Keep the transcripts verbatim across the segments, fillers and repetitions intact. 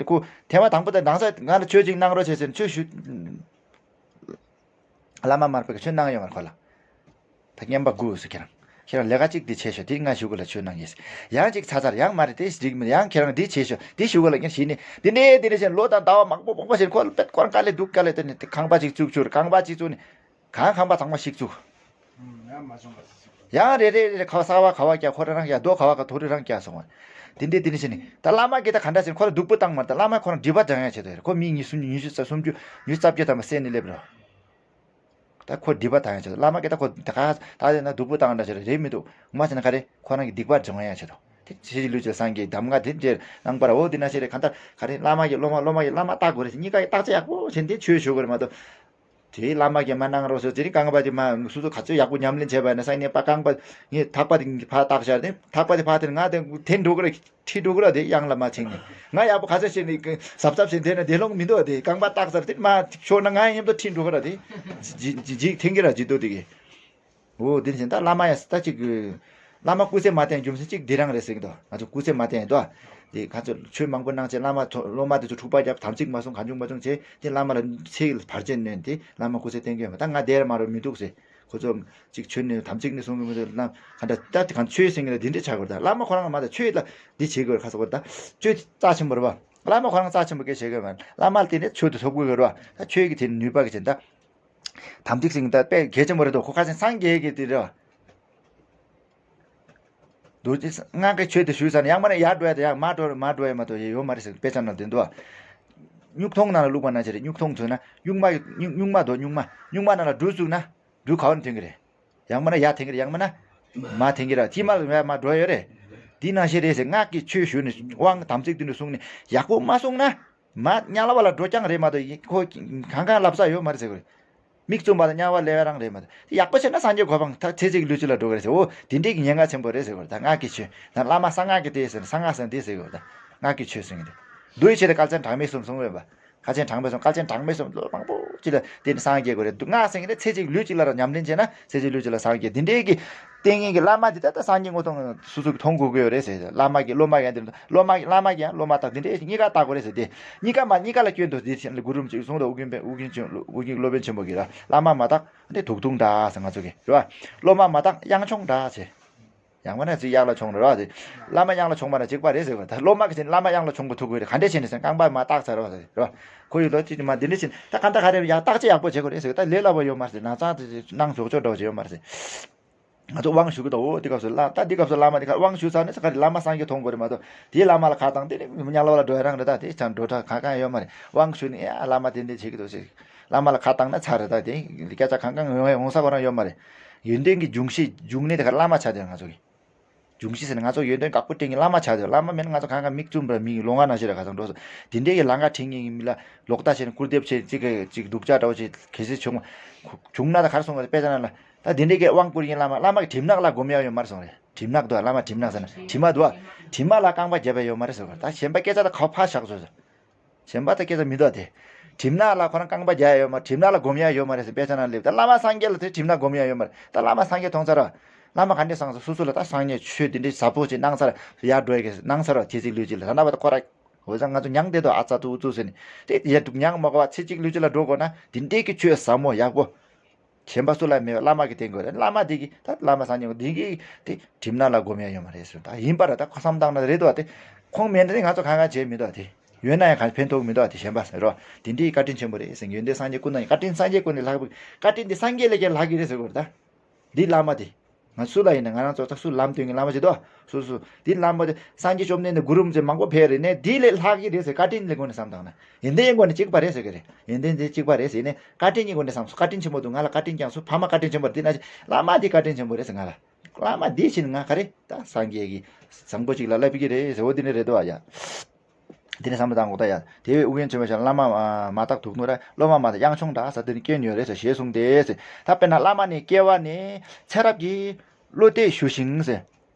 ཁོ་ཐེངས་མ་དང་པོ་དེ་ནང་ས་ང་ལ་ཆོས་ཅིག་གནང་རོགས་བྱས་ཟེར་ནས་ཆོས་ཞུ། བླ་མ་མར་པས་ཆོས་གནང་ཡོང་བར་ཁོ་ལ། ད་བསྙེན་པ་དགོས་ཟེར། ཁྱེད་རང་ཁྱེད་རང་ལས་ཀ་གཅིག་འདི་བྱས་ཤོག་དེ་ང་ཞུ་གི་ལ་ཆོས་གནང་གིས། ཡང་གཅིག་ཚར་ཚར་ཡང་མ་རེད་དེ་འགྲིག་མི་ཡང་ཁྱེད་རང་འདི་བྱས་ཤོག་དེ་ཞུ་གི་ལ་ངས་ཞུས་ནས་དེ་འདྲས་དེ་འདྲས་བྱས་ལོ་དང་ཟླ་བ་མང་པོ་མང་པོ་བྱས་ཁོ་ལ་དཔེ་ཁོ་རང་དཀའ་ལས་སྡུག་དཀའ་ལས་དེ་ནས་དེ་ཁང་པ་གཅིག་བཙུགས་ཆོག་ཁང་པ་གཅིག་བཙུགས་ནས་གང་ཁང་པ་ཚང་མ་ཞིག་བཙུགས། ཡང་རེ་རེ་རེ་རེ་ཁ་བ་ས་བ་ཁ་བ་རྒྱག་ཁོ་རང་རང་རྒྱག་རྡོ་ཁ་བ་ཁ་ཐོ་རི་རང་རྒྱག་སོང་བ། དེ་འདྲས་དེ་འདྲས་བྱས་ནས་ད་བླ་མ་གིས་ད་ག་འདྲ་བྱས་ཁོ་ལ་སྡུག་པོ་བཏང་མ་རེད། ད་བླ་མ་ཁོ་རང་སྒྲིབ་པ་སྦྱང་ཡ་ཆེད་དུ་རེད། ཁོ་མི་ཉི་ཤུ་ཉི་ཤུ་རྩ་སུམ་ཅུ་ཉི་ཤུ་རྩ་བརྒྱད་ཐམ་པ་བསད་ནས་སླེབས་རོ། ད་ཁོ་སྒྲིབ་པ་དང་ཡང་ཆེ་བླ་མ་གིས་ད་ཁོ་ད་ག་ད་དེ་ན་སྡུག་པོ་བཏང་འདྲ་ཞིག་རེད་མི་འདུག་ངོ་མ་བྱས་ན་ག་རེ་ཁོ་རང་གི་སྡིག་པ་སྦྱོང་ཡ་ཆེད་དུ་དེ་ཕྱི་ལུས་ཀྱི་སངས་རྒྱས་གདམས་ངག་དེ་འདྲའི་གནང་པར་འོ་དེ་ན་ཞིག་རེད། གང་ལྟར་ག་རེ་བླ་མ་གིས་སློབ་མ་སློབ་མ་གིས་བླ་མ་བརྟག་དགོས་རེད། གཉིས་ཀ་གིས་བརྟག་དཔྱད་ཡག་པོ་བྱས་ནས་དེ་ཆོས་ཞུ་དགོས་རེད་མ་གཏོགས། དེ་བླ་མ་གིས་མ་གནང་རོགས་ཟེར་དེ་རིང་རྐང་པ་དེ་མ་སོ་སོ་ག་ཚོད་ཡག་པོ་ཉམས་ལེན་བྱས་པ་ཡིན་ན་སང་ཉིན་པ་རྐང་པ་ངས་ཐག་པ་དེ་ཕར་བཏགས་བཞག་དེ་ཐག་པ་དེ་ཕར་དེར་ང་དེ་འཐེན་འགྲོ་གི་རེད། ཁྲིད་འགྲོ་གི་ར་དེ་གཡང་ལ་མ་ཕྱིན་ནས་ང་ཡག་པོ་ག་ཚོད་བྱས་ནས་གཟབ་གཟབ་བྱས་བསྡད་ན་བདེ་སློང་མི་འདུག་དེ་རྐང་པ་བཏགས་ཚར་དེ་མ་ཤོར་ན་ང་ཡང་མཉམ་དུ་ཁྲིད་འགྲོ་གི་ར་དེ་ཇི་ཇི་ཇི་འཐེན་གི་ར་ཇི་ཏོ་དེ་གི། འོ་དེ་བཞིན་ད་བླ་མ་ཡང་ད་ཅིག་བླ་མ་སྐུ་ཚེ་མ་བརྟན་རྒྱུ་མཚན་གཅིག་འདི་རང་རེད་ཟེར་གི་འདུག་ང་ཚོ་སྐུ་ཚེ་མ་བརྟན་འདུག་དེ་ཁ་ཚོད་ཆོས་མང་པོ་གནང་བྱས་བླ་མ་ཐོ་སློབ་མ་དེ་ཚོ་འཁྲུག་པ་བརྒྱབ་དམ་ཚིག་མ་སྲུང་གང་བྱུང་མ་བྱུང་བྱས་དེ་བླ་མ་ལ་ཚེ་བར་ཆད་གནོན་དེ་བླ་མ་སྐུ་ཚེ་བརྟན་གི་ཡོད་མ་ད་ང་བསྡད་ར་མ་རོ་མི་འདུག་ཟེར། ཁོ་ཚོ་གཅིག་ཆོས་ནི་དམ་ཚིག་ནི་སྲུང་གི་མི་འདུག་ལམ་ག་འདྲ་ལྟ་དེ་གང་ཆོས་ཟེར་གི་ལ་འདི་འདྲ་ཆགས་དགོས་རེད། ད་བླ་མ་ཁོ་རང་ལ་མ་ད་ཆོས་ལ་འདི་བྱེད་དགོས་རེད། ཁ་ཚ་དགོས་རེད། ད་ཆོས་རྩ་ཆེན་པོ་རེད་བ། བླ་མ་ཁོ་རང་རྩ་ཆེན་པོ་སྐད་བཤད་དགོས་མ་རེད། བླ་མ་ལ་བརྟེན་ནས་ཆོས་དེ་ཐོབ་དགོས་རེད་བ། ད་ཆོས་ཀྱི་དེ་ནུས་པ་གི་ཆེན་ད་དམ་ཚིག་ཟེར་གི་ད་དཔེ་གལ་ཆེན་པོ་རེད་དོ། ཁོ་ཁ་ཆེན་སངས་རྒྱས་ཀྱི་དེ་རེད་བ། རྡོ་རྗེ་སྔགས་ཀྱི་ཆོས་དེ་ཞུས་ཚར་ནས་ཡང་མ་ནས་ཡར་འགྲོ་ཡ་དེ་ཡང་མར་འགྲོ་མར་འགྲོ་ཡ་མ་གཏོགས་ཡ་ཡོད་མ་རེད་ཟེར། དཔེ་ཆ་ནང་དེ་འདུག་བ། སྨྱུག་ཐུང་ནང་ལ་བླུགས་པ་ནང་བཞིན་རེད། སྨྱུག་ཐུང་ཚོས་ན་སྨྱུག་མ་སྨྱུག་སྨྱུག་མ་དོ་སྨྱུག་མ་སྨྱུག་མ་ནང་ལ་འབྲུ་བཙུགས་ན་འབྲུ་ག་བ་ནས་ཐོན་གི་རེད། ཡང་མིན་ན་ཡར་འཐེན་གི་རེད། ཡང་མིན་ན་མར་འཐེན་གི་རེད། ཐིག་མ་ལ་མར་འགྲོ་ཡོད་རེད། འདི་ནང་བཞིན་རེད་ཟེར། སྔགས་ཀྱི་ཆོས་ཞུས་ནས་དབང་དམ་ཚིག་འདི་འདྲ་བསྲུངས་ནས་ཡག་པོ་མ་བསྲུངས་ན་མར་དམྱལ་བ་ལ་འགྲོ་རྐྱང་རེད་མ་གཏོགས་ཡིན་ཁོ་གང་གང་ལབ་ས་ཡོད་མ་རེད་ཟེར་གི་རེད། མིག་བཙུམ་པ་དང་དམྱལ་བ་སླེབས་ཡ་རང་རེད་མ་གཏོགས་ཡག་པོ་བྱས་ན་སངས་རྒྱས་གོ་འཕང་ཐ་ཚེ་གཅིག་ལུས་གཅིག་ལ་འགྲོ་གི་རེད་ཟེར། འོ་དེ་འདྲས་ཀྱི་ཉེན་ཁ་ཆེན་པོ་རེད་ཟེར་གི་རེད། ད་སྔགས་ཀྱི་ཆོས་ད་བླ་མ་གསང་སྔགས་ཀྱི་དེ་ཟེར་ན་གསང་སྔགས་ཟེར་ན་དེ་ཟེར་གི་རེད། ད་སྔགས་ཀྱི་ཆོས་ཟེར་གི་རེད། མདོའི་ཆེད་དུ་དཀའ་ཆེན་གྲངས་མེད་གསུམ་གསུངས་ཡོད་པ། དཀའ་ཆེན་གྲངས་མེད་གསུམ། དཀའ་ཆེན་གྲངས་མེད་གསུམ་ལོ་མང་པོ་ཅིག་ལ་དེ་ནི་སངས་རྒྱས་དགོས་རེད་འདུག་སྔགས་ཟེར་གྱི་རེད། ཚེ་གཅིག་ལུས་གཅིག་ལ་ར་ཉམས་ལེན་བྱས་ན་ཚེ་གཅིག་ལུས་གཅིག་ལ་སངས་རྒྱས། འདི་འདྲའི་གི་ལྟས་ངན་གྱི་བླ་མ་འདི་ལྟ་ལྟ་སངས་རྒྱས་དངོས་མཐོང་སོ་སོ་གི་མཐོང་དགོས་ཀྱི་ཡོད་རེད་ཟེར། བླ་མ་གི་སློབ་མ་ཡང་འདི་སློབ་མ་བླ་མ་གི་ཡང་སློབ་མ་དག་འདི་འདྲའི་གཉིས་ཀ་བལྟ་དགོས་རེད་ཟེར། དེ་གཉིས་ཀ་མ་གཉིས་ཀ་ལ་སྐྱོན་འདུག་འདི་ཕྱིན་ལ་གུ་རུ་རིན་པོ་ཆེ་གསུང་དང་ཨུ་རྒྱན་པའི་ཨུ་རྒྱན་ཆེན་ཨུ་རྒྱན་སློབ་དཔོན་ཆེན་པོ་གི་ར་བླ་མ་མ་དག་འདི་དུག་ཐུང་འདྲ་ཟེར་ང་ཚོ་གི་རེད་བ། སློབ་མ་མ་དག་གཡང་ཆུང་འདྲ་ཟེར། ཡང་མིན་ན་ཅིག་གཡག་ལ་མཆོངས་རེད་བ། དེ་བླ་མ་གཡང་ལ་མཆོངས་པ་ན་གཅིག་པ་རེད་ཟེར་བ། ད་སློབ་མ་གི་ཆེད་བླ་མ་གཡང་ལ་མཆོངས་པ་ཐུག་དགོས་རེད། ག་འདྲས་བྱས་ནས་ཟེར་རྐང་པ་མ་བཏགས་ཚར་བ་ཟེར་རེད་བ། ཁོ་ཡི་ལོ་ཅིག་མ་འདི་འདྲས་བྱས་ད་ག་འདྲ་ག་རེ་ཡག་བརྟག་དཔྱད་ཡག་པོ་བྱེད་དགོས་རེད་ཟེར། ད་ལས་སླ་པོ་ཡོད་མ་རེད་ཟེར། ན་ཚ་དེ་ནང་འཇོག་ཆོག་འདྲ་བོ་ཅིག་ཡོད་མ་རེད་ཟེར། ང་ཚོ་དབང་ཞུ་གི་འདུག་འོ་དེ་སྐབས་སུ་བླ་ད་འདི་སྐབས་སུ་བླ་མ་དེ་ག་དབང་ཞུ་ཚར་ནས་ས་ག་རེ་བླ་མ་སངས་རྒྱས་མཐོང་དགོས་རེད་མ་གཏོགས་དེའི་བླ་མ་ལ་ཁ་བཏང་དེ་ནི་དམྱལ་བ་ལ་འགྲོ་ཡ་རང་རེད། ད་དེ་ཆ་འགྲོ་ད་གང་གང་ཡོད་མ་རེད། དབང་ཞུ་ནས་ཡ་བླ་མ་དེ་འདྲས་བྱེད་ཀྱི་འདུག་ཟེར། བླ་མ་ལ་ཁ་བཏང་ན་ཚར་རེད། ད་དེ་སྐད་ཆ་གང་གང་ཡོང་ཡ་ཡོང་ས་ཁོ་རང་ཡོད་མ་རེད། ཡོན་ཏན་གྱི་འབྱུང་གཞི་འབྱུང་གནས་དེ་ག་བླ་མ་ཆགས་དེ་ང་ཚོ་གི། འབྱུང་གཞི་ཟེར་ན་ང་ཚོ་ཡོན་ཏན་དགའ་པོ་སྤྲད་མཁན་བླ་མ་ཆགས་དེ། བླ་མ་མེད་ན་ང་ཚོ་གང་ག་མིག་བཙུམ་པར་མིག་ལོང་བ་ནང་བཞིན་ར་ག་ཚང་འགྲོ་སོང་། དེ་འདྲའི་གི་ལམ་ཁ་ཁྲིད་མཁན་གྱི་མི་ལ་ལོག་ལྟ་བྱས་ནས་སྐུར་འདེབས་བྱས་ཅིག་གི་ཅིག་སྡུག་ཅག་འདྲ་བོ་ཅིག་གལ་སྲིད་བྱུང་བྱུང་ན་ད་གར་སོང་བ་དཔེ་ཆ་ནང་ལ་ད་དེ་འདྲའི་གི་དབང་བསྐུར་མཁན་བླ་མ་བླ་མ་གི་གྲིབ་ནག་ལ་སྒོམ་ཡ་ཡོད་མ་རེད་གསུངས་རེད། གྲིབ་ནག་འདུག་བླ་མ་གྲིབ་ནག་ཟེར་ན་དྲི་མ་འདུག་དྲི་མ་ལ་རྐང་པ་བརྒྱབ་ཡ་ཡོད་མ་རེད་ཟེར་བ། ད་གཞན་པ་སྐད་ཆ་ད་ཁ་ཕར་བཞག་བཟོས་ཟེར། གཞན་པ་ད་སྐད་ཆ་མི་འདུག་དེ། གྲིབ་ནག་ལ་ཁོ་རང་རྐང་པ་རྒྱག་ཡ་ཡོད་མ་རེད། གྲིབ་ནག་ལ་སྒོམ་ཡ་ཡོད་མ་རེད་ཟེར་དཔེ་ཆ་ནང་སླེབས། ད་བླ་མ་སངས་རྒྱས་ལ་དེ་གྲིབ་ནག་སྒོམ་ཡ་ཡོད་མ་རེད། ད་བླ་མ་སངས་རྒྱས་མཐོང་ཚར་བ། བླ་མ་ག་འདྲས་སངས་སོང་། སོ་སོ་ལ་ད་སངས་རྒྱས་ཆོས་འདི་འདྲས་ཟབ་པོ་ཅིག་གནང་ཚར། ཡར་འགྲོ་ཡ་གི་གནང་ཚར་བ། ཚེ་གཅིག་ལུས་གཅིག་ལ་ད་ན་བ་ད་ཁོ་ར་འོ་ཙང་ང་ཚོ་མྱང་བསྡད་དོ་ཨ་ཙ་ཏུ་ཨུ་ཙུ་ཟེར་ནས་དེ་ཡ་འདུག་མྱང་མ་དགོས་པ་ཚེ་གཅིག་ལུས་གཅིག་ལ་འགྲོ་དགོས་ན་འདི་འདྲས་ཀྱི་ཆོས་ཟབ་མོ་ཡག་པོ། གཞན་པ་སུ་ལ་མེད་པ་བླ་མ་གིས་བསྟན་དགོས་རེད། བླ་མ་དེ་གིས་ད་བླ་མ་སངས་རྒྱས་དེ་གིས་དེ་གྲིབ་ནག་ལ་སྒོམ་ཡ་ཡོད་མ་རེད་ཟེར། ད་ཡིན་པ་ར་ད་ཁོ་བསམ་བཏང་ན་རེད་དོ། དེ་ཁོང་མེད་ན་དེ་ང་ཚོ་གང་གང་བྱེད་མི་འདུག་དེ་ཡོད་ན་ཡང་གང་ཕན་ཐོགས་མི་འདུག་དེ་གཞན་པ་ཟེར་རོ། དེ་འདྲའི་བཀའ་དྲིན་ཆེན་པོ་རེད་ཟེར། ཡོན་ཏན་སངས་རྒྱས་ཀུན་ལ་བཀའ་དྲིན་སངས་རྒྱས་ཀུན་ལས་ལྷག་པའི་བཀའ་དྲིན་དེ་སངས་རྒྱས་ལས་ཀྱང་ལྷག་གི་རེད་ཟེར་དགོས་རེད་ད། འདི་བླ་མ་དེ། ང་སུ་ལ་ཡིན་ན་ང་རང་ཚོ་ད་སུ་ལམ་སྟོན་གྱི་བླ་མ་ཞིག་འདུག་སུ་སུ། འདི་བླ་མ་དེ་སངས་རྒྱས་བཅོམ་ལྡན་འདས་གུ་རུ་རིན་པོ་ཆེ་མང་པོ་ཕེབས་རེད་ནས་འདི་ལས་ལྷག་གི་རེད་ཟེར། བཀའ་དྲིན་ལས་སྒོ་ནས་བསམ་བཏང་ན། ཡོན་ཏན་སྒོ་ནས་གཅིག་པ་རེད་ཟེར་གི་རེད། ཡོན་ཏན་དེ་གཅིག་པ་རེད་ཟེར་ནས་བཀའ་དྲིན་གྱི་སྒོ་ནས་བསམ་སོང་། བཀའ་དྲིན་ཆེན་པོ་འདུག་ང་ལ་བཀའ་དྲིན་བསྐྱངས་སོང་། ཕ་མ་བཀའ་དྲིན་ཆེན་པོ་རེད། འདི་ན་བླ་མ་འདི་བཀའ་དྲིན་ཆེན་པོ་རེད་ཟེར་ང་ལ། བླ་མ་འདི་བྱིན་ང་ག་རེ་ད་སངས་རྒྱས་ཀྱི་བཟང་པོ་ཅིག་ལ་བསླབ་ཀྱི་རེད་ཟེར། འོ་འདི་ནི་རེད་དོ་ཡ། དེ་ནས་བསམ་བློ་བཏང་དགོས་ད་ཡ། དེ་བས་ཨུ་རྒྱན་ཆོས་འཕེལ་ཞལ་བླ་མ་མ་དག་དུག་ནོར་བླ་མ་མ་དག་གཡང་ཆུང་འདྲ་ཟེར་དེ་ནི་སྐྱོན་ཡོད་རེད་ཟེར་ཞེས་གསུངས་ཏེ་ཟེར། ད་དཔེར་ན་བླ་མ་ནི་སྐྱེ་བ་ནས་ཚེ་རབས་ཀྱི་བློ་གཏད་ཞུ་ཞིང་ཟེར།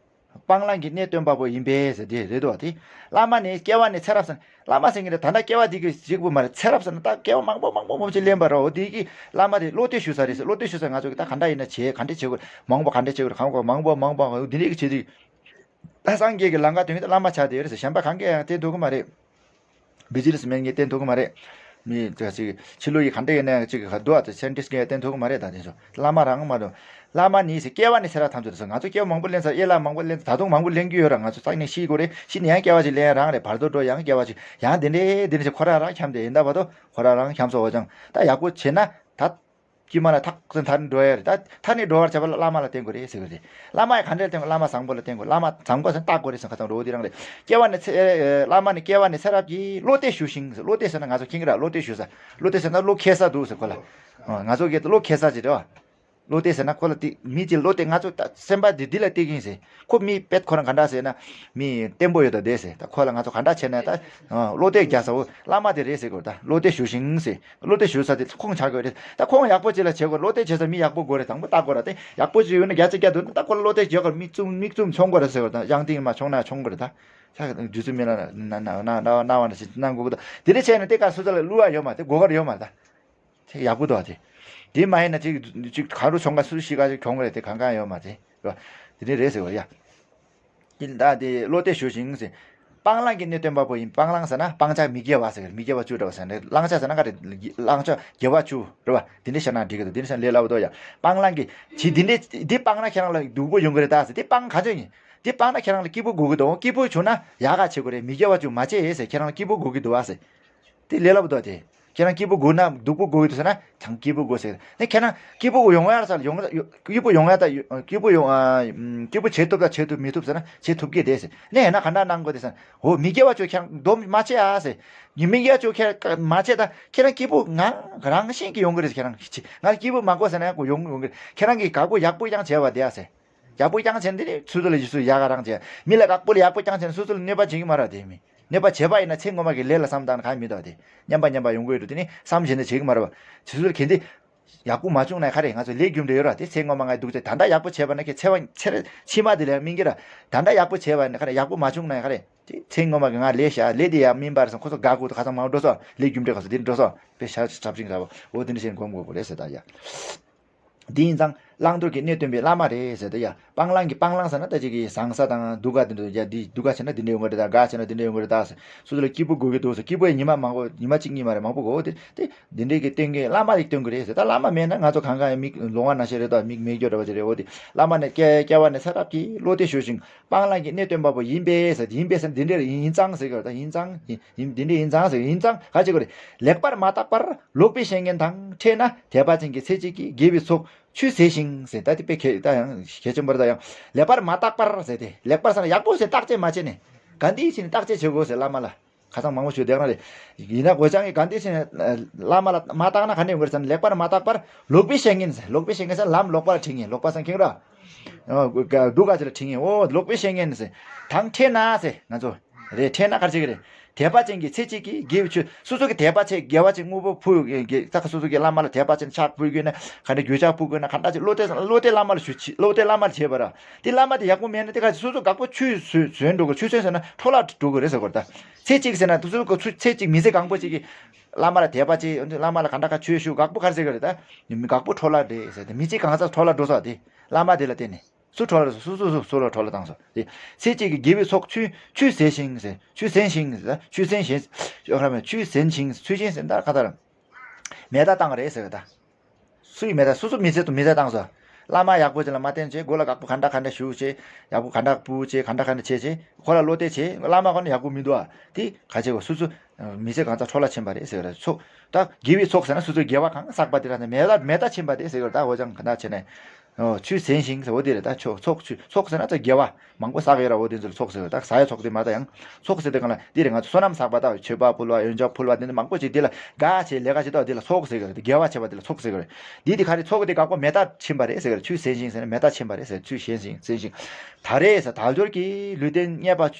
སྤང་བླང་གི་གནས་སྟོན་པ་པོ་ཡིན་པས་ཟེར་དེ་རེད་དོ། དེ་བླ་མ་ནི་སྐྱེ་བ་ནས་ཚེ་རབས་ཟེར་བླ་མ་ཟེར་མཁན་དེ་ད་ལྟ་སྐྱེ་བ་འདི་གི་གཅིག་པུ་མ་རེད། ཚེ་རབས་ཟེར་ན་ད་སྐྱེ་བ་མང་པོ་མང་པོ་མང་པོ་ཅིག་ལེན་པ་རེད། འོ་དེ་གི་བླ་མ་དེ་བློ་གཏད་ཞུ་ས་རེད་ཟེར། བློ་གཏད་ཞུ་ས་ང་ཚོ་གི་ད་ག་འདྲ་ཡིན་ན་བྱེད་ག་འདྲ་བྱེད་དགོས་མང་པོ་ག་འདྲ་བྱེད་དགོས་གང་དགོས་མང་པོ་མང་པོ་འདི་འདྲ་གི་བྱེད་དུས། ད་སངས་རྒྱས་ཀྱི་ལམ་ཁ་དོན་གྱི་བླ་མ་ཆགས་བསྡད་ཡོད་རེད་ཟེར། གཞན་པ་གང་གིས་ཡང་དེ་འགྲོ་གི་མ་རེད། བི་ཇི་ནེ་སི་མེན་གྱིས་བསྟན་ཐུབ་ཀྱི་མ་རེད། མི་ཅིག་ཕྱི་ལོགས་ཀྱི་ག་འདྲ་ཡིན་ན་ཅིག་ག་འདུག་ཨ། ཚེ་འདི་སྐྱེ་བསྟན་ཐུབ་ཀྱི་མ་རེད། ད་དེ་ཚོ་བླ་མ་རང་མ་གཏོགས། བླ་མ་ནི་ཟེར་སྐྱེ་བ་ནས་ཚེ་རབས་ཐམས་ཅད་དུ་ཟེར། ང་ཚོ་སྐྱེ་བ་མང་པོ་ལེན་ཚར། དབྱེ་བླ་མང་པོ་ལེན་ཚར། ད་དུང་མང་པོ་ལེན་གྱི་ཡོད་ར། ང་ཚོ་རྩ་ནས་ཤི་དགོས་རེད། ཤི་ནས་ཡང་སྐྱེ་བ་ཞིག་ལེན་རང་རེད། བར་དོ་འགྲོ་ཡང་སྐྱེ་བ་ཞིག་ཡང་དེ་འདྲས་དེ་འདྲས་ཁོ་རང་རང་འཁྱམས་ཏེ་ཡིན་ད་བར་དོ་ཁོ་རང་རང་འཁྱམས་སོང་བ་ཅང་། ད་ཡག་པོ་བྱས་ན་ད། དཀྱུས་མ་ལ་ཐག་ཚུན་ཐར་ནས་འགྲོ་ཡ་རེད། ད་ཐར་ནས་འགྲོ་བར་བྱ་བ་ལ་བླ་མ་ལ་བརྟེན་དགོས་རེད་ཟེར་གི་རེད། བླ་མ་ཡི་ག་འདྲས་བརྟེན་དགོས། བླ་མ་བཟང་པོ་ལ་བརྟེན་དགོས། བླ་མ་བཟང་པོ་ཟེར་ན་བརྟག་དགོས་རེད་ཟེར། ཁ་སང་རོ་དེ་རང་རེད། སྐྱེ་བ་ནས་ཚེ་བླ་མ་ནི་སྐྱེ་བ་ནས་ཚེ་རབས་ཀྱི་བློ་གཏད་ཞུ་ཞིང་ཟེར། བློ་གཏད་ཟེར་ན་ང་ཚོ་མཁྱེན་གི་ར། བློ་གཏད་ཞུ་ས། བློ་གཏད་ཟེར་ན་བློ་ཁེལ་ས་འདུག་ཟེར་ཁོ་ལ། ང་ཚོ་གི་བློ་ཁེལ་ས་ཅིག་རེད་བ། བློ་གཏད་ཟེར་ན་ཁོ་ལ་དེ་མི་གཅིག་བློ་གཏད། ང་ཚོ་ད་སེམས་པ་འདི་འདི་ལ་གཏད་ཀྱིན་ཟེར། ཁོ་མི་དཔེ་ཁོ་རང་ག་འདྲ་ཟེར་ན་མི་བརྟན་པོ་ཡོད་ད་དེ་ཟེར། ད་ཁོ་ལ་ང་ཚོ་ག་འདྲ་བྱས་ན་ད་བློ་གཏད་རྒྱག་ས་བོ་བླ་མ་དེ་རེད་ཟེར་དགོས། ད་བློ་གཏད་ཞུ་ཞིང་ཟེར། བློ་གཏད་ཞུ་ས་དེ་ཁོང་ཆགས་དགོས་རེད། ད་ཁོང་ཡག་པོ་ཅིག་ལ་བྱེད་དགོས། བློ་གཏད་བྱེད་ས་མི་ཡག་པོ་དགོས་རེད། དང་པོ་བལྟ་དགོས་ར། དེ་ཡག་པོ་ཅིག་ཡོད་ན་བརྒྱ་ཆ་བརྒྱ་འདུག་ན་ད་ཁོ་ལ་བློ་གཏད་བྱེད་དགོས། མིག་བཙུམ་མིག་བཙུམ་མཆོང་དགོས་ར་ཟེར་དགོས། ད་དབྱངས་སྟེང་མ་མཆོང་ན་མཆོང་དགོས་རེད། ད་ཆ་རྒྱུ་མཚན་མེད་ན་ན་ན་ན་ན་བ་ན་ཞིག་གནང་དགོས་གི་འདུག་དེ་འདྲ་བྱས་ན་དེ་ག་སུ་ཚ་ལ་བསླུ་བ་ཡོད་མ་རེད། དེ་དགོས་ག་ར་ཡོད་མ་རེད། ད་དེ་ཡག་པོ་འདུག་ཨ། དེ་དེ་མ་ཡིན་ན་ཅིག་ཅིག་ག་རུ་མཆོང་ག་སུ་ཤི་ག་ཅིག་མཆོང་གི་རེད། དེ་གང་གང་ཡོད་མ་རེད། རེད་བ། དེ་འདྲ་རེད་ཟེར་བ་ཡ། ཡིན་ད་དེ་བློ་གཏད་ཞུ་ཞིང་ཟེར། སྤང་བླང་གི་གནད་སྟོན་པ་པོ་ཡིན། སྤང་བླང་ཟེར་ན་སྤང་བྱ་མི་དགེ་བ་ཟེར། མི་དགེ་བ་བཅུ་འདྲ་བ་ཟེར་ནས་བླང་བྱ་ཟེར་ན་ག་རེ། བླང་བྱ་དགེ་བ་བཅུ་རེད་བ། དེ་འདྲ་བཤད་ན་འགྲིག་གི་འདུག་དེ་འདྲ་བཤད་ན་ལས་སླ་བོ་འདུག་ཡ། སྤང་བླང་གི་ཇི་འདི་འདྲ་འདི་སྤང་ན་ཁྱེད་རང་ལ་སྡུག་པོ་ཡོང་གི་རེད་ད་ཟེར། འདི་སྤང་ག་ཚོད་ཡིན། འདི་སྤང་ན་ཁྱེད་རང་ལ་སྐྱིད་པོ་དགོས་ཀྱི་འདུག་སྐྱིད་པོ་བྱུང་ན་ཡག་ག་བྱེད་དགོས་རེད། མི་དགེ་བ་བཅུ་མ་བྱེད་ཟེར། ཁྱེད་རང་ལ་སྐྱིད་པོ་དགོས་ཀྱི་འདུག་བ་ཟེར། དེ་ལས་སླ་པོ་འདུག་དེ། ཁྱེད་རང་སྐྱིད་པོ་དགོས་ན་སྡུག་པོ་དགོས་ཀྱི་འདུག་ཟེར་ན་ཁྱེད་རང་སྐྱིད་པོ་དགོས་ཟེར། ནས་ཁྱེད་རང་སྐྱིད་པོ་ཡོང་ཡ་ས་ཡོང་སྐྱིད་པོ་ཡོང་ཡ་ད་སྐྱིད་པོ་ཡོང་ཨ། སྐྱིད་པོ་བྱེད་ཐུབ་ད་བྱེད་ཐུབ། མི་ཐུབ་ཟེར་ན་བྱེད་ཐུབ་ཀྱི་རེད་ཟེར། ནས་ཡིན་ན་ག་འདྲ་གནང་དགོས་དེ་ཟེར་ན། འོ་མི་དགེ་བ་བཅུ་ཁྱེད་རང་སྡོམ་མ་བྱེད་ཨ་ཟེར། ཉི་མི་དགེ་བ་བཅུ་ཁྱེད་མ་བྱེད་ད་ཁྱེད་རང་སྐྱིད་པོ་ང་རང་བཞིན་གྱིས་ཡོང་གི་རེད། ཁྱེད་རང་ང་སྐྱིད་པོ་མ་དགོས་ཟེར་ན་ཡང་ཡོང་ཡོང་གི་རེད། ཁྱེད་རང་གིས་དགག་པོ་ཡག་པོ་རྐྱང་བྱས་པ་དེ་ཨ་ཟེར། ཡག་པོ་རྐྱང་བྱས་ན་འདི་ནི་སོ་སོ་ལ་ཡིད་སུ་ཡག་ག་རང་བྱས། མི་ལ་དགག་པོ་ལ་ཡག་པོ་རྐྱང་བྱས་ན་སོ་སོ་ལ་གནོད་པ་བྱེད་ཀྱི་མ་རེད་དེ་མི། གནོད་པ་བྱས་པ་ཡིན་ན་ཚེ་སྔོན་མ་གི་ལས་ལ་བསམ་བཏང་ན་གང་མི་འདུག་དེ། མཉམ་པ་མཉམ་པ་ཡོང་གི་ཡོད་འགྲོ། དེ་ནི་བསམ་བྱས་ན་བྱེད་ཀྱི་མ་རེད་བ། དེ་སོ་སོ་ལ་གལ་ཏེ་ཡག་པོ་མ་བྱུང་ན་ག་རེ། ང་ཚོ་ལས་རྒྱུ་འབྲས་ཡོད་ར། དེ་ཚེ་སྔོན་མ་ང་སྡུག་ཚེ་ད་ལྟ་ཡག་པོ་བྱས་པ་ན་ཁྱེད་ཚེ་བ་ཚེ་རེ་ཕྱི་མ་དེ་ལ་སྨིན་གྱི་ར། ད་ལྟ་ཡག་པོ་བྱས་པ་ཡིན་ན་ག་རེ། ཡག་པོ་མ་བྱུང་ན་ག་རེ། དེ་ཚེ་སྔོན་མ་གི་ང་ལས་བྱ་ལས་དེ་ཡག་སྨིན་པ་རེད་ཟེར། ཁོ་ཚོ་དགའ་དགོས་དུ་ཁ་སང་མང་འགྲོ་སོང་། ལས་རྒྱུ་འབྲས་ག་ཚོད་དེ་འགྲོ་སོང་། དཔེ་ཤ་ཚབ་ཅིང་ཚ་བོ་འོ་དེ་འདྲ་བྱས་ནས་སྒོམ་དགོས་པོ་རེད་ཟེར་ད་ཡ། འདི་ཡིན་ཙང་བླང་དོར་གྱི་གནད་སྟོན་པའི་བླ་མ་རེད་ཟེར་ཏེ་ཡ། སྤང་བླང་གི་སྤང་བླང་ཟེར་ན་ད་ཅིག་གི་བཟང་ས་དང་སྡུག་ག་དེ་འདྲ། ཡ་འདི་སྡུག་ག་བྱས་ན་འདི་འདྲ་ཡོང་གི་རེད་ད། དགའ་བྱས་ན་འདི་འདྲ་ཡོང་གི་རེད་ད་ཟེར། སོ་སོ་ལ་སྐྱིད་པོ་དགོས་ཀྱི་འདུག་ཟེར། སྐྱིད་པོ་ཡ་ཉི་མ་མང་པོ་ཉི་མ་གཅིག་གཉིས་མ་རེད་མང་པོ་དགོས། འོ་དེ་དེ་འདི་འདྲའི་གི་སྟོན་གྱི་བླ་མ་ཡིས་སྟོན་གྱི་རེད་ཟེར། ད་བླ་མ་མེད་ན་ང་ཚོ་གང་གང་ཡང་མིག་ལོང་བ་ན་ཤེས་རེད་ད། མིག་མེད་རྒྱུ་འདྲ་བ་ཅིག་རེད། འོ་དེ་བླ་མ་ནི་སྐྱེ་སྐྱེ་བ་ནས་ཚེ་རབས་ཀྱི་བློ་གཏད་ཞུ་ཞིང་སྤང་བླང་གི་གནད་སྟོན་པ་པོ་ཡིན་པས་ཟེར། ཡིན་པས་ཟེར་འདི་འདྲ་ཡིན་ཙང་ཟེར་གྱི་རེད་ད། ཡིན་ཙང་ཡིན་ཡིན་འདི་འདྲ་ཡིན་ཙང་ཟེར། ཡིན་ཙང་ག་བྱེད་དགོས་རེད། ལེགས་པར་མ་བརྟགས་པར། ལོག་པའི་བཤད་ཉེས་དང་འཕྲད་ན། དད་པ་ཅན་གྱི་ཚེ་གཅིག་གིས། དགེ་བའི་ཚོགས་ཆུད་ཟོས་ཤིང་ཟེར། ད་དེ་དཔེ་གལ་ད་ཡང་གལ་ཆེན་པོ་རེད་ད། ཡང་ལེགས་པར་མ་བརྟགས་པར་ཟེར་ཏེ། ལེགས་པར་ཟེར་ན་ཡག་པོ་ཟེར་བརྟག་དཔྱད་མ་བྱས་ནས། ག་འདི་ཡིན་ཕྱིན་ནས་བརྟག་དཔྱད་བྱེད་དགོས་ཟེར་བླ་མ་ལ། ཁ་སང་མང་པོ་ཞུས་བསྡད་ན་རེད། ཡིན་ན་འོ་ཅང་གིས་ག་འདི་ཕྱིན་ནས་བླ་མ་ལ་མ་བརྟགས་ན་ག་འདྲ་ཡོང་གི་རེད་ཟེར་ན། ལེགས་པར་མ་བརྟགས་པར་ལོག་པའི་བཤད་ཉེས་ཟེར། ལོག་པའི་བཤད་ཉེས་ཟེར་ན་ལམ་ལོག་པ་ལ་ཁྲིད་ཉེས། ལོག་པ་ཟེར་ན་མཁྱེན་གྱི་རེད། སྡུག་ག་ཅིག་ལ་ཁྲིད་ཉེས། འོ་ལོག་པའི་བཤད་ཉེས་ཟེར། དང་འཕྲད་ན་ཟེར་ང་ཚོ། རེད། འཕྲད་ན་ག་རེ་བྱེད་ཀྱི་རེད། དད་པ་ཅན་གྱི་ཚེ་གཅིག་གིས། དགེ་བའི་ཆོས་སོ་སོ་གི་དད་པ་ཆེ་དགེ་བ་ཆེ་དངོས་པོ་ཕུལ་ཡོད་ཀྱི་ད་ག་སོ་སོ་གི་བླ་མ་ལ་དད་པ་ཆེ་ཕྱག་ཕུལ་དགོས་ན་ག་འདྲ་རྒྱུ་ཆ་ཕུལ་དགོས་ན་ག་འདྲ་ཅིག་བློ་གཏད་བློ་གཏད་བླ་མ་ལ་ཞུ་བློ་གཏད་བླ་མ་ལ་བྱས་པ་ར། དེ་བླ་མ་དེ་ཡག་པོ་མེད་ན་དེ་ག་སོ་སོ་དགག་པོ་ཆུད་ཟོས་ཟོས་འགྲོ་དགོས། ཆུད་ཟོས་ཟེར་ན་འཕྲོ་བརླག་འགྲོ་དགོས་རེད་ཟེར་དགོས་རེད་ད། ཚེ་གཅིག་ཟེར་ན་སོ་སོ་གི་ཚུ་ཚེ་གཅིག་མི་ཚེ་གང་པོ་ཅིག་གི་བླ་མ་ལ་དད་པ་ཆེ་བླ་མ་ལ་ག་འདྲ་ག་ཆོས་ཞུ་དགག་པོ་ག་རེ་ཟེར་གི་རེད་ད། དགག་པོ་འཕྲོ་བརླག་རེད་ཟེར་ཏེ་མི་ཚེ་གང་ཚ་འཕྲོ་བརླག་འགྲོ་ས་དེ་བླ་མ་དེ་ལ་བརྟེན་ནས། སུ་འཕྲོ་བརླག་སུ་སུ་སུ་སུ་ལ་འཕྲོ་བརླག་བཏང་སོང་། དེ་ཚེ་གཅིག་གི་དགེ་བའི་ཚོགས་ཆུད་ཆུད་ཟོས་ཤིང་ཟེར། ཆུད་ཟོས་ཤིང་ཟེར། ཆུད་ཟོས་ཤིང་། ཆུད་ཟོས་ཤིང་། ཆུད་ཟོས་ཤིང་ཟེར་ད་ག་ལྟར་མེ་མདའ་བཏང་རེད་ཟེར་བ་ད། སུ་ཡི་མེ་མདའ། སུ་སུ་མི་ཚེ་དུ་མེ་མདའ་བཏང་སོང་། བླ་མ་ཡག་པོ་ཅིག་ལ་མ་བསྟེན་བྱས་མགོ་ལ་དགག་པོ་ག་འདྲ་ག་འདྲ་ཞུ་བྱས། ཡག་པོ་ག་འདྲ་སྤུ་བྱས་ག་འདྲ་ག་འདྲ་བྱས་བྱས་ཁོ་ལ་བློ་གཏད་བྱས་བླ་མ་ཁོ་ནི་ཡག་པོ་མི་འདུག་ཨ། དེ་ག་བྱེད་གོ་སུ་སུ། མི་ཚེ་གང་ཚ་འཕྲོ་བརླག་ཕྱིན་པ་རེད་ཟེར་གི་རེད། ཚོགས་ད་དགེ་བའི་ཚོགས་ཟེར་ན་སོ་སོའི་དགེ་བ་གང་བསགས་པ་དེ་ར་ནས་མེ་ལ་མེ་ལྟ་ཕྱིན་པ་རེད་ཟེར་གི་རེད། ད་འོ་ཅང་ག་འདྲ་བྱས་ནས། ཨོ་ཆུད་ཟོས་ཤིང་ཟེར་འོ་དེ་རེད། ད་ཆོག་ཚོགས་ཆུད་ཚོགས་ཟེར་ན་ཚོ་དགེ་བ་མང་པོ་བསགས་ཡོད་ར། འོ་དེ་ཚོ་ལ་ཚོགས་ཟེར་གི་རེད། ད་ཟ་ཡ་ཚོགས་དེ་མ་ད་ཡང་ཚོགས་ཟེར་དེ་གང་ལ་དེ་རེད། ང་ཚོ་བསོད་ནམས་བསགས་པ་ད་མཆོད་པ་ཕུལ་བ་ཡོན་ཆབ་ཕུལ་བ་དེ་འདྲ་མང་པོ་ཅིག་དེ་ལ་དགའ་བྱས་ལས་ཀ་བྱེད་ད་དེ་ལ་ཚོགས་ཟེར་གི་རེད། དགེ་བ་བྱས་པ་དེ་ལ་ཚོགས་ཟེར་གི་རེད། དེ་དེ་ག་རེད། ཚོགས་དེ་དགག་པ་མེ་ལྟ་ཕྱིན་པ་རེད་ཟེར་གི་རེད། ཆུད་ཟོས་ཤིང་ཟེར་ན་མེ་ལྟ་ཕྱིན་པ་རེད་ཟེར། ཆུད་ཟོས་ཤིང་ཟོས་ཤིང་། ད་རེས་ཟེར་དལ་འབྱོར་གྱི་ལུས་རྟེན་རྙེད་པ།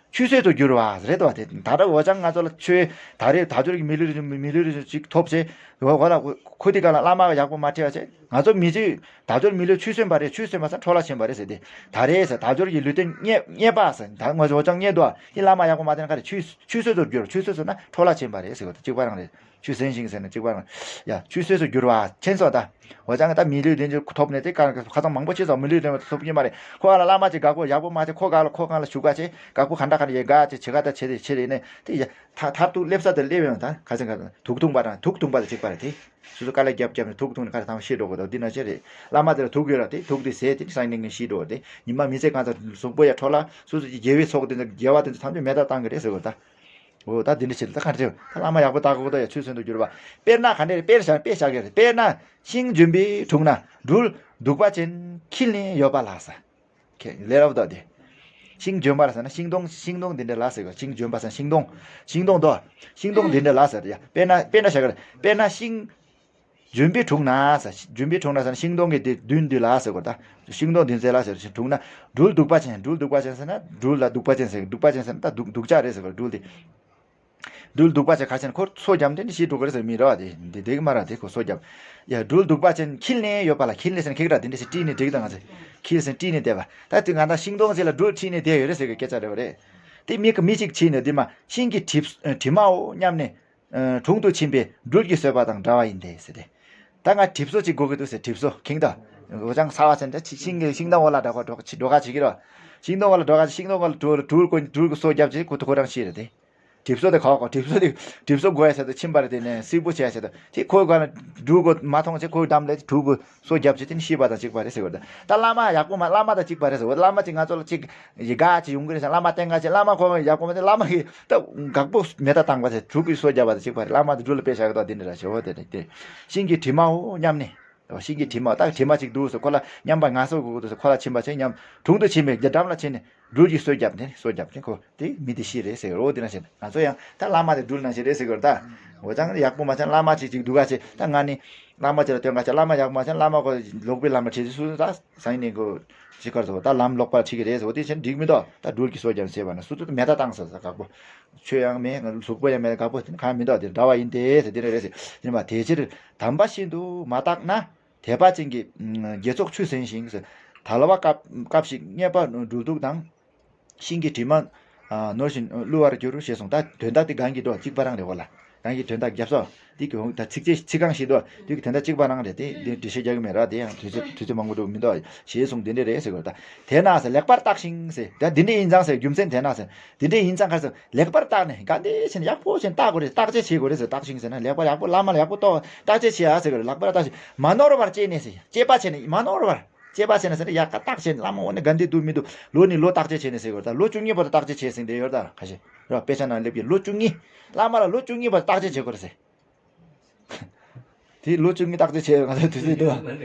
ཆུད་ཟོས་སུ་གྱུར་བ་རེད་བ། དེ་ད་ལྟ་འོ་ཅང་ང་ཚོ་ལ་ཆོས་ད་རེས་དལ་འབྱོར་གྱི་མི་ལུས་རེ་མི་ལུས་རེ་ཅིག་ཐོབ་ཚེ་འོ་འོ་ལ་ཁུ་དེ་ག་ལ་བླ་མ་ཡག་པོ་མ་ཁྲིད་བ་ཚེ་ང་ཚོ་མི་ཚེ་དལ་འབྱོར་མི་ལུས་ཆུད་ཟོས་པ་རེད། ཆུད་ཟོས་པ་ས་འཕྲོ་བརླག་ཕྱིན་པ་རེད་ཟེར་ཏེ། ད་རེས་ཟེར་དལ་འབྱོར་གྱི་ལུས་རྟེན་རྙེད་རྙེད་པ་ཟེར་ད་ང་ཚོ་འོ་ཅང་རྙེད་དོ། དེ་བླ་མ་ཡག་པོ་མ་བསྟེན་ན་ག་རེ་ཆུད་ཆུད་ཟོས་སུ་གྱུར། ཆུད་ཟོས་སུ་ན་འཕྲོ་བརླག་ཕྱིན་པ་རེད་ཟེར་གོ་ད་གཅིག་པ་རང་རེད། ཆུད་ཟོས་ཤིང་ཟེར་ན་གཅིག་པ་རང་། ཡ་ཆུད་ཟོས་སུ་གྱུར་བ་ཕྱིན་སོང་ད། འོ་ཅང་ད་མི་ལུས་རྟེན་ཅིག་ཐོབ་ནས་དེ་ག་ཁ་ཚང་མང་པོ་ཕྱིན་སོང་། མི་ལུས་རྟེན་ཐོབ་ཀྱི་མ་རེད། ཁོ་ག་ལ་བླ་མ་ཅིག་དགག་པོ་ཡག་པོ་མ་བྱས་ཁོ་ག་ལ་ཁོ་གང་ལ་ཞུགས་ག་བྱས་དགག་པོ་ག་འདྲ་ ཁ་ནས་ཡ་ག་ཅེ་ཆེ་ག་ད་ཆེ་དེ་ཆེ་རེ་ནས་དེ་ཡ་ཐ་ཐར་ཐུག་སླེབས་ས་དེ་སླེབས་ཡོང་ད་ག་ཚོད་ག་དུག་འཐུང་པ་དང་དུག་འཐུང་པ་དང་གཅིག་པ་རེད་དེ། སོ་སོ་དཀའ་ལས་རྒྱབ་རྒྱབ་ནས་དུག་འཐུང་ནས་ཁ་ཐང་ཤི་འགྲོ་གི་འདུག་འདི་ན་ཅི་རེད། བླ་མ་དེར་དུག་ཡོད་ར་དེ་དུག་དེ་ཟས་དེ་སང་ཉིན་ནས་ཤི་འགྲོ་དེ་ཉི་མ་མི་ཚེ་གང་ཚ་གཟུགས་པོ་ཡ་འཕྲོ་ལ་སོ་སོ་ཀྱི་དགེ་བའི་ཚོགས་དེ་ཚོ་དགེ་བ་དེ་ཚོ་ཐམས་ཅད་མེ་ད་བཏང་གི་རེད་ཟེར་གོ་ད། འོ་ད་འདི་འདྲ་བྱེད་ད་ག་འདྲ་ད་བླ་མ་ཡག་པོ་བཏགས་གོ་ད་ཡ་ཚུལ་མཚོན་དུ་གྱུར་པ། དཔེར་ན་ག་འདྲ་རེད་དཔེར་བཞག་དཔེ་བཞག་གི་རེད་དཔེར་ན་ཤིང་ལྗོན་པའི་དྲུང་ན་སྦྲུལ་གདུག་པ་ཅན་འཁྱིལ་ནས་ཡོད་པ་ལགས་ས། ཁྱེད་ལས་རབ་དོ་དེ། ཤིང་ལྗོན་པར་ཟེར་ན་ཤིང་སྡོང་ཤིང་སྡོང་འདི་འདྲ་ལ་ཟེར་གི་ཤིང་ལྗོན་པ་ཟེར་ན་ཤིང་སྡོང་། ཤིང་སྡོང་དོ། ཤིང་སྡོང་འདི་འདྲ་ལ་ཟེར་ཡ་དཔེར་ན་དཔེར་ན་བྱ་གི་རེད་དཔེར་ན་ཤིང་། ལྗོན་པའི་དྲུང་ན་ཟེར་ལྗོན་པའི་དྲུང་ན་ཟེར་ན་ཤིང་སྡོང་གི་དེ་མདུན་འདི་ལ་ཟེར་གི་རེད་ད། ཤིང་སྡོང་འདི་ཚེ་ལ་ཟེར་ཞིང་དྲུང་ན་སྦྲུལ་གདུག་པ་ཅན་སྦྲུལ་གདུག་པ་ཅན་ཟེར་ན་སྦྲུལ་ལ་གདུག་པ་ཅན་ཟེར་གདུག་པ་ཅན་ཟེར་ན་ད་གདུག་གདུག་ཅག་རེད་ཟེར་གི་རེད་སྦྲུལ་དེ། སྦྲུལ་གདུག་པ་ཅན་ག་ཅན་ཁོ་སོ་བརྒྱབ་དེ་འདྲ་ཤི་འགྲོ་གི་རེད་ཟེར་མི་རེད་བ་དེ་འདི་འདི་གི་མ་རེད་དེ་ཁོ་སོ་བརྒྱབ། ཡ་སྦྲུལ་གདུག་པ་ཅན་འཁྱིལ་ནས་ཡོད་པ་ལ་འཁྱིལ་ནས་ཟེར་ན་ཁེག་ར་དེ་འདྲ་ཞིག་དཀྲིས་ནས་འགྲིག་དང་ང་ཚོས་འཁྱིལ་ཟེར་དཀྲིས་ནས་བསྡད་པ་ད་དེ་ང་དང་ཤིང་སྡོང་ཅིག་ལ་སྦྲུལ་འཁྲིས་ནས་བསྡད་ཡོད་རེད་ཟེར་གི་སྐད་ཆ་རེད་བ་རེད། དེ་མི་གི་མི་གཅིག་ཕྱིན་ནས་དེ་མ་ཤིང་གི་གྲིབ་གྲིབ་མའོ་སྙམ་ནས་དྲུང་དུ་ཕྱིན་པའི་སྦྲུལ་གྱིས་གསོད་པ་དང་འདྲ་བ་ཡིན་ཏེ་ཟེར་ཏེ། ད་ང་གྲིབ་སོ་ཅིག་དགོས་ཀྱི་འདུག་ཟེར་གྲིབ་སོ་ཁེང་ད། འོ་ཅང་ས་བ་ཟེར་ན་ད་ཤིང་གི་ཤིང་སྡོང་འོག་ལ་འགྲོ་ག་འགྲོ་ག་བྱེད་ཀྱི་རེད་བ། ཤིང་སྡོང་འོག་ལ་འགྲོ་ག་ཤིང་སྡོང་འོག་ལ་སྦྲུལ་སྦྲུལ་སྐོར་སྦྲུལ་གྱིས་སོ་བརྒྱབ་ཅིག་ཁོ་ཁོ་རང་ཤི་རེད་དེ། གྲིབ་སོ་དེ་ག་བ་གྲིབ་སོ་དེ་གྲིབ་སོ་དགོས་ཡ་ཟེར་དུ་ཕྱིན་པ་རེད་དེ་ནས་སིལ་བུ་བྱས་ཟེར་དུ་དེ་ཁོའི་སྒང་ལ་སྦྲུལ་གོ་མ་མཐོང་ཚེ་ཁོའི་འགྲམ་ལ་སྦྲུལ་གོ་སོ་བརྒྱབ་ཅིག་དེ་ནས་ཤི་བ་དང་གཅིག་པ་རེད་ཟེར་བ་དང་ད་བླ་མ་ཡག་པོ་མ་བླ་མ་དང་གཅིག་པ་རེད་ཟེར་བ་བླ་མ་ཅིག་ང་ཚོ་ལ་ཅིག་ཡི་ག་ཅིག་ཡོང་གི་རེད་ཟེར་བླ་མ་བསྟེན་ག་ཅིག་བླ་མ་ཁོ་ཡག་པོ་མ་བསྟེན་བླ་མ་གི་ད་དགག་པོ་མེ་ད་བཏང་བ་ཟེར་སྦྲུལ་གོ་སོ་བརྒྱབ་པ་དང་གཅིག་པ་རེད་བླ་མ་དང་སྦྲུལ་ལ་དཔེ་བཞག་གི་ད་དེ་འདྲ་ར་ཞེ་བོ་དེ་རེད་དེ་ཤིང་གི་གྲིབ་མའོ་སྙམ་ནས། ཤིང་གི་གྲིབ་མ་ད་གྲིབ་མ་ཅིག་འདུག་ཟེར་ཁོ་ལ་མཉམ་པ་ང་སོ་དགོས་འདུག་ཟེར་ཁོ་ལ་ཕྱིན་པ་ཆེ་མཉམ་དྲུང་དུ་ཕྱིན་པའི་རྒྱ་འགྲམ་ལ་ཕྱིན་ནས་སྦྲུལ་གྱིས་སོ་བརྒྱབ་ནས་སོ་བརྒྱབ་ནས་ཁོ་དེ་མི་དེ་ཤི་རེད་ཟེར་རོ་དེ་ན་བྱས་ན་ང་ཚོ་ཡང་ད་བླ་མ་དེ་སྦྲུལ་ན་ཤི་རེད་ཟེར་གི་རེད་ད། འོ་ཅང་ཡག་པོ་མ་བྱས་ན་བླ་མ་ཅིག་ཅིག་འདུག་ག་ཅེ་ད་ང་ནི་བླ་མ་ཅིག་ལ་སྟོན་ག་ཅེ་བླ་མ་ཡག་པོ་མ་བྱས་ན་བླ་མ་ཁོ་ལོག་པའི་བླ་མ་ཁྲིད་ཅེ་སུ་ད་སང་ཉིན་ཁོ་ཅི་གར་སོ་ད་ལམ་ལོག་པར་ཁྲིད་ཀྱི་རེད་ཟེར་འོ་དེ་བྱས་ན་འགྲིག་མི་འདུག་ད་སྦྲུལ་གྱིས་སོ་བརྒྱབ་ཟེར་བ་ན་སུ་ཚོད་མེ་ད་བཏང་ཟེར་ཟེར་དགག་པོ། ཆོས་ཡང་མེད་ང་ལ་གཟུགས་པོ་ཡང་མེད་དགག་པོ་དེ་ནི་གང་མི་འདུག་དེ་འདྲ་བ་ཡིན་ཏེ་ཟེར་དེ་འདྲ་རེད་ཟེར་དེ་ནི་མ་དེ་ཕྱིར་དམ་པ་ཤིན་ཏུ་མ་བརྟགས་ན། དད་པ་ཅན་གྱི་དགེ་ཚོགས་ཆུད་ཟིན་ཞིང་། དལ་བ་སྐབས་སྐབས་ཤིག་རྙེད་པ་སྦྲུལ་གདུག་དང་། ཤིང་གི་གྲིབ་མ་ནོར་བཞིན་བསླུ་བར་འགྱུར་ཞེས་གསུངས། ད་དོན་དག་དེ་གང་གི་འགྲོ་གཅིག་པ་རང་རེད་བ་ལ། གང་གི་དོན་དག་རྒྱབ་སོ། དེ་གི་འོང་ད་ཚིགས་བཅད་ཚིག་རྐང་ཞིག་འདུག་དེ་གི་དོན་དག་གཅིག་པ་རང་རེད་དེ་འདི་འགྲེལ་བཤད་རྒྱག་གི་མེད་ར་དེ་ཡང་དུས་ཚོད་དུས་ཚོད་མང་པོ་འགྲོ་མི་འདུག་ཞེས་གསུངས་དེ་འདྲ་རེད་ཟེར་གི་རེད་ད། དེས་ན་ཟེར་ལེགས་པར་བརྟགས་ཤིང་ཟེར་ད་འདི་འདྲ་ཡིན་ཙང་ཟེར་རྒྱུ་མཚན་དེས་ན་ཟེར་འདི་འདྲ་ཡིན་ཙང་ག་ཟེར་ལེགས་པར་བརྟགས་ནས་ག་འདྲ་བྱས་ནས་ཡག་པོ་བྱས་ནས་བརྟག་དགོས་རེད་བརྟག་དཔྱད་བྱེད་དགོས་རེད་ཟེར་བརྟགས་ཤིང་ཟེར་ན་ལེགས་པར་ཡག་པོ་བླ་མ་ལ་ཡག་པོ་བརྟག་བརྟག་དཔྱད་བྱེད་ཨ་ཟེར་གི་རེད་ལེགས་པར་བརྟགས་ཤིང་མ་ནོར་བར་དཔྱད་ནས་ཟེར་དཔྱད་པ་བྱས་ནས་མ་ནོར་བར། དཔྱད་པ་བྱས་ན་ཟེར་ན་ཡག་ག་བརྟག་བྱས་ནས་བླ་མ་འོ་ན་དགའ་འདི་འདུག་མི་འདུག་ལོ་ནས་ལོ་བརྟག་དཔྱད་བྱས་ནས་ཟེར་དགོས་རེད་ད་ལོ་བཅུ་གཉིས་བར་དུ་བརྟག་དཔྱད་བྱས་ཟིན་བསྡད་ཡོད་རེད་ད་ཁ་ཤས་རེད་བ་དཔེ་ཆ་ནང་སླེབས་ཀྱི་ལོ་བཅུ་གཉིས། བླ་མ་ལ་ལོ་བཅུ་གཉིས་བར་དུ་བརྟག་དཔྱད་བྱེད་དགོས་རེད་ཟེར། དེ་ལོ་བཅུ་གཉིས་བརྟག་དཔྱད་བྱས་ཡོད་ང་ཚོའི་དུས་ཚོད་འདུག་བ།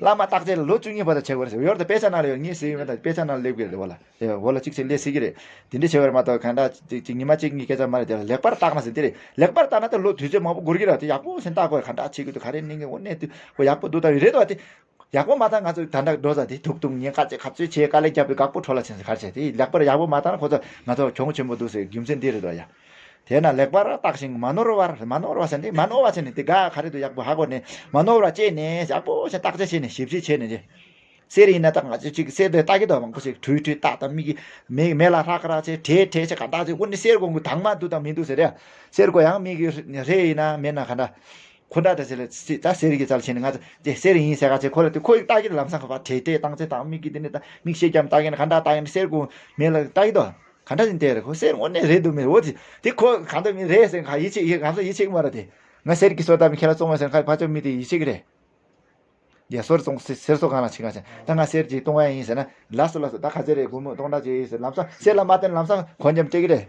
བླ་མ་བརྟག་དཔྱད་ལ་ལོ་བཅུ་གཉིས་བར་དུ་བྱེད་དགོས་རེད་ཟེར་ཡོད་རེད་ད་དཔེ་ཆ་ནང་ལ་ཡོད་ངས་ཟེར་ཡོད་མེད་ད་དཔེ་ཆ་ནང་ལ་སླེབས་ཀྱི་རེད་བ་ལ། དེ་འོ་ལ་གཅིག་བྱས་ལས་སྲིད་ཀྱི་རེད། དེ་འདྲ་བྱས་པར་མ་གཏོགས་གང་འདྲ་ཅིག་ཅིག་ཉི་མ་གཅིག་གཉིས་སྐད་ཆ་མ་རེད་དེ་ལ་ལེགས་པར་བརྟགས་ན་ཟེར་དེ་རེད་ལེགས་པར་བརྟགས་ན་ད་ལོ་དུས་ཚོད་མང་པོ་འགོར་གྱི་རེད་དེ་ཡག་པོ་ཟེར་བརྟག་དགོས་གང་འདྲ་བྱེད་ཀྱི་འདུག་ག་རེ་གནས་ངེས་འོ་གནས་དུས་ཁོ་ཡག་པོ་འདུག་ད་རེད་དོ་དེ། ཡག་པོ་མ་བརྟགས་ང་ཚོ་ད་ལྟ་འགྲོ་ས་དེ་དུག་དུག་ཉེན་ཁ་ཅིག་ག་ཚོད་ཆེ་དཀའ་ལས་བརྒྱབ་པའི་བཀག་པོ་འཕྲོ་ལ་ཕྱིན་ཟེར་ག་རེ་བྱས་དེ་ལེགས་པར་ཡག་པོ་མ་བརྟགས་ན་ཁོ་ཚོ་ང་ཚོ་གྱོང་ཆེན་པོ་འདུག་ཟེར་རྒྱུ་མཚན་འདི་རེད་དོ་ཡ། དེས་ན་ལེགས་པར་བརྟགས་ཤིང་མ་ནོར་བར་མ་ནོར་བ་ཟེར་ནི་མ་ནོར་བ་ཟེར་ནི་དེ་ག་ག་རེ་འདུག་ཡག་པོ་ཧ་གོ་ནས་མ་ནོར་བར་དཔྱད་ནས་ཡག་པོ་ཞིག་བརྟག་དཔྱད་བྱས་ནས་ཞིབ་དཔྱད་བྱས་ནས་ཅི། གསེར་ཡིན་ན་ད་ང་ཚོས་ཅིག་གསེར་དེ་བལྟ་གི་འདུག་མང་པོ་ཞིག་དྲུད་དྲུད་བལྟ་ད་མིག་གིས་མེ་མེ་ལ་ཧྲག་རག་བྱས་བྲེད་བྲེད་བྱས་ག་འདྲ་བྱས་དངོས་གནས་གསེར་གོང་གི་དྭངས་མ་འདུག་དང་མི་འདུག་ཟེར་ཡ། གསེར་གོ་ཡང་མིག་གིས་རེ་ཡིན་ན་མེད་ན་ག་འདྲ། ཁོ་འདྲ་ད་ཟེར་ལ་ད་གསེར་གྱི་རྩལ་ཆེ་ནས་ང་ཚོ་དེ་གསེར་ཡིན་ཟེར་ག་ཚེ་ཁོ་ལ་དེ་ཁོ་ཡིས་བལྟ་གི་ལམ་སང་ག་བ་བྲེད་བྲེད་བཏང་ཚེ་དང་མིག་གིས་དེ་ནས་ད་མིག་ཤེལ་རྒྱབ་བལྟ་གི་ན་ག་འདྲ་བལྟ་གི་ན་གསེར་གོང་མེ་ལ་བལྟ་གི་འདུག་ག་འདྲ་ཡིན་དེ་རེད་ཁོ་གསེར་དངོས་གནས་རེད་འདུག་མེད་འོ་དེ་དེ་ཁོ་ག་འདྲ་མིན་རེད་ཟེར་ག་ཡིད་ཆེས་ཡིད་ང་ཚོ་ཡིད་ཆེས་གི་མ་རེད་དེ། ང་གསེར་གྱི་སོ་ད་མི་ཁྱེད་ལ་བཙོང་བ་ཟེར་ཁ་ཕ་ཆོ་མི་དེ་ཡིད་ཆེས་གི་རེད། ཡ་སོར་བཙོང་གསེར་སོ་གང་ལ་ཕྱིན་ག་ཕྱིན་ད་ང་གསེར་གྱི་གཏོང་བ་ཡིན་ཟེར་ན་ལ་སོ་ལ་སོ་ད་ག་ཚད་རེད་སྒོར་མོ་སྟོང་ཕྲག་ཅིག་ཡིན་ཟེར་ལམ་སང་གསེར་ལ་མ་བརྟེན་ལམ་སང་གོན་རྒྱབ་སྤྲད་གི་རེད།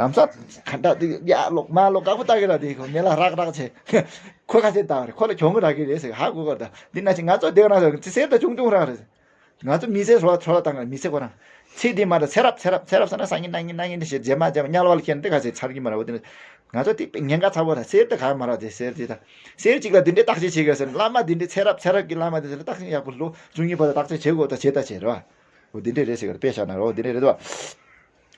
ལམ་སང་ག་འདྲ་དེ་ཡ་ལོག་མ་ལོག་དཀར་པོ་ལྟ་གི་ར་དེ་ཁོ་མེ་ལ་རག་རག་བྱས། ཁོ་ག་ཚད་ལྟ་བ་རེད་ཁོ་ལ་གྱོང་གི་རག་གི་རེད་ཟེར་ཧ་གོ་གར་ད་འདི་ན་ཅི་ང་ཚོ་དེ་ག་ན་ཟེར་གསེར་ད་ཆུང་ཆུང་རག་རེད། ང་ཚོ་མི་ཚེ་ཧྲོ་ཧྲོ་ལ་བཏང་ག་མི་ཚེ་ཁོ་རང་། ཚེ་འདི་མ་རེད་ཚེ་རབས་ཚེ་རབས་ཚེ་རབས་ཟེར་ན་སང་ཉིན་གནངས་ཉིན་གནངས་ཉིན་ཞེས་རྗེས་མ་རྗེས་མ་དམྱལ་བ་ལ་ཁྱེར་འདི་ག་ཚད་ཚར་གི་མ་རེད་འོ་དེ་ནི། ང་ཚོ་དེ་ཉེན་ཁ་ཚ་བོ་རེད་གསེར་དེ་ག་མ་རེད་དེ་གསེར་དེ་ད། གསེར་གཅིག་ལ་འདི་འདྲའི་བརྟག་དཔྱད་བྱེད་དགོས་ཟེར་ན་བླ་མ་འདི་འདྲའི་ཚེ་རབས་ཚེ་རབས་ཀྱི་བླ་མ་འདི་ཚོ་ལ་བརྟག་དཔྱད་ཡག་པོ་ལོ་བཅུ་གཉིས་བར་དུ་བརྟག་དཔྱད་བྱེད་དགོས་ད་བྱེད་ད་བྱེད་རེད་བ། འོ་འདི་འདྲའི་རེད་ཟེར་གི་རེད་དཔེ་བཞག་ན་རོ་འདི་འདྲའི་རེད་བ།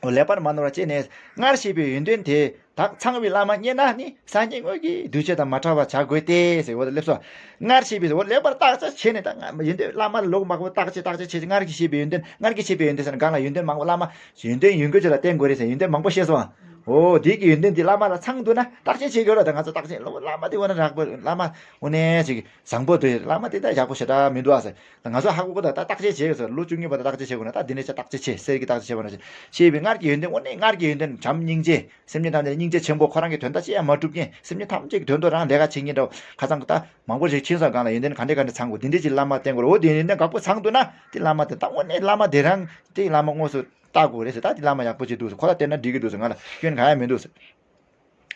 འོ་ལེགས་པར་མ་ནོར་བ་བྱས་ནས་སྔར་བཤད་པའི་ཡོན་ཏན་དེ་དག་ཚང་བའི་བླ་མ་རྙེད་ན་ནི་སངས་རྒྱས་དངོས་ཀྱི་གདུལ་བྱ་དང་མ་འཕྲད་པར་བྱ་དགོས་ཏེ་ཟེར་འོ་ད་སླེབས་སོ། སྔར་བཤད་པའི་འོ་ལེགས་པར་བརྟག་དཔྱད་བྱས་ནས་ད་ཡོན་ཏན་བླ་མ་ལ་ལོག་མ་དགོས་བརྟག་དཔྱད་བརྟག་དཔྱད་བྱས་ཏེ་སྔར་གྱི་བཤད་པའི་ཡོན་ཏན་སྔར་གྱི་བཤད་པའི་ཡོན་ཏན་ཟེར་ན་གང་ལ་ཡོན་ཏན་མང་པོ་བླ་མ་ཡོན་ཏན་ཡོན་གྱི་ཆོས་ལ་བརྟེན་དགོས་རེད་ཟེར་ཡོན་ཏན་མང་པོ་བཤད་སོང་། འོ་དེ་གི་ཡོན་ཏན་དེ་བླ་མ་ལ་ཚང་འདུག་ན་བརྟག་དཔྱད་བྱེད་དགོས་ར། ད་ང་ཚོ་བརྟག་དཔྱད་བླ་མ་དེ་འོ་ན་རག་པ། བླ་མ་འོ་ནས་ཅིག་བཟང་པོ་དེ། བླ་མ་དེ་ད་ཡག་པོ་ཞེ་དྲག་མི་འདུག་ཨ་ཟེར། ད་ང་ཚོ་ཧ་གོ་གོ། ད་ད་བརྟག་དཔྱད་བྱེད་དགོས་ཟེར། ལོ་བཅུ་གཉིས་བར་དུ་བརྟག་དཔྱད་བྱེད་དགོས་ན། ད་འདི་ནས་ཆ་བརྟག་དཔྱད་བྱེད། གསེར་གྱི་བརྟག་དཔྱད་བྱེད་པ་ན་ཅིག་ཤེས་པའི་སྔར་གྱི་ཡོན་ཏན། འོ་ནས་སྔར་གྱི་ཡོན་ཏན་བྱམས་སྙིང་རྗེ། སེམས་ཅན་ཐམས་ཅད་སྙིང་རྗེ་ཆེན་པོ། ཁོ་རང་གི་དོན་དག་ཅི་ཡང་མ་སྒྲུབ་མཁན། སེམས་ཅན་ཐམས་ཅད་ཀྱི་དོན་དུ་རང་ལས་ཀ་བྱེད་མཁན་འདྲ་བོ། ཁ་སང་གི་ད་མང་པོ་ཞིག་ཕྱིན་སོང་། གང་ལ་ཡོན་ཏན་ག་འདྲ་ག་འདྲ་ཚང་དགོས། འདི་འདྲ་ཅིག་བླ་མ་བསྟེན་དགོས་རེད། འོ་དེ་ཡོན་ཏན་འགག་པོ་ཚང་འདུག་ན་དེ་བླ་མ་དེ་ད་དངོས་གནས་བླ་མ་དེ་རང་དེ་བླ་མ་དངོས་སུ་བལྟ་དགོས་རེད་ཟེར། ད་དེ་བླ་མ་ཡག་པོ་ཅིག་འདུག་ཟེར། ཁོ་ལ་བསྟེན་ན་འགྲིག་གི་འདུག་ཟེར། ང་ལ་སྐྱོན་གང་ཡང་མི་འདུག་ཟེར།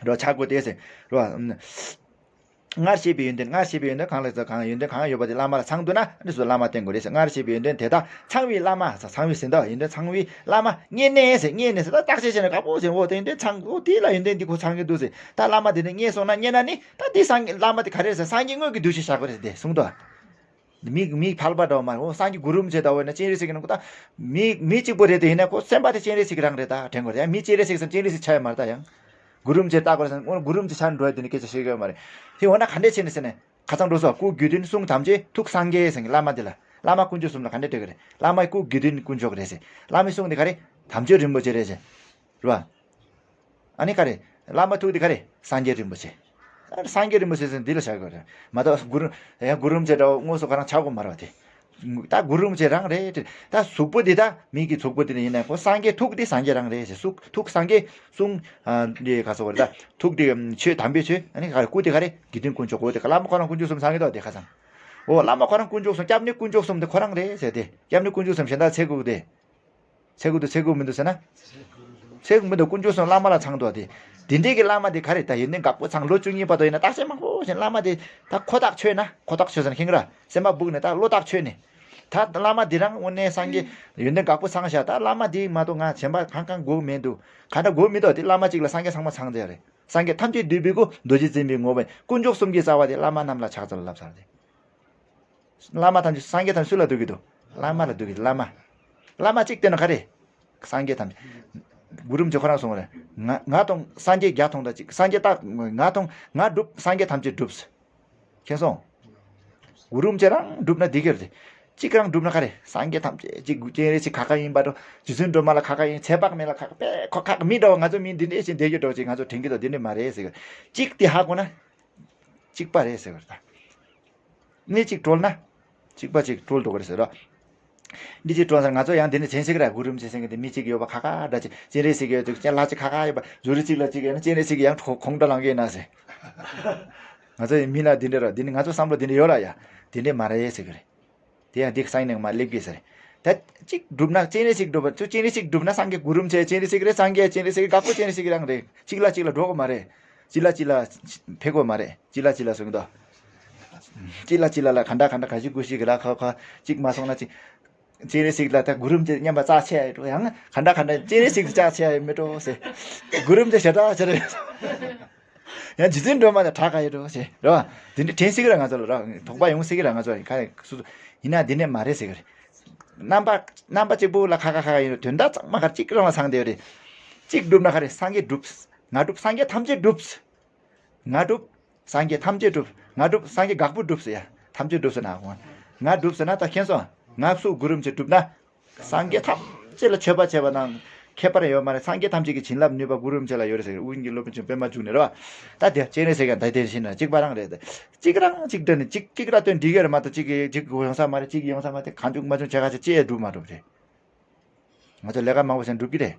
རོ་ཆག་སྒོ་དེ་ཟེར་རོ། སྔར་བཤད་པའི་ཡོན་ཏན། སྔར་བཤད་པའི་ཡོན་ཏན་གང་ལ་ཟེར། གང་ཡོན་ཏན་གང་ཡོད་པ་དེ་བླ་མ་ལ་ཚང་འདུག་ན་འདི་སུ་བླ་མ་བསྟེན་དགོས་རེད་ཟེར། སྔར་བཤད་པའི་ཡོན་ཏན་དེ་དག་ཚང་བའི་བླ་མ། ཚང་བའི་ཟེར་ད་ཡོན་ཏན་ཚང་བའི་བླ་མ་རྙེད་ནས་ཟེར། རྙེད་ནས་ཟེར་ད་བརྟག་དཔྱད་བྱས་ནས་དགའ་པོ་ཟེར། འོ་དེ་ཡོན་ཏན་ཚང་། འོ་དེ་ལ་ཡོན་ཏན་འདི་ཁོ་ཚང་གི་འདུག་ཟེར། ད་བླ་མ་དེ་ནས་རྙེད་སོང་ན། རྙེད་ན་ནི་ད་འདི་སངས་རྒྱས་བླ་མ་དེ་ག་རེ་རེད་ཟེར། སངས་རྒྱས་དངོས་ཀྱི་འདུ་ཤེས་བཞག་དགོས་རེད་ཟེར་དེ་གསུངས་ཏོ། མི་མི་ཕལ་པ་འདྲ་བོ་མ་རེད། འོ་སངས་རྒྱས་གུ་རུ་རིན་པོ་ཆེ་ལྟ་བུ་ཡིན་ན་སྤྱན་རས་གཟིགས་ཀྱི་ནང་ཁོ་ད་མི་མི་གཅིག་པོ་རེད་དེ། ཡིན་ན་ཁོ་སེམས་པ་དེ་སྤྱན་རས་གཟིགས་རང་རེད། ད་དྲན་དགོས་རེད། མི་སྤྱན་རས་གཟིགས་སམ་སྤྱན་རས་གཟིགས་ཆགས་ཡོད་མ་རེད། ད་ཡང་གུ་རུ་རིན་པོ་ཆེ་ལྟ་དགོས་རེད་ཟེར་ན། འོ་གུ་རུ་རིན་པོ་ཆེ་ཆགས་འགྲོ་ཡ་དེ་ནི་སྐད་ཆ་བཤད་ཀྱི་ཡོད་མ་རེད། དེ་འོ་ན་ག་འདྲས་བྱས་ནས་ཟེར་ན། ཁ་སང་འགྲོ་སོང་། སྐུ་དགེ་འདུན་གསུང་ཐམས་ཅད་ཐུགས་སངས་རྒྱས་ཟེར་མཁན་བླ་མ་དེ་ལ། བླ་མ་དཀོན་མཆོག་གསུམ་ལ་ག་འདྲས་འགྲེལ་གི་རེད། བླ་མ་སྐུ་དགེ་འདུན་དཀོན་མཆོག་རེད་ཟེར། བླ་མའི་གསུང་དེ་ག་རེ། དམ་ཆོས་རིན་པོ་ཆེ་རེད་ཟེར། རེད་བ། ཨ་ནི་ག་རེ། བླ་མ་ཐུགས་དེ་ག་རེ། སངས་རྒྱས་རིན་པོ་ཆེ། ཨ་ནི་སངས་རྒྱས་རིན་པོ་ཆེ་ཟེར་འདི་ལ་བཞག་གི་རེད། མ་གཏོགས་གུ་རུ། ཡང་གུ་རུ་རིན་པོ་ཆེ་འདྲ་བོ་དངོས་སུ་ཁོ་རང་ཆགས་དགོས་མ་རེད་བ་དེ། ད་གུ་རུ་རིན་པོ་ཆེ་རང་རེད་དེ། ད་གཟུགས་པོ་འདི་ད་མི་གི་གཟུགས་པོ་འདི་ནི་ཡིན་ན་ཁོ་སངས་རྒྱས། ཐུགས་འདི་སངས་རྒྱས་རང་རེད་ཟེར། གཟུགས་ཐུགས་སངས་རྒྱས་གསུང་། ཨ་འདི་ག་སོགས་རེད། ད་ཐུགས་འདི་ཆོས་དམ་པའི་ཆོས། ཨ་ནི་ག་རེ། སྐུ་དེ་ག་རེ། དགེ་འདུན་དཀོན་མཆོག། འོ་དེ་ག་བླ་མ་ཁོ་རང་དཀོན་མཆོག་གསུམ་ཚང་གི་འདུག་དེ་ཁ་སང་། འོ་བླ་མ་ཁོ་རང་དཀོན་མཆོག་གསུམ། སྐྱབས་གནས་དཀོན་མཆོག་གསུམ་དེ་ཁོ་རང་རེད་ཟེར་དེ། སྐྱབས་གནས་དཀོན་མཆོག་གསུམ་གཞན་དག་ཚེ་གུག་དེ། ཚེ་གུག་འདུག་ཚེ་གུག་མི་འདུག་ཟེར་ན། ཚེ་གུག་མི་འདུག་དཀོན་མཆོག་གསུམ་བླ་མ་ལ་ཚང་འདུག་དེ། དེ་འདྲས་ཀྱི་བླ་མ་དེ་ག་རེ། ད་ཡོན་ཏན་འགག་པོ་ཚང་། ལོ་བཅུ་གཉིས་བར་དུ་ཡིན་ན་བརྟག་དཔྱད་མང་པོ་བྱས་ན་བླ་མ་དེ་ད་ཁོ་ཐག་ཆོད་ན། ཁོ་ཐག་ཆོད་ཟེར་ན་ཁེངས་ར། སེམས་པ་སྦུག་ནས་ད་བློ་ཐག་ཆོད་ནས། ད་བླ་མ་འདི་རང་དངོས་གནས་སངས་རྒྱས་ཡོན་ཏན་འགག་པོ་ཚང་བཞག་ད་བླ་མ་འདི་མ་གཏོགས་ང་གཞན་པ་གང་གང་དགོས་མི་འདུག་ག་འདྲ་དགོས་མི་འདུག་དེ་བླ་མ་གཅིག་ལ་སངས་རྒྱས་ཚང་མ་ཚང་ཚར་རེད། སངས་རྒྱས་ཐམས་ཅད་འདུས་པའི་སྐུ། རྡོ་རྗེ་འཛིན་པའི་ངོ་བོ། དཀོན་མཆོག་གསུམ་གྱི་རྩ་བ་དེ་བླ་མ་རྣམས་ལ་ཕྱག་འཚལ་ལོ་ལབ་ཚར་རེད། བླ་མ་ཐམས་ཅད། སངས་རྒྱས་ཐམས་ཅད་སུ་ལ་འདུད་ཀྱི་འདུག་བླ་མ་ལ་འདུད་ཀྱི་འདུག་བླ་མ། བླ་མ་གཅིག་བསྟེན་ན་ག་རེ། སངས་རྒྱས་ཐམས་ཅད། གུ་རུ་རིན་པོ་ཆེ་ཁོ་རང་གསུངས་པ་རེད། ང་ང་མཐོང་སངས་རྒྱས་བརྒྱ་མཐོང་དང་གཅིག་སངས་རྒྱས་བལྟ། ང་མཐོང་། ང་སྒྲུབ་སངས་རྒྱས་ཐམས་ཅད་སྒྲུབ། མཁྱེན་སོང་། གུ་རུ་རིན་པོ་ཆེ་རང་སྒྲུབ་ན་འདི་ག་རེད། གཅིག་རང་སྒྲུབ་ན་ག་རེ། སངས་རྒྱས་ཐམས་ཅད་གཅིག་སྤྱན་རས་གཟིགས་ཁ་ཁ་ཡིན་པ་འགྲོ། རྗེ་བཙུན་སྒྲོལ་མ་ལ་ཁ་ཁ་ཡིན། ཚེ་དཔག་མེད་ལ་ཁ་ཁ། དཔེ་ཁོ་ཁ་མི་འདྲ་བ། ང་ཚོ་མི་འདི་འདྲས་ཅིག་འདས་རྒྱུ་འགྲོ་ཅིག་ང་ཚོ་དྲན་གྱི་འདུག་འདི་འདྲས་མ་རེད་ཟེར་གི། གཅིག་དེ་ཧ་གོ་ན། གཅིག་པ་རེད་ཟེར་བ་རེད་ད། གནས་གཅིག་གྲོལ་ན། གཅིག་པ་གཅིག་གྲོལ་འགྲོ་གི་རེད་ཟེར་རོ། འདི་གཅིག་གྲོལ་ས་ང་ཚོ་ཡང་འདི་ནས་བྱེད་ཤེས་ཀྱི་རེད། གུ་རུ་རིན་པོ་ཆེ་ཟེར་མཁན་དེ་མི་གཅིག་ཡོད་པ་ཁ་ཁ་འདྲ་ཅིག་སྤྱན་རས་གཟིགས་ཡོད་དུས་སྤྱན་ལྷ་གཅིག་ཁ་ཁ་ཡོད་པ། ཟུར་གཅིག་ལ་གཅིག་ཡོད་ན་སྤྱན་རས་གཟིགས་ཡང་ཁོ་ཁོང་ཁྲོ་ལངས་ཀྱི་ཡིན་ན་ཟེར། ང་ཚོ་ཡི་མི་ན་འདི་འདྲ་རོ། འདི་ནི་ང་ཚོ་བསམ་བློ་འདི་འདྲ་ཡོད་ར་ཡ། འདི་འདྲ་མ་རེད་ཟེར་གི་རེད། དེ་ཡང་འདི་སང་ཉིན་ནས་མར་སླེབས་ཀྱི་ཟེར། ད་གཅིག་སྒྲུབ་ན་སྤྱན་རས་གཟིགས་སྒྲུབ་པ་ཚོ། སྤྱན་རས་གཟིགས་སྒྲུབ་ན་སངས་རྒྱས་གུ་རུ་རིན་པོ་ཆེ་སྤྱན་རས་གཟིགས་རེད། སངས་རྒྱས་སྤྱན་རས་གཟིགས་རེད། འགག་པོ་སྤྱན་རས་གཟིགས་རང་རེད། གཅིག་ལ་གཅིག་ལ་འགྲོ་དགོས་མ་རེད། གཅིག་ལ་གཅིག་ལ་ཕེབས་དགོས་མ་རེད། གཅིག་ལ་གཅིག་ལ་གསུངས་འདུག་གཅིག་ལ་གཅིག་ལ་ལ་ག་འདྲ་ག་འདྲ་ག་ཞིག་གུ་ཞིག་གི་ལ་ཁ་ཁ་གཅིག་མ་སོང་ན་གཅིག་སྤྱན་རས་གཟིགས་ལ་ད་གུ་རུ་རིན་པོ་ཆེ་མཉམ་པ་རྩ་ཆེ་ཡ་འགྲོ། ཡང་ག་འདྲ་ག་འདྲ་སྤྱན་རས་གཟིགས་རྩ་ཆེ་ཡ་མི་འགྲོ་ཟེར། གུ་རུ་རིན་པོ་ཆེ་ཞེ་དྲག་ཆེ་རེད། ཡང་རྗེ་བཙུན་སྒྲོལ་མ་དང་གྲགས་ཁ་ཡོད་འགྲོ་ཞེས་རེད་བ། དེ་འདྲ་དྲན་སྲིད་ཀྱི་རེད་ང་ཚོ་ལ་ར། དོགས་པ་ཡོང་སྲིད་ཀྱི་རེད་ང་ཚོ་ལ། ག་རེ་སུ་སུ་ཡིན་ན་འདི་འདྲ་མ་རེད་ཟེར་གི་རེད། རྣམ་པ་རྣམ་པ་གཅིག་པུ་ལ་ཁ་ཁ་ཁ་ཁ་ཡིན་རུང་དོན་དག་ཚང་མ་ག་གཅིག་རང་ལ་ཚང་བསྡད་ཡོད་རེད། གཅིག་བསྒྲུབས་ན་ག་རེ། སངས་རྒྱས་སྒྲུབ། ང་སྒྲུབ་སངས་རྒྱས་ཐམས་ཅད་སྒྲུབ། ང་སྒྲུབ། སངས་རྒྱས་ཐམས་ཅད་སྒྲུབ། ང་སྒྲུབ་སངས་རྒྱས་འགག་པོ་སྒྲུབ་ཟེར་ཡ། ཐམས་ཅད་སྒྲུབ་ཟེར་ན་ཧོ། ང་སྒྲུབ་ཟེར་ན་ད་མཁྱེན་སོང་། ང་སུ་གུ་རུ་རིན་པོ་ཆེ་སྒྲུབ་ན། སངས་རྒྱས་ཐམས་ཅད་ལ་མཆོད་པ་བྱས་པ་དང་ཁྱད་པར་ཡོད་མ་རེད། སངས་རྒྱས་ཐམས་ཅད་ཀྱི་བྱིན་རླབས་ནུས་པ་གུ་རུ་རིན་པོ་ཆེ་ལ་ཡོད་རེད་ཟེར། དབུ་རྒྱན་གྱི་སློབ་དཔོན་ཆེན་པད་མ་འབྱུང་གནས་རེད་བ། ད་དེ་སྤྱན་རས་གཟིགས་ཀྱང་ད་དེ་བཞིན་ན་གཅིག་པ་རང་རེད། གཅིག་རང་གཅིག་འདྲ་ནི་གཅིག་གཅིག་ར་དོན་འགྲིག་གི་རེད་མ་གཏོགས་གཅིག་གིས་གཅིག་ཡོང་ས་མ་རེད། གཅིག་ཡོང་ས་མ་རེད། གང་བྱུང་མ་བྱུང་བྱེད་ག་ཚོད་ཅི་ཡང་སྒྲུབ་མ་སྒྲུབ་རེད། ང་ཚོ་ལས་ཀ་མང་པོ་བྱས་ན་འགྲུབ་ཀྱི་རེད།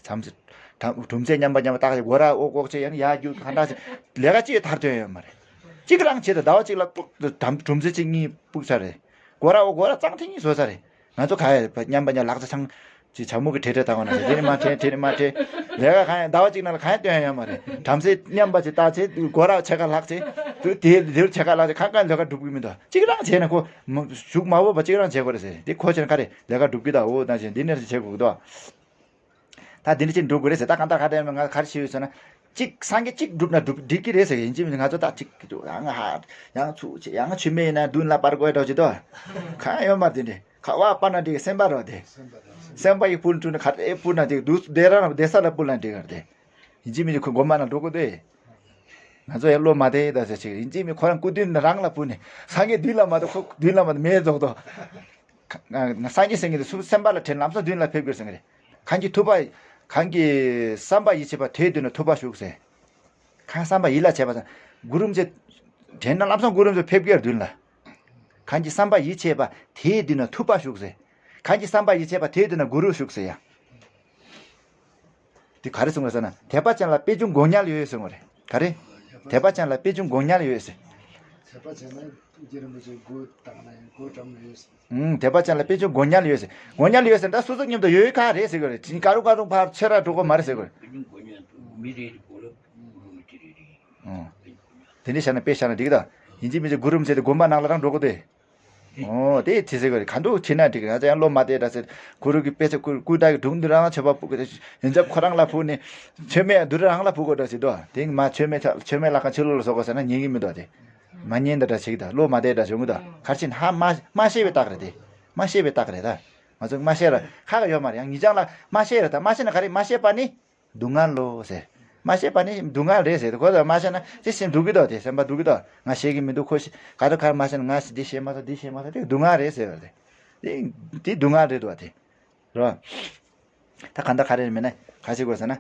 མཚམས་སུ་དམ་གྲུམ་ཚེ་མཉམ་པ་མཉམ་པ་བཏགས་ཏེ་སྒོ་ར་ཨོ་ཀོག་ཆེ་ཡང་ཡ་རྒྱུ་ག་འདྲ་ཞིག་ལས་ཀ་ཅི་ཡང་མཐར་ཐོན་ཡོད་མ་རེད། གཅིག་རང་བྱེད་དང་ཟླ་བ་གཅིག་ལ་ཕུག་དམ་གྲུམ་ཚེ་གཅིག་གཉིས་ཕུག་ཚར་རེད། སྒོ་ར་ཨོ་སྒོ་ར་གཙང་ཐིང་ངེ་བཟོ་ཚར་རེད། ང་ཚོ་ག་ཡ་མཉམ་པ་མཉམ་ལག་ཆ་ཚང་ཅི་བྱ་མུ་གི་ཁྲེ་ཁྲེ་བཏང་བ་ན་དེ་ནི་མ་ཁྲེ་དེ་ནི་མ་ཁྲེ། ལས་ཀ་གང་ཡང་ཟླ་བ་གཅིག་ནང་ལ་གང་ཡང་སྟོན་ཡ་ཡོད་མ་རེད། བྲམ་ཟེ་མཉམ་པ་ཅིག་བཏགས་ཚེ་སྒོ་ར་ཕྱེད་ཀ་ལྷག་ཚེ་དུ་དེ་དེར་ཕྱེད་ཀ་ལྷག་ཚེ་གང་ག་ལས་ཀ་སྒྲུབ་ཀྱི་མི་འདུག་གཅིག་རང་བྱས་ན་ཁོ་མ་ཞུགས་མ་འོས་པ་གཅིག་རང་བྱེད་དགོས་རེད་ཟེར། དེ་ཁོ་ཆེན་ག་རེ་ལས་ཀ་སྒྲུབ་ཀྱི་ད་འོ་ད་ཅན་འདི་ནས་བྱེད་དགོས་ཀྱི་འདུག་ད་འདི་འདྲ་ཅིག་འགྲོ་དགོས་རེད་ཟེར། ད་གང་ལྟར་ག་དེ་ང་ག་རེ་བྱས་ཡོད་ཟེར་ན། གཅིག་སངས་རྒྱས་གཅིག་སྒྲུབ་ན་སྒྲུབ་འགྲིག་གི་རེད་ཟེར། ཡིན་གཅིག་མིན་གཅིག་ང་ཚོ་ད་གཅིག་གི་འདུག་ཡང་ཧ་ཡང་ཚུགས་ཆེ་ཡང་ཆུ་མེད་ཡིན་ན་མདུན་ལ་སྤར་དགོས་འདྲ་ཅིག་འདུག་གང་ཡོད་མ་རེད། དེ་འདྲས་ཁ་བ་སྤར་ན་འགྲིག་གི། སེམས་པ་རོ་དེ་སེམས་པ་ཡི་ཕུལ་འཁྲུལ་ནི་ག་རེ་ཕུལ་ན་འགྲིག་འདུག་དེ་རང་བསྡད་ས་ལ་ཕུལ་ན་འགྲིག་གི་རེད། ཡིན་གཅིག་མིན་གཅིག་ཁོ་སྒོ་མ་ན་འགྲོ་དགོས་དེ། ང་ཚོ་ཡང་བློ་མ་བདེ་ད་ཟེར་ཅིག་ཡིན་གཅིག་མིན་ཁོ་རང་སྐུ་མདུན་རང་ལ་ཕུལ་ནས་སངས་རྒྱས་མདུན་ལ་མ་གཏོགས་ཁོ་མདུན་ལ་མ་གཏོགས་མེད་རྫོགས་དོ། ང་སངས་རྒྱས་ཟེར་མཁན་དེ་སུ་སེམས་པ་ལ་དྲན། ལམ་སང་མདུན་ལ་ཕེབས་དགོས་ཟེར་མཁན་རེད། གང་གི་ཐུབ་པ་ གང་གི་བསམ་པ་ཡིད་ཆེས་པ་དེའི་མདུན་ན་ཐུབ་པ་བཞུགས་ཟེར། གང་བསམ་པ་ཡིད་ལ་བྱེད་པ་ཟེར། གུ་རུ་རིན་པོ་ཆེ། དྲན་ན་ལམ་སང་གུ་རུ་རིན་པོ་ཆེ་ཕེབས་ཀྱི་མདུན་ལ། གང་གི་བསམ་པ་ཡིད་ཆེས་པ་དེའི་མདུན་ན་ཐུབ་པ་བཞུགས་ཟེར། གང་གི་བསམ་པ་ཡིད་ཆེས་པ་དེའི་མདུན་ན་གུ་རུ་བཞུགས་ཟེར་ཡ། དེ་ག་རེ་གསུངས་རེད་ཟེར་ན། དད་པ་ཅན་ལ་པད་འབྱུང་སྒོ་ཉལ་ཡོད་གསུངས་པ་རེད། ག་རེ། དད་པ་ཅན་ལ་པད་འབྱུང་སྒོ་ཉལ་ཡོད་ཟེར། དད་པ་བྱས་ན་ཐུགས་རྗེ་རིན་པོ་ཆེ་སྒོ་བཏགས་ན་ཡང་སྒོ་འགྲམ་ན་ཡོད་ཟེར། ཨུམ། དད་པ་ཅན་ལ་པད་འབྱུང་སྒོ་ཉལ་ཡོད་ཟེར། སྒོ་ཉལ་ཡོད་ཟེར་ད་སོ་སོ་མཉམ་དུ་ཡོད་ག་རེད་ཟེར་གི་རེད། ཅིང་ཀ་རུ་ཀ་རུ་ཕར་ཆོས་ར་འགྲོ་གི་མ་རེད་ཟེར་གི་རེད། ཨུམ། དེ་འདྲ་བྱས་ན་དཔེ་བཞག་ན་འགྲིག་གི་ད། ཡིན་གཅིག་མིན་གཅིག་གུ་རུ་རིན་པོ་ཆེ་དེ་དགོན་པ་ནང་ལ་རང་འགྲོ་གི་འདུག་ཨོ། དེ་དེ་ཟེར་གི་རེད། ག་འདུག་ཕྱིན་ན་འགྲིག་གི་རེད། ང་ཚོ་ཡང་བློ་མ་བདེ་འདྲ་ཟེར། གུ་རུ་གི་དཔེ་ཆ་ཀུ་ཀུ་ཏ་གི་སྒྲུང་འདི་རང་མཆོད་པ་ཕུལ་གི་རེད། ཡོན་ཚབ་ཁོ་རང་ལ་ཕུལ་ནས་མཆོད་མེ་འདི་རང་ལ་ཕུལ་དགོས་འདྲ་ཟེར་འདུག་དེ་མ་མཆོད་མེ་ཆ་མཆོད་མེ་ལྷ་ཁང་ཕྱི་ལོགས་ལ་བཟོ་དགོས་ཟེར་ན་ཉན་གི་མི་འདུག་དེ་མ་ཉན་འདི་འདྲ་བྱེད་གི་ད། བློ་མ་བདེ་འདྲ་བྱུང་གི་ད། ག་རེ་བྱས་ན་ཧ་མ་མ་ཤེས་པའི་རྟགས་རེད་དེ། མ་ཤེས་པའི་རྟགས་རེད་ད། ང་ཚོ་མ་ཤེས་ར་ཁག་ཡོད་མ་རེད། ཡང་ཉིན་རྐྱང་ལ་མ་ཤེས་ར་ད། མ་ཤེས་ན་ག་རེ། མ་ཤེས་པ་ནི། སྡུག་བསྔལ་ལོ་ཟེར། མ་ཤེས་པ་ནི་སྡུག་བསྔལ་རེད་ཟེར། ཁོ་ཚོ་མ་ཤེས་ན་ཅི་སེམས་སྡུག་གི་འདུག་དེ་སེམས་པ་སྡུག་གི་འདུག་ང་ཤེས་ཀྱི་མི་འདུག་ཁོ་ཤེས་ག་རེ་ག་རེ་མ་ཤེས་ན་ང་ཤེས་འདི་ཤེས་མ་ཐུབ་འདི་ཤེས་མ་ཐུབ་དེ་སྡུག་བསྔལ་རེད་ཟེར་བ་རེད། དེ་དེ་སྡུག་བསྔལ་རེད་འདུག་བ་དེ། རེད་བ། ད་གང་ལྟར་ག་རེ་མིན་ན་ག་ཤེས་དགོས་ཟེར་ན།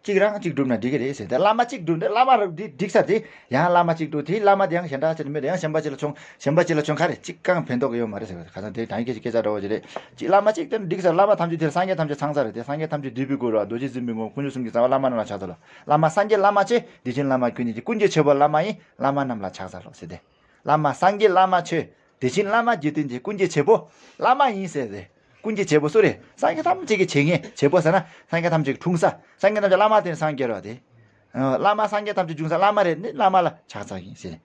གཅིག་རང་གཅིག་བསྒྲུབས་ན་འགྲིག་གི་རེད་ཟེར། དེ་བླ་མ་གཅིག་བསྒྲུབས་ན་བླ་མ་རང་འདི་འགྲིག་ས་དེ་ཡང་བླ་མ་གཅིག་བསྒྲུབས་དེ་བླ་མ་དེ་ཡང་གཞན་དག་ཅིག་མེད་དེ་ཡང་གཞན་པ་ཅིག་ལ་མཆོང་གཞན་པ་ཅིག་ལ་མཆོང་ག་རེ་གཅིག་གང་ཕན་ཐོགས་ཀྱི་ཡོད་མ་རེད་ཟེར་བ་རེད། ཁ་སང་དེ་གང་སྐད་ཀྱི་སྐད་ཆ་འདྲ་བོ་ཅིག་རེད། གཅིག་བླ་མ་གཅིག་དེ་འགྲིག་ས་བླ་མ་ཐམས་ཅད་དེར་སངས་རྒྱས་ཐམས་ཅད་ཚང་ས་རེད་དེ། སངས་རྒྱས་ཐམས་ཅད་འདུས་པའི་སྐུ་རེད་བ། རྡོ་རྗེ་འཛིན་པའི་ངོ་བོ་དཀོན་མཆོག་གསུམ་གྱི་རྩ་བ་བླ་མ་རྣམས་ལ་ཕྱག་འཚལ་ལོ། བླ་མ་སངས་རྒྱས་བླ་མ་ཆོས་དེ་བཞིན་བླ་མ་ཀུན་མཁྱེན་ཀུན་གྱི་ཆོས་པོ་བླ་མ་ཡིན། བླ་མ་རྣམས་ལ་ཕྱག་འཚལ་ལོ་ཟེར་ཏེ། བླ་མ་སངས་རྒྱས་བླ་མ་ཆོས་དེ་བཞིན་བླ་མ་དགེ་འདུན་གྱི་ཀུན་གྱི་བྱེད་པོ་བླ་མ་ཡིན་ཟེར་ཏེ། ཀུན་གྱི་བྱེད་པོ་སུ་རེད། སངས་རྒྱས་ཐམས་ཅད་ཀྱི་བྱེད་མཁན་བྱེད་པོ་ཟེར་ན་སངས་རྒྱས་ཐམས་ཅད་ཀྱི་འཁྲུངས་ས། སངས་རྒྱས་ཐམས་ཅད་བླ་མ་དེ་ནི་སངས་རྒྱས་རེད་བ་དེ། ཨ། བླ་མ་སངས་རྒྱས་ཐམས་ཅད་འཁྲུངས་ས་བླ་མ་རེད། ནི་བླ་མ་ལ་ཕྱག་འཚལ་ཡིན་ཟེར།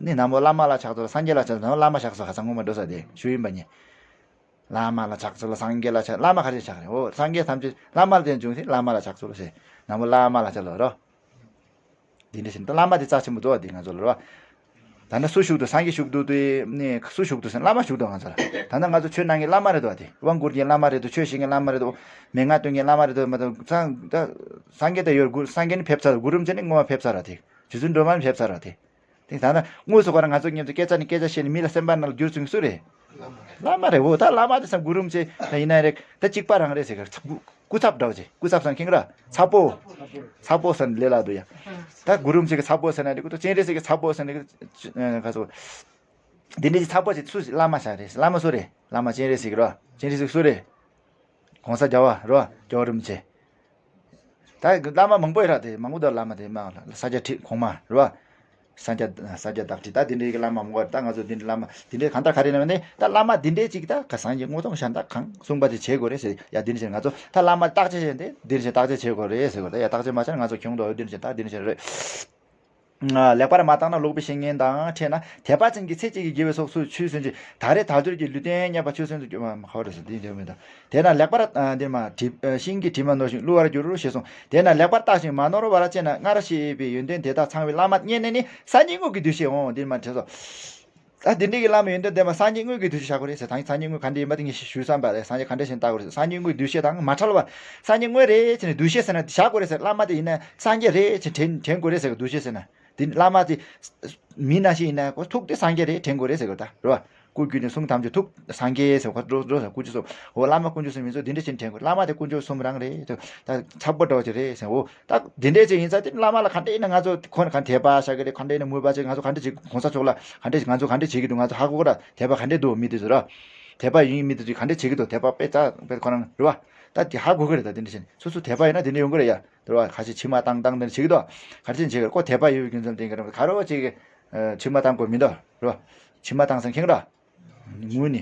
ནི་ན་མོ་བླ་མ་ལ་ཕྱག་འཚལ། སངས་རྒྱས་ལ་ཕྱག་འཚལ། བླ་མ་ཕྱག་འཚལ། ཁ་སང་ངོ་མ་འགྲོ་ས་དེ་ཞུ་ཡིན་པ་ཉེ། བླ་མ་ལ་ཕྱག་འཚལ། སངས་རྒྱས་ལ་ཕྱག་བླ་མ་ག་རེ་ཕྱག་རེད། འོ་སངས་རྒྱས་ཐམས་ཅད་བླ་མ་དེ་འབྱུང་ཚེ་བླ་མ་ལ་ཕྱག་འཚལ་ཟེར། ན་མོ་བླ་མ་ལ་ཕྱག་འཚལ་ལོ་རོ། འདི་འདྲ་ཞིག་ད་བླ་མ་དེ་རྩ་ཆེན་པོ་འདུག་བ་འདི་ང་ཚོ་ལ་རོ། ད་ནི་སུ་བཞུགས་འདུག་སངས་རྒྱས་བཞུགས་འདུག་དེ་ནི་སུ་བཞུགས་འདུག་ཟེར་ན་བླ་མ་བཞུགས་འདུག་ང་ཚོ་ལ། ད་ནི་ང་ཚོ་ཆོས་གནང་མཁན་བླ་མ་རེད་འདུག་བ་དེ། དབང་བསྐུར་མཁན་བླ་མ་རེད་འདུག་ཆོས་བཤད་མཁན་བླ་མ་རེད་འདུག་མན་ངག་སྟོན་མཁན་བླ་མ་རེད་འདུག་མ་གཏོགས་སངས་ད་སངས་རྒྱས་ད་ཡོད། གུ་སངས་རྒྱས་ནི་ཕེབས་ཚར། གུ་རུ་རིན་པོ་ཆེ་ནི་སྔོན་མ་ཕེབས་ཚར་བ་དེ། རྗེ་བཙུན་སྒྲོལ་མ་ནི་ཕེབས་ཚར་བ་དེ། དེ་ད་ནི་དངོས་སུ་ཁོ་རང་ང་ཚོ་མཉམ་དུ་སྐད་ཆ་ནས་སྐད་ཆ་བཤད་ནས་མི་ལ་སེམས་པ་ནང་ལ་བསྒྱུར་ཚུལ་སུ་རེད། བླ་མ་རེད། འོ་ད་བླ་མ་དེ་སང་གུ་རུ་རིན་པོ་ཆེ་ད་ཡིན་ན་རེད། ད་གཅིག་པ་རང་རེད་ཟེར་གི་སྐུ་སྐུ་ཚབ་འདྲ་བོ་ཅིག་སྐུ་ཚབ་སང་ཁེངས་ར་ཚ་པོ། ཚ་པོ་ཟེར་ནས་ལས་ལ་འདུག་ཡ། ད་གུ་རུ་རིན་པོ་ཆེ་གི་ཚ་པོ་ཟེར་ན་རེད། གུ་ཏོ་སྤྱན་རས་གཟིགས་ཀྱི་ཚ་པོ་ཟེར་ན་རེད། ག་ཚོ། འདི་འདྲའི་ཚ་པོ་ཅིག་སུ་བླ་མ་ཞིག་རེད། བླ་མ་སུ་རེད། བླ་མ་སྤྱན་རས་གཟིགས་རོ། སྤྱན་རས་གཟིགས་སུ་རེད། གོང་ས་རྒྱལ་བ་རོ། རྒྱལ་བ་རིན་པོ་ཆེ། ད་བླ་མ་མང་པོ་ཡོད་ར་དེ་མང་པོ་འདུག་བླ་མ་དེ་མ་ས་སྐྱ་ཁྲི་གོང་མ་རེད་བ། ས་སྐྱ་ས་སྐྱ་བདག་ཁྲི་ད་དེ་འདྲའི་གི་བླ་མ་མང་པོ་ད་ང་ཚོ་དེ་འདྲའི་བླ་མ་དེ་འདྲའི་གང་ལྟར་ག་རེ་ཡིན་ན་ནི་ད་བླ་མ་དེ་འདྲའི་ཅིག་ད་ག་སངས་རྒྱས་དངོས་དང་གཞན་དག་གང་གསུངས་པ་དེ་བྱེད་དགོས་རེད་ཟེར་ཡ། དེ་འདྲ་ཟེར་ང་ཚོ་ད་བླ་མ་བརྟག་དཔྱད་བྱས་ཏེ་དེ་འདྲ་བྱས་བརྟག་དཔྱད་བྱེད་དགོས་རེད་ཟེར་དགོས། ད་ཡ་བརྟག་དཔྱད་མ་བྱས་ན་ང་ཚོ་གྱོང་དུ་འོ་དེ་འདྲ་བྱས་ད་དེ་འདྲ་བྱས་རེད། ལེགས་པར་མ་བརྟགས་ན་ལོག་པའི་བཤེས་གཉེན་དང་འཕྲད་ན། དད་པ་ཅན་གྱི་ཚེ་གཅིག་གི་དགེ་བའི་ཚོགས་སུ་ཆུད་ཟིན་ཅིང་། ད་རེས་དལ་འབྱོར་གྱི་ལུས་རྟེན་རྙེད་པ་ཆུད་ཟིན་དུ་གྱུར་པ་ཧོ་རེ་ཟེར་འདི་འདོད་མེད་དང་། དེས་ན་ལེགས་པར་འདིར་མ་དྲིས་ཤིང་གི་དྲི་མ་ནོར་ཞིང་བསླུ་བར་འགྱུར་ཞེས་གསུངས། དེས་ན་ལེགས་པར་བརྟག་ཅིང་མ་ནོར་བར་བྱས་ན་སྔར་བཤད་པའི་ཡོན་ཏན་དེ་དག་ཚང་བའི་བླ་མ་རྙེད་ནས་ནི་སངས་རྒྱས་དངོས་ཀྱི་འདུ་ཤེས་འོང་། འདིར་མ་དྲིས་སོ། ད་འདི་འདྲའི་གི་བླ་མ་ཡོན་ཏན་ལྡན་པ་སངས་རྒྱས་དངོས་ཀྱི་འདུ་ཤེས་བཞག་དགོས་རེད་ཟེར། ད་སངས་རྒྱས་དངོས་ག་འདྲ་ཡིན་པ་དེ་ངས་ཞུས་བསམ་པ་རེད། སངས་རྒྱས་ག་འདྲ་ཞིག་བལྟ་དགོས་རེད་ཟེར། སངས་རྒྱས་དངོས་འདུ་ཤེས་དང་མ་བྲལ་བ། སངས་རྒྱས་དངོས་རེད་ཟེར་ནས་འདུ་ཤེས་ཟེར་ན་བཞག་དགོས་རེད་ཟེར། བླ་མ་དེ་ཡིན་ན་སངས་རྒྱས་རེད་ཟེར་དྲན་དྲན་དགོས་རེད་ཟེར་གི་འདུ་ཤེས་ཟེར་ན། དེ་བླ་མ་དེ་མི་ནང་བཞིན་ཡིན་ན་ཁོ་ཐུགས་དེ་སངས་རྒྱས་རེད་དྲན་དགོས་རེད་ཟེར་གི་ད་རེད་བ། སྐུ་བརྒྱུད་ནས་གསུང་ཐམས་ཅད་ཐུགས་སངས་རྒྱས་ཟེར་ཁོ་འགྲོ་འགྲོ་ཟེར། དཀོན་མཆོག་གསུམ། འོ་བླ་མ་དཀོན་མཆོག་གསུམ་ཡིན་ཚོ་འདི་འདྲ་ཞིག་དྲན་དགོས། བླ་མ་དེ་དཀོན་མཆོག་གསུམ་རང་རེད། ད་ཚ་པོ་འདྲ་བོ་ཅིག་རེད་ཟེར། འོ་ད་འདི་འདྲ་ཅིག་ཡིན་ཙང་དེ་བླ་མ་ལ་ག་འདྲ་ཡིན་ན་ང་ཚོ་ཁོ་ན་ག་འདྲ་དད་པ་བྱ་གི་རེད། ག་འདྲ་ཡིན་ན་མོས་པ་བྱེད། ང་ཚོ་ག་འདྲ་བྱེད། གོང་ས་མཆོག་ལ་ག་འདྲ་ང་ཚོ་ག་འདྲ་བྱེད་ཀྱི་འདུག་ང་ཚོ་ཧ་གོ་གི་ར། དད་པ་ག་འདྲ་འདུག་མི་དེ་ཚོ་ར། དད་པ་ཡིན་མི་དེ་ཚོས་ག་འདྲ་བྱེད་ཀྱི་འདུག་དད་པ་དཔེ་རྩ་དཔེ་ཁོ་རང་རེད་བ། ད་དེ་ཧ་གོ་གི་རེད། ད་དེ་འདྲ་ཞིག་སོ་སོ་དད་པ་ཡོད་ན་དེ་འདྲ་ཡོང་གི་རེད་ཡ། རེད་བ། ཁ་ཤས་མཆིལ་མ་བཏང་བཏང་དེ་འདྲ་བྱེད་ཀྱི་འདུག་ག་རེ་བྱེད་ཀྱི་རེད། ཁོ་དད་པ་ཡོད་པའི་རྒྱུ་མཚན་དེ་ག་རེ་ག་རེ་བྱེད་ཀྱི་མཆིལ་མ་བཏང་དགོས་མི་འདུག་རེད་བ། མཆིལ་མ་བཏང་ཟེར་མཁན་ར། ངུ་ནི།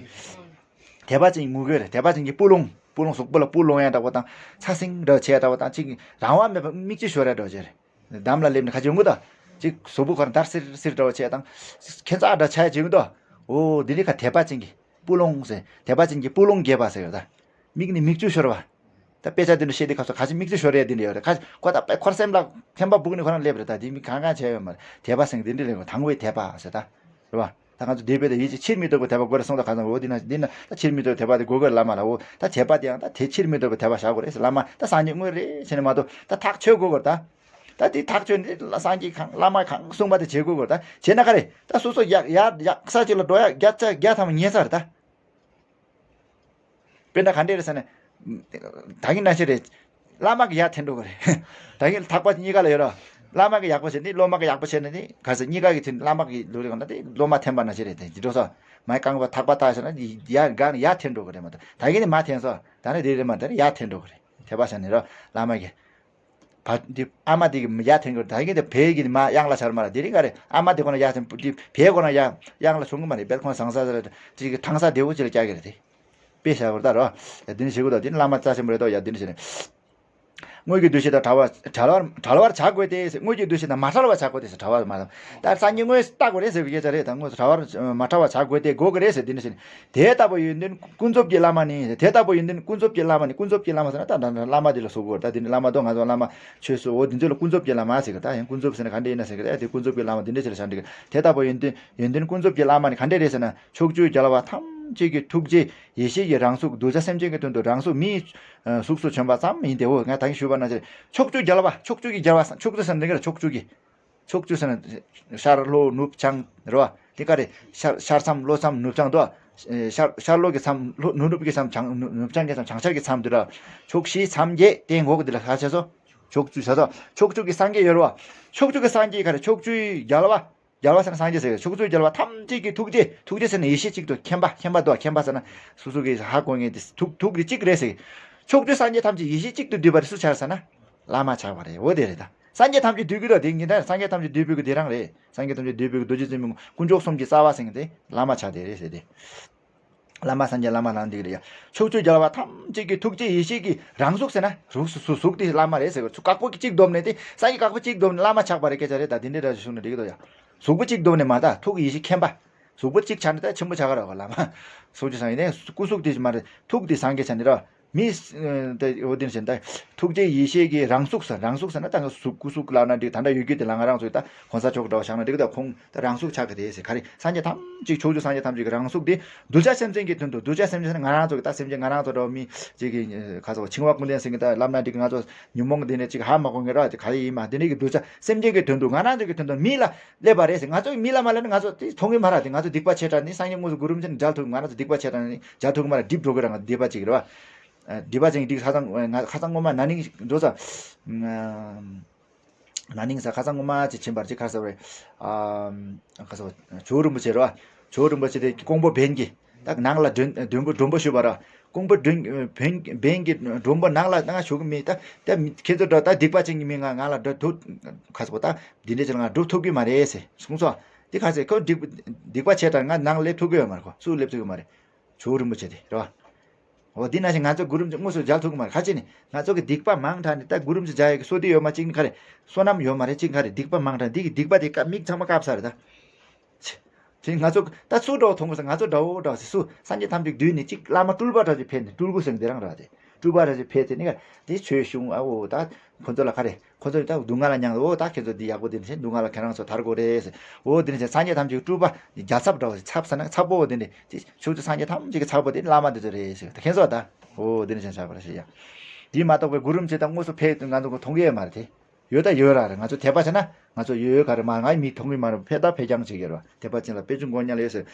དད་པ་ཅན་གྱི་ངུ་དགོས་རེད། དད་པ་ཅན་གྱི་སྤུ་ལོང་། སྤུ་ལོང་གཟུགས་པོ་ལ་སྤུ་ལོང་ཡ་འདྲ་བོ་དང་ཚ་སིང་འདྲ་བྱས་འདྲ་བོ་དང་ཅིག་རང་དབང་མེད་པ་མིག་ཆུ་ཤོར་ཡ་འདྲ་བོ་བྱས་རེད། འདམ་ལ་སླེབས་ནས་ཁ་ཅིག་ཡོང་གི་ད། ཅིག་གཟུགས་པོ་ཁོ་རང་འདར་སིར་སིར་འདྲ་བོ་བྱས་དང་། ཁྱད་མཚར་འདྲ་ཆ་ཡ་ཅིག་ཡོང་གི་ད། འོ་འདི་འདྲའི་ཁ་དད་པ་ཅན་གྱི་སྤུ་ལོང་ཟེར། དད་པ་ཅན་གྱི་སྤུ་ལོང་རྒྱས་པ་ཟེར་ཡོད་ད། མིག་ནས་མིག་ཆུ་ཤོར་བ། ད་དཔེ་ཆ་འདི་འདྲ་བཤད་དུས་སྐབས་སུ་ཁ་ཅིག་མིག་ཆུ་ཤོར་ཡ་འདི་འདྲ་ཡོད་རེད། ཁ་ཁོ་ད་དཔེ་ཁོར་སེམས་ལ་ཐེམ་པ་སྦུག་ནས་ཁོ་རང་སླེབས་རེད། ད་འདི་མི་གང་གང་བྱས་ཡོད་མ་རེད། དད་པ་ཟེར་མཁན་འདི་འདྲ་རེད། དང་བའི་དད་པ་ཟེར་ད། རེད་བ། ད་ང་ཚོ་འདས་པའི་ད་ཡིད་ཀྱི་ཕྱིར་མི་ལྡོག་པའི་དད་པ་དགོས་རེད་གསུངས་ད། ཁ་སང་འོ་འདི་ན་འདི་ན་ད་ཕྱིར་མི་ལྡོག་པའི་དད་པ་དེ་དགོས་གི་རེད་བླ་མ་ལ། འོ་ད་དད་པ་དེ་ཡང་ད་དེ་ཕྱིར་མི་ལྡོག་པའི་དད་པ་བཞག་དགོས་རེད་ཟེར། བླ་མ་ད་སངས་རྒྱས་དངོས་རེད་ཟེར་ནས་མ་གཏོགས་ད་ཐག་ཆོད་དགོས་གི་རེད་ད། ད་དེ་ཐག་ཆོད་འདི་ལ་སངས་རྒྱས་གང་བླ་མ་གང་གསུངས་པ་དེ་བྱེད་དགོས་གི་རེད་ད། བྱས་ན་ག་རེ་ད་སོ་སོ་ཡག་ཡག་ཡག་ས་ཅིག་ལ་འགྲོ་ཡག་བརྒྱ་ཆ་བརྒྱ་ཐམ་པ་ཉན་ས་རེད་ད། དཔེར་ན་ག་འདྲས་རེད་ཟེར་ན། ད་གིན་ནང་བཞིན་རེད། བླ་མ་གི་ཡར་འཐེན་འགྲོ་གི་རེད། ད་གིན་ཐག་པ་གཉིས་ཀ་ལ་ཡོད་ར། བླ་མ་གི་ཡག་པོ་བྱས་ནི་སློབ་མ་གི་ཡག་པོ་བྱས་ནི་ནི་ག་ཟེར། གཉིས་ཀ་གི་དེ་བླ་མ་གི་ལུགས་རེད་ག་ན་དེ་སློབ་མ་འཐེན་པ་ན་ཞིག་རེད། དེ་འདྲ་སོ། མའི་རྐང་པ་ཐག་པ་བཏགས་བྱས་ན་ཡར་ག་ནས་ཡར་འཐེན་འགྲོ་གི་རེད་མ་གཏོགས། ད་གིན་ནི་མར་འཐེན་སོ། ད་ནི་དེ་རེད་མ་དེ་ནི་ཡར་འཐེན་འགྲོ་གི་རེད། དེ་པ་བྱས་ནི་ར་བླ་མ་གི། བ་འདི་ཨ་མ་དེ་གི་ཡར་འཐེན་གི་རེད། ད་གིན་དེ་བལ་གི་མར་གཡང་ལ་ཤར་མ་ར། དེ་རིང་ག་རེད། ཨ་མ་དེ་ཁོ་ན་ཡར་འཐེན་འདི་བལ་ཁོ་ན་ཡར་གཡང་ལ་སོང་གི་མ་རེད། དཔེར་ཁོ་ན་ཟང་ས་ཟ་ར་དེ་གི་ཐང་ས་བདེ་བོ་ཅིག་ལ་བཀྱག་གི་རེད་དེ། དཔེ་བཞག་གི་རེད་ད་ར། ཡ་འདི་ནི་བྱེད་དགོས་ད། འདི་ནི་བླ་མ་རྩ་ཆེན་པོ་རེད་དོ། ཡ་འདི་ནི་བྱེད་ནི། དངོས་ཀྱི་འདུ་ཤེས་དང་བྲལ་བ་བྲལ་བར་བྲལ་བར་བྱ་དགོས་ཏེ། དངོས་ཀྱི་འདུ་ཤེས་དང་མ་བྲལ་བར་བྱ་དགོས་ཏེ། བྲལ་བར་མ་ད་སངས་རྒྱས་དངོས་བལྟ་དགོས་རེད་ཟེར་བའི་སྐད་ཆ་རེད། ད་དངོས་སུ་བྲལ་བར་མ་བྲལ་བར་བྱ་དགོས་ཏེ་དགོས་ཀྱི་རེད་ཟེར། འདི་ནི་བྱེད་ནི། དེ་ལྟ་བུ་ཡོན་ཏན་ཀུན་རྫོབ་ཀྱི་བླ་མ་ནི། དེ་ལྟ་བུ་ཡོན་ཏན་ཀུན་རྫོབ་ཀྱི་བླ་མ་ནི། ཀུན་རྫོབ་ཀྱི་བླ་མ་ཟེར་ན་ད་ད་བླ་མ་འདི་ལ་སོགས་པ། ད་འདི་ནི་བླ་མ་དོ་ང་ཚོ་བླ་མ་ཆོས་སུ་འོ་འདི་ཚོ་ལ་ཀུན་རྫོབ་ཀྱི་བླ་མ་ཟེར་གི། ད་ཡང་ཀུན་རྫོབ་ཟེར་ན་ག་འདྲ་ཡིན་ན་ཟེར་གི། ད་དེ་ཀུན་རྫོབ་ཀྱི་བླ་མ་འདི་འདྲ་ཆེ་ལ་བཞག་འགྲིག་གི། དེ་ལྟ་བུ་ཡོན་ཏན་ཡོན་ཏན་ཀུན་རྫོབ་ཀྱི་བླ་མ་ནི་ག་འདྲ་རེད་ཟེར་ན། ཕྱོགས་བཅུའི་རྒྱལ་བ་ཐམས་ཅད་ཀྱི་ཐུགས་རྗེ་ཡེ་ཤེས་ཀྱི་རང་གཟུགས་གདུལ་བྱ་སེམས་ཅན་གྱི་དོན་དུ་རང་གཟུགས་མིའི་གཟུགས་སུ་བྱོན་པ་ཙམ་ཡིན་ཏེ། འོ་ང་ད་གིན་ཞུས་པ་ནང་བཞིན་ཕྱོགས་བཅུའི་རྒྱལ་བ། ཕྱོགས་བཅུ་གི་རྒྱལ་བ། ཕྱོགས་བཅུ་ཟེར་ན་འདི་ག་རེ། ཕྱོགས་བཅུ་གི། ཕྱོགས་བཅུ་ཟེར་ན་ཤར་ལྷོ་ནུབ་བྱང་རེད་བ། དེ་ག་རེ། ཤར་ཤར་མཚམས་ལྷོ་མཚམས་ནུབ་བྱང་དོ། ཤར་ཤར་ལྷོ་གི་མཚམས་ལྷོ་ནུབ་ནུབ་ཀྱི་མཚམས་བྱང་ནུབ་ནུབ་བྱང་གི་མཚམས་བྱང་ཤར་གྱི་མཚམས་དེ་ར། ཕྱོགས་བཞི་མཚམས་བརྒྱད་དེ་འོག་གི་དེ་ལ་ག་བྱས་སོ། ཕྱོགས་བཅུ་བྱས་སོ། ཕྱོགས་བཅུ་གི་སངས་རྒྱས་ཡོད་རེད་བ། ཕྱོགས་བཅུ་གི་སངས་རྒྱས་ག་རེ། ཕྱོགས་བཅུའི་རྒྱལ་བ། རྒྱལ་བ་ཟེར་ན་སངས་རྒྱས་ཟེར་གི། ཕྱོགས་བཅུའི་རྒྱལ་བ་ཐམས་ཅད་ཀྱི་ཐུགས་རྗེ། ཐུགས་རྗེ་ཟེར་ན་ཡེ་ཤེས་གཅིག་ཏུ་མཁྱེན་པ། མཁྱེན་པ་དོ། མཁྱེན་པ་ཟེར་ན་སོ་སོ་གི་ཧ་གོ་མཁན་དེ་ཐུགས་ཐུགས་རྗེ་གཅིག་རེད་ཟེར་གི། ཕྱོགས་བཅུའི་སངས་རྒྱས་ཐམས་ཅད་ཡེ་ཤེས་གཅིག་ཏུ་འདུས་པ་རེད། སུ་ཆགས་ཟེར་ན་བླ་མ་ཆགས་པ་རེད། འོ་དེ་རེད་ད། སངས་རྒྱས་ཐམས་ཅད་འདུས་ཀྱི་རེད། དེ་ཉིན་ད་སངས་རྒྱས་ཐམས་ཅད་འདུས་པའི་གི་དེ་རང་རེད། སངས་རྒྱས་ཐམས་ཅད་འདུས་པའི་གི་རྡོ་རྗེ་བཙུན་མོ་དཀོན་མཆོག་གསུམ་གྱི་རྩ་བ་ཟེར་མཁན་དེ་བླ་མ་ཆགས་དེ་རེད་ཟེར་ཏེ། བླ་མ་སངས་རྒྱས་བླ་མ་རང་འདི་རེད་ཡ། ཕྱོགས་བཅུའི་རྒྱལ་བ་ཐམས་ཅད་ཀྱི་ཐུགས་རྗེ་ཡེ་ཤེས་ཀྱི་རང་གཟུགས་ཟེར་ན་གཟུགས་སུ་གཟུགས་དེ་བླ་མ་རེད་ཟེར་གི། ཚུར་བཀག་པོ་གཅིག་བསྡོམས་ནས་དེ། སངས་རྒྱས་བཀག་པོ་གཅིག་བསྡོམས་ནས་བླ་མ་ཆགས་པ་རེད། སྐད་ཆ་རེད་ད། དེ་འདྲའི་འདྲ་ཞིག་གསུངས་ནས་འགྲིག་གི་འདུག་ཡ། གཟུགས་པོ་གཅིག་བསྡོམས་ནས་མ་ད། ཐུགས་ཡེ་ཤེས་མཁྱེན་པ། གཟུགས་པོ་གཅིག་ཆགས་ནས་ད་ཆེན་པོ་ཆགས་ཀ་རེད་བ་བླ་མ། ཕྱོགས་བཅུ་སངས་རྒྱས་ནས་སྐུ་གཟུགས་དེ་མ་རེད། ཐུགས་དེ་སངས་རྒྱས་ཆགས་ནས་རེད་བ། མི་ཨ་ད་འོ་དེ་ནས་བྱས་ད་ཐུགས་རྗེ་ཡེ་ཤེས་ཀྱི་རང་གཟུགས་ཟེར། རང་གཟུགས་ཟེར་ན་ད་ང་གཟུགས་སྐུ་གཟུགས་ལབ་ན་འགྲིག་ད་ལྟ་ཡོད་རྒྱུ་དེ་ལ་ང་རང་ཚོས་ད་གོང་ས་མཆོག་འདྲ་བ་བཞག་ན་འགྲིག་ད་ཁོང་ད་རང་གཟུགས་ཆགས་ཀྱི་རེད་ཟེར། ག་རེ། སངས་རྒྱས་ཐམས་ཅད་ཕྱོགས་བཅུ་སངས་རྒྱས་ཐམས་ཅད་ཀྱི་རང་གཟུགས་དེ་གདུལ་བྱ་སེམས་ཅན་གྱི་དོན་དུ། གདུལ་བྱ་སེམས་ཅན་ཟེར་ན་ང་རང་ཚོ་གི་ད་སེམས་ཅན་ང་རང་ཚོ་འདྲ་བ་མི་ཅིག་གི་ཁ་སོ་འཆིང་བ་ཀུན་ལྡན་ཟེར་གི་ད་ལབ་ན་འགྲིག་ང་ཚོ་ཉོན་མོངས་དེ་ནས་ཅིག་ཧ་མ་གོ་ངེས་ར་དེ་ག་རེ་ཡིན་མ། དེ་ནས་གི་གདུལ་བྱ་སེམས་ཅན་གྱི་དོན་དུ་ང་རང་ཚོ་གི་དོན་དུ་མི་ལ་སླེབས་པ་རེད་ཟེར། ང་ཚོ་གི་མི་ལ་མ་སླེབས་ན་ང་ཚོ་དེ་མཐོང་གི་མ་ར། དེ་ང་ཚོ་སྡིག་པ་ཆེ་དྲགས་ནི་སངས་རྒྱས་དངོས་སུ་གུ་རུ་རིན་ཆེན་མཇལ་ཐུབ། ང་རང་ཚོ་སྡིག་པ་ཆེ་དྲགས་ནི་མཇལ་ཐུབ་གི་མ་ར། སྒྲིབ་འགྲོ་གི་ར། ང་སྡིག་པ་ཅིག་རེད་བ། སྡིག་པ་ཅན་གྱི་སྡིག་ཁ་སང་ང་ཁ་སང་སྔོན་མ་ན་ནིང་འགྲོ་ས་ན་ནིང་ས་ཁ་སང་སྔོན་མ་ཅིག་ཕྱིན་པར་ཅིག་ཁར་ས་བ་རེད། ཨ་ཁ་ས་བ་ཇོ་བོ་རིན་པོ་ཆེ་རེད་བ། ཇོ་བོ་རིན་པོ་ཆེ་དེ་ཀོང་པོ་བན་གྱི་ད་ནང་ལ་མགྲོན་མགྲོན་པོ་མགྲོན་པོ་ཞུས་པ་ར། ཀོང་པོ་བན་བན་གྱི་མགྲོན་པོ་ནང་ལ་ང་ཞུགས་གི་མེད། ད་ད་ཁྱེད་ཚོ་འདྲ་ད་སྡིག་པ་ཅན་གྱི་མི་ང་ང་ལ་འགྲོ་ཐུབ་ཁ་ས་བ་ད་འདི་འདྲ་ཅིག་ལ་ང་འགྲོ་ཐུབ་གི་མ་རེད་ཟེར་གསུངས་སོ། དེ་ཁ་ས་ཁོ་སྡིག་སྡིག་པ་ཆེ་དྲགས་ང་ནང་སླེབས་ཐུབ་གི་ཡོད་མ་རེད། ཁོ་སུ་སླེབས་ཐུབ་གི་མ་རེད། ཇོ་བོ་རིན་པོ་ཆེ་དེ་རེད་བ། འོ་འདི་ནང་བཞིན་ང་ཚོ་གུ་རུ་རིན་པོ་ཆེ་དངོས་སུ་མཇལ་ཐུབ་ཀྱི་མ་རེད། ཁ་ཅིག་ནི་ང་ཚོ་གི་སྡིག་པ་མང་དྲགས་ནི་ད་གུ་རུ་རིན་པོ་ཆེ་མཇལ་ཡག་གི་བསོད་བདེ་ཡོད་མ་གཅིག་ནི་ག་རེ། བསོད་ནམས་ཡོད་མ་རེད། གཅིག་ག་རེ། སྡིག་པ་མང་དྲགས་འདི་གི་སྡིག་པ་དེ་ཀ་མིག་ཚང་མ་བཀབ་ས་རེད་ད། ཆེ་ཆེ་ང་ཚོ་ད་སུ་འདྲ་བོ་མཐོང་དགོས་ས། ང་ཚོ་འདྲ་བོ་འདྲ་བོ་ཟེར། སུ་སངས་རྒྱས་ཐམས་ཅད་བསྡུས་ནས་གཅིག་བླ་མ་སྤྲུལ་པ་འདྲ་ཅིག་ཕེབས་ནས། སྤྲུལ་སྐུ་ཟེར་ནི་དེ་རང་རེད་བ། དེ་སྤྲུལ་པ་འདྲ་ཅིག་ཕེབས་ཚེ་ནི་ག་དེ་ཆོས་གསུང་ཨ་འོ་ད་ཁོ་ཚོ་ལ་ག་རེ། ཁོ་ཚོས་ད་སྡུག་བསྔལ་ལ་མྱངས་འོ་ད་ཁྱེད་ཚོ་འདི་ཡག་པོ་དེ་འདྲ་བྱས་སྡུག་བསྔལ་ལ་ཁྱེད་རང་ཚོ་ཐར་དགོས་རེད་ཟེར། འོ་དེ་འདྲ་བྱས་སངས་རྒྱས་ཐམས་ཅད་སྤྲུལ་པ་རྒྱལ་ཚབ་འདྲ་བོ་ཚབ་ཟེར་ན་ཚབ་པོ་འོ་དེ་འདྲ་དེ་ཕྱོགས་བཅུ་སངས་རྒྱས་ཐམས་ཅད་ཀྱི་ཚབ་པོ་དེ་བླ་མ་དེ་ཚོ་རེད་ཟེར། ད་ཁྱེད་ཚོ་ད་འོ་དེ་འདྲ་བྱས་ཆགས་པ་རེད་ཟེར་ཡ། དེ་མ་གཏོགས་པའི་གུ་རུ་རིན་པོ་ཆེ་ད་དངོས་སུ་ཕེབས་ང་ཚོ་མཐོང་གི་ཡོད་མ་རེད་དེ། ཡོད་ད་ཡོད་ར་རེད། ང་ཚོ་དད་པ་བྱས་ན་ང་ཚོ་ཡོད་ཡོད་ག་རེ་མ་ང་མིག་མཐོང་གི་མ་རེད། ཕེབས་ད་ཕེབས་རྐྱང་བྱེད་ཀྱི་རེད་བ། དད་པ་ཅན་ལ་དཔེ་ཆུང་སྒོ་ཉལ་ཡོད་ཟེར།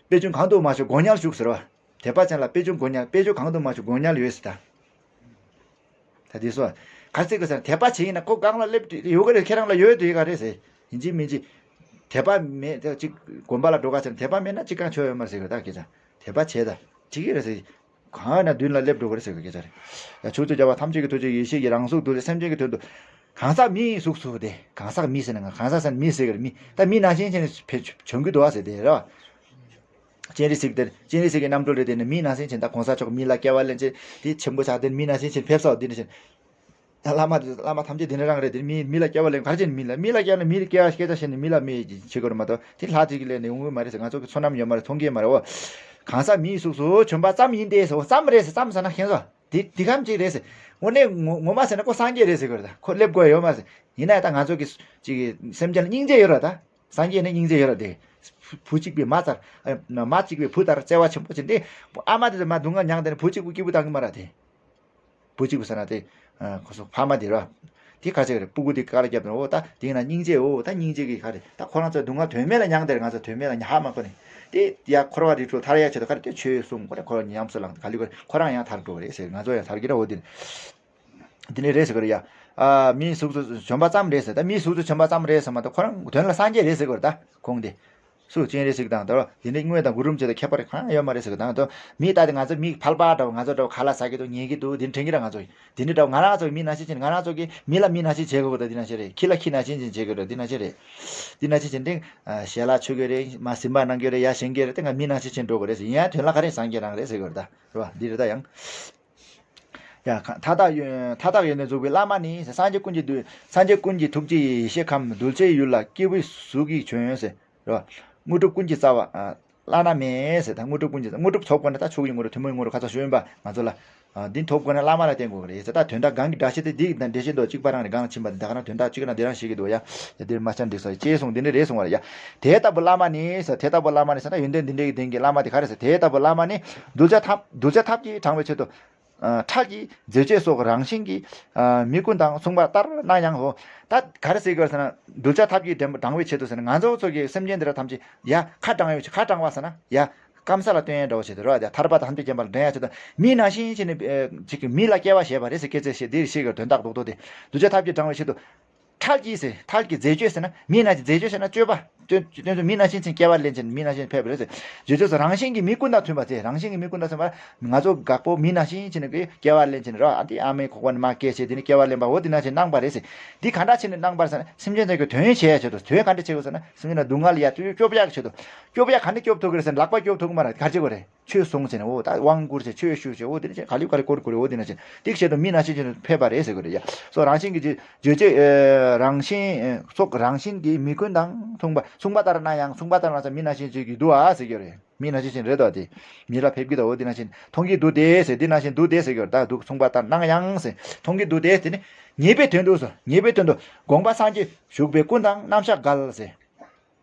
དཔེ་ཆུང་གང་དུ་མ་བཞུགས་སྒོ་ཉལ་བཞུགས་ཟེར་བ། དད་པ་ཅན་ལ་དཔེ་ཆུང་སྒོ་ཉལ། དཔེ་ཆུང་གང་དུ་མ་བཞུགས་སྒོ་ཉལ་ཡོད་ཟེར་ད། ད་དེ་སོ། ག་ཚོད་ག་ཟེར་དད་པ་བྱེད་ཡིན་ན་ཁོ་སྒང་ལ་སླེབས་ཡོད་ག་རེད། ཁྱེད་རང་ལ་ཡོད་དུ་ཡོད་ག་རེད་ཟེར། ཡིན་གཅིག་མིན་གཅིག་དད་པ་མེད་ད་ཅིག་དགོན་པ་ལ་འགྲོ་ག་ཟེར་དད་པ་མེད་ན་ཅིག་གང་ཆོ་ཡོད་མ་རེད་ཟེར་གི། ད་སྐད་ཆ་དད་པ་བྱེད་ད་ཅིག་གི་རེད་ཟེར། གང་ཡིན་ན་མདུན་ལ་སླེབས་འགྲོ་གི་རེད་ཟེར་གི་སྐད་ཆ་རེད། ཡ་ཕྱོགས་བཅུའི་རྒྱལ་བ་ཐམས་ཅད་ཀྱི་ཐུགས་རྗེ་ཡེ་ཤེས་ཀྱི་རང་གཟུགས་གདུལ་བྱ་སེམས་ཅན་གྱི་དོན་དུ། གང་ཟག་མིའི་གཟུགས་སུ་དེ། གང་ཟག་མི་ཟེར་ན་ང་གང་ཟག་ཟེར་ན་མི་ཟེར་གི་རེད། མི་ད་མི་ནང་བཞིན་བྱས་ནས་བྱོན་གྱི་འདུག་བ་ཟེར་དེ་རེད་བ། སྤྱན་རས་གཟིགས་དེར་སྤྱན་རས་གཟིགས་ཀྱི་རྣམ་འཕྲུལ་རེད། དེ་ནི་མི་ནང་བཞིན་བྱས་ད་གོང་ས་མཆོག་མི་ལ་སྐྱེ་བ་ལེན་ཅེས་དེ་ཆེན་པོ་ཆགས་དེ་མི་ནང་བཞིན་བྱས་ཕེབས་སོ་དེ་ནི་བྱས། བླ་མ་དེ་བླ་མ་ཐམས་ཅད་དེ་འདྲ་རང་རེད། དེ་མི་མི་ལ་སྐྱེ་བ་ལེན་ག་རེ་བྱས་ནས་མི་ལ་མི་ལ་སྐྱེ་ན་མི་ལ་སྐྱེ་བ་སྐད་ཆ་བཤད་ནས་མི་ལ་མི་བྱེད་དགོས་རེད་མ་གཏོགས་དེ་ལྷ་དེ་གི་ལས་ནས་འོང་གི་མ་རེད་ཟེར། ང་ཚོ་གི་བསོད་ནམས་ཡོད་མ་རེད། མཐོང་གི་ཡོད་མ་རེད། འོ་གང་ཟག་མིའི་གཟུགས་སུ་བྱོན་པ་ཙམ་ཡིན་ཏེ་ཟེར། འོ་ཙམ་རེད་ཟེར། ཙམ་ཟེར་ན་ཁྱེད་ཚོ་དེ་དེ་གམ་ཅིག་རེད་ཟེར། དངོས་གནས་ངོ་ངོ་མ་ཟེར་ན་ཁོ་སངས་རྒྱས་རེད་ཟེར་དགོས་རེད། ད་ཁོ་སླེབས་དགོས་ཡོད་མ་རེད་ཟེར། ཡིན་ན་ད་ང་ཚོ་གི་ཅིག་སེམས་ཅན་ལ་སྙིང་རྗེ་ཡོད་རེད། ད་སངས་རྒྱས་ནི་སྙིང་རྗེ་ཡོད་རེད་དེ། བུ་གཅིག་པའི་མ་ལྟར་ཨ་མ་གཅིག་པའི་བུ་ལྟར་བརྩེ་བ་ཆེན་པོ་ཅིག་འདི། ཨ་མ་དེ་ཚོ་མ་སྡུག་བསྔལ་མྱངས་དེ་ནི་བུ་གཅིག་པུ་སྐྱིད་པོ་བཏང་གི་མ་རེད་དེ། བུ་གཅིག་པུ་ཟེར་ན་དེ། ཨ་ཁོ་ཚོ་ཕ་མ་དེ་ར། དེ་ག་ཚད་རེད། སྤུ་གུ་དེ་དཀའ་ལས་བརྒྱབ་ན་འོ་ད་དེ་ཡིན་ན་སྙིང་རྗེ། འོ་ད་སྙིང་རྗེ་གི་ག་རེད། ད་ཁོ་རང་ཚོ་སྡུག་བསྔལ་དོན་མེད་ལ་མྱངས་དེར་ང་ཚོ་དོན་མེད་ལ་ཧ་མ་གོ་ནས་དེ་ཡ་འཁོར་བ་རིགས་དྲུག་ཐར་ཡ་ཆེད་དུ་ག་རེ་དེ་ཆོས་གསུང་གོ་ནས་ཁོ་རང་ཉམས་སུ་བླངས་ཏེ་ག་ལེ་གོ་ཁོ་རང་ཡང་ཐར་འགྲོ་བ་རེད་ཟེར། ང་ཚོ་ཡང་ཐར་གི་ར། འོ་དེ་ནི། དེ་ནས་རེད་ཟེར་གི་རེད་ཡ། ཨ། མིའི་གཟུགས་སུ་བྱོན་པ་ཙམ་རེད་ཟེར། ད་མིའི་གཟུགས་སུ་བྱོན་པ་ཙམ་རེད་ཟེར་མ་གཏོགས་ཁོ་རང་དོན་ལ་སངས་རྒྱས་རེད་ཟེར་གི་རེད། ད་ཁོང་དེ་སུ་སྤྱན་རས་གཟིགས་དང་དེ་འདྲ་དེ་འདྲའི་དངོས་དང་གུ་རུ་རིན་པོ་ཆེ་དང་ཁྱད་པར་གང་ཡང་ཡོད་མ་རེད་ཟེར་གི། ད་དོ་མི་ད་དེ་ང་ཚོ་མི་ཕལ་པ་འདྲ་བོ། ང་ཚོ་འདྲ་བོ་ཁ་ལག་ཟ་གི་འདུག་ཉལ་གི་འདུག་དེ་དྲན་གི་ར། ང་ཚོ་དེ་འདྲའི་འདྲ་བོ། ང་རང་ཚོ་མི་ནང་བཞིན་བྱས་ནས་ང་རང་ཚོ་གི་མི་ལ་མི་ནང་བཞིན་བྱེད་དགོས་གི་རེད། དེ་ནང་བཞིན་རེད། ཁྱི་ལ་ཁྱི་ནང་བཞིན་བྱེད་དགོས་རེད། དེ་ནང་བཞིན་རེད། དེ་ནང་བཞིན་བྱས་ནས་ཞལ་ལག་མཆོད་གི་རེད། མ་སྦྱིན་པ་གནང་གི་རེད། ཡར་བཞེངས་གི་རེད། དེ་ང་མི་ནང་བཞིན་བྱས་འགྲོ་གི་རེད་ཟེར། ཡིན་ཡང་དོན་ལ་ག་རེ་སངས་རྒྱས་རང་རེད་ཟེར་གི་རེད། ད་རེད་བ། འདི་རེད། ད་ཡང་། ཡ། མཐའ་དག་ཡོན། མཐའ་དག་ཡོན་ཏན་རྫོགས་པའི་བླ་མ་ནི། སངས་རྒྱས་ཀུན་གྱི་ཐུགས། སངས་རྒྱས་ཀུན་གྱི་ཐུགས་རྗེ་ཡེ་ཤེས་ཁམས། གདུལ་བྱའི་ཡུལ་ལ་སྐྱེས་བུའི་གཟུགས་ཀྱིས་བྱོན་ཟེར། རེད་བ། དངོས་གྲུབ་ཀུན་གྱི་རྩ་བ། ཨ། བླ་ན་མེད་ཟེར། ད་དངོས་གྲུབ་ཀུན་གྱི། དངོས་གྲུབ་ཐོབ་དགོས་ན་ད་མཆོག་གི་དངོས་གྲུབ། ཐུན་མོང་གི་དངོས་གྲུབ་ཁ་སང་ཞུས་ཡིན་པ་ང་ཚོ་ལ། ཨ། འདི་ཐོབ་དགོས་ན་བླ་མ་ལ་བརྟེན་དགོས་ཀྱི་རེད་ཟེར། ད་དོན་དག་གང་གི་འགྲེལ་བཤད་དེ་འདི་དང་འགྲེལ་བཤད་དོ་གཅིག་པ་རང་རེད། གང་ལ་ཕྱིན་པ་འདི་ད་ག་རང་དོན་དག་གཅིག་ན་འདི་རང་བཤད་ཀྱི་འདུག་ཡ། ཡ། འདིར་མ་ཆ་འགྲིག་སོང་། ཅེས་གསུངས། འདི་འདྲ་རེད་གསུངས་པ་རེད་ཡ། དེ་ལྟ་བུ་བླ་མ་ནི་ཟེར། དེ་ལྟ་བུ་བླ་མ་ནི་ཟེར་ན་ཡོན་ཏན་འདི་འདྲའི་ལྡན་གྱི་བླ་མ་དེ་ག་རེ་ཟེར། དེ་ལྟ་བུ་བླ་མ་ནི་གདུལ་བྱ་ཐབས། གདུལ་བྱ་ཐབས་ཀྱིས་དྲང་བའི་ཆེད་དུ། ཨ། ཁྲག་གི་མཛེ་བཅོས་སོགས་རང་བཞིན་གྱིས། ཨ། མི་ཀུན་དང་མཚུངས་པ་ལྟར་སྣང་ཡང་། འོ། ད་ག་རེ་ཟེར་དགོས་ཟེར་ན། གདུལ་བྱ་ཐབས་ཀྱིས་དྲང་བའི་ཆེད་དུ་ཟེར་ན། ང་ཚོ་ཚོ་གི་སེམས་ཅན་འདི་ར་ཐམས་ཅད་ཡ། ཁ་དྲང་བའི། ཁ་དྲང་བ་ཟེར་ན་ཡ། སྐམ་ས་ལ་སྟོན་ཡས་འདྲ་བོ་བྱེད་དེ་རོ། ཡ། ཐར་པ་དང་ཐམས་ཅད་མཁྱེན་པ་ལ་འདྲེན་ཡས་ཆེད་དུ། མི་ནང་བཞིན་བྱས་ནས། ཨེ། ཅིག་གི་མི་ལ་སྐྱེ་བ་བཞེས་པ་རེད་ཟེར། སྐད་ཆ་བཤད་འདིར་བཤད་ཀྱི་དོན་དག་རྡོག་རྡོག་དེ། གདུལ་བྱ་ཐབས་ཀྱིས་དྲང་བའི་ཆེད་དུ། ཁྲག་གིས་ཟེར། ཁྲག་གི་མཛེ་བཅོས་ཟེར་ན། མི་ནང་བཞིན། མཛེ་བཅོས་ཟེར་ན་སྤྱོད་པ། སྟོན་སྟོན་ཚུལ། མི་ནང་བཞིན་བྱས་ནས་སྐྱེ་བ་ལེན་བྱས་ནས། མི་ནང་བཞིན་ཕེབས་པ་རེད་ཟེར། མཛེ་བཅོས་སོགས་རང་བཞིན་གྱིས་མི་ཀུན་དང་མཐུན་པ་ཟེར། རང་བཞིན་གྱིས་མི་ཀུན་དང་མཐུན་པ། ང་ཚོ་དགའ་པོ་མི་ནང་བཞིན་བྱས་ནས་སྐྱེ་བ་ལེན་བྱས་ནས་རོ། ཨ། འདི་ཨ་མའི་ཁོག་པ་ནས་མར་སྐྱེས་བྱས་དེ་ནས་སྐྱེ་བ་ལེན་པ། འོ་འདི་ནང་བཞིན་གནང་བ་རེད་ཟེར། འདི་ག་འདྲ་བྱས་ནས་གནང་བ་རེད་ཟེར་ན། སེམས་ཅན་ཚོ་གི་དོན་བྱེད་ཡས་ཆེད་དུ། དོན་ག་འདྲ་བྱེད་དགོས་ཟེར་ན། སེམས་ཅན་ལ་སྡུག་བསྔལ་ཡ་སྐྱོབ་ཡག་ཆེད་དུ། སྐྱོབ་ཡག་ག་འདྲ་སྐྱོབ་ཐུབ་ཀྱི་རེད་ཟེར་ན། ལག་པ་སྐྱོབ་ཐུབ་ཀྱི་མ་རེད། ག་རེ་བྱེད་དགོས་རེད། ཆོས་གསུང་བྱས་ནས། འོ་ད་དབང་བསྐུར་བྱས། ཆོས་ཞུ་བྱས། འོ་དེ་ནས་བྱས་ག་ལེར་ག་ལེར་བསྐུར་དགོས་རེད། འོ་དེ་ནས་བྱས་ཏིག་བྱས་དུ་མི་ནང་བཞིན་བྱས་ནས་ཕེབས་པ་རེད་ཟེར་དགོས་རེད་ཡ། སོགས་རང་བཞིན་གྱིས་མཛེ་བཅོས། ཨེ། རང་བཞིན། སོགས་རང་བཞིན་གྱིས་མི་ཀུན་དང་མཚུངས་པ། མཚུངས་པ་ལྟར་སྣང་ཡང་། མཚུངས་པ་ལྟར་སྣང་ཟེར། མི་ནང་བཞིན་བྱས་ཀྱི་འདུག་ཨ་ཟེར་གྱི་རེད། མི་ནང་བཞིན་བྱས་རེད་དོ། དེ་མི་ལ་ཕེབས་ཀྱི་འདུག་འོ་དེ་ནང་བཞིན་མཐོང་གི་འདུག་སྟེ་ཟེར། དེ་ནང་བཞིན་འདུག་སྟེ་ཟེར་གྱི་རེད། ད་འདུག་མཚུངས་པ་ལྟར་སྣང་ཡང་ཟེར། མཐོང་གི་འདུག་སྟེ། དེ་ནི་ཉེས་པའི་དོན་དུ་ཟེར། ཉེས་པའི་དོན་དུ་དགོངས་པ་སངས་རྒྱས་བཞུགས་པའི་ཀུན་དང་རྣམ་གཞག་འགལ་ཟེར།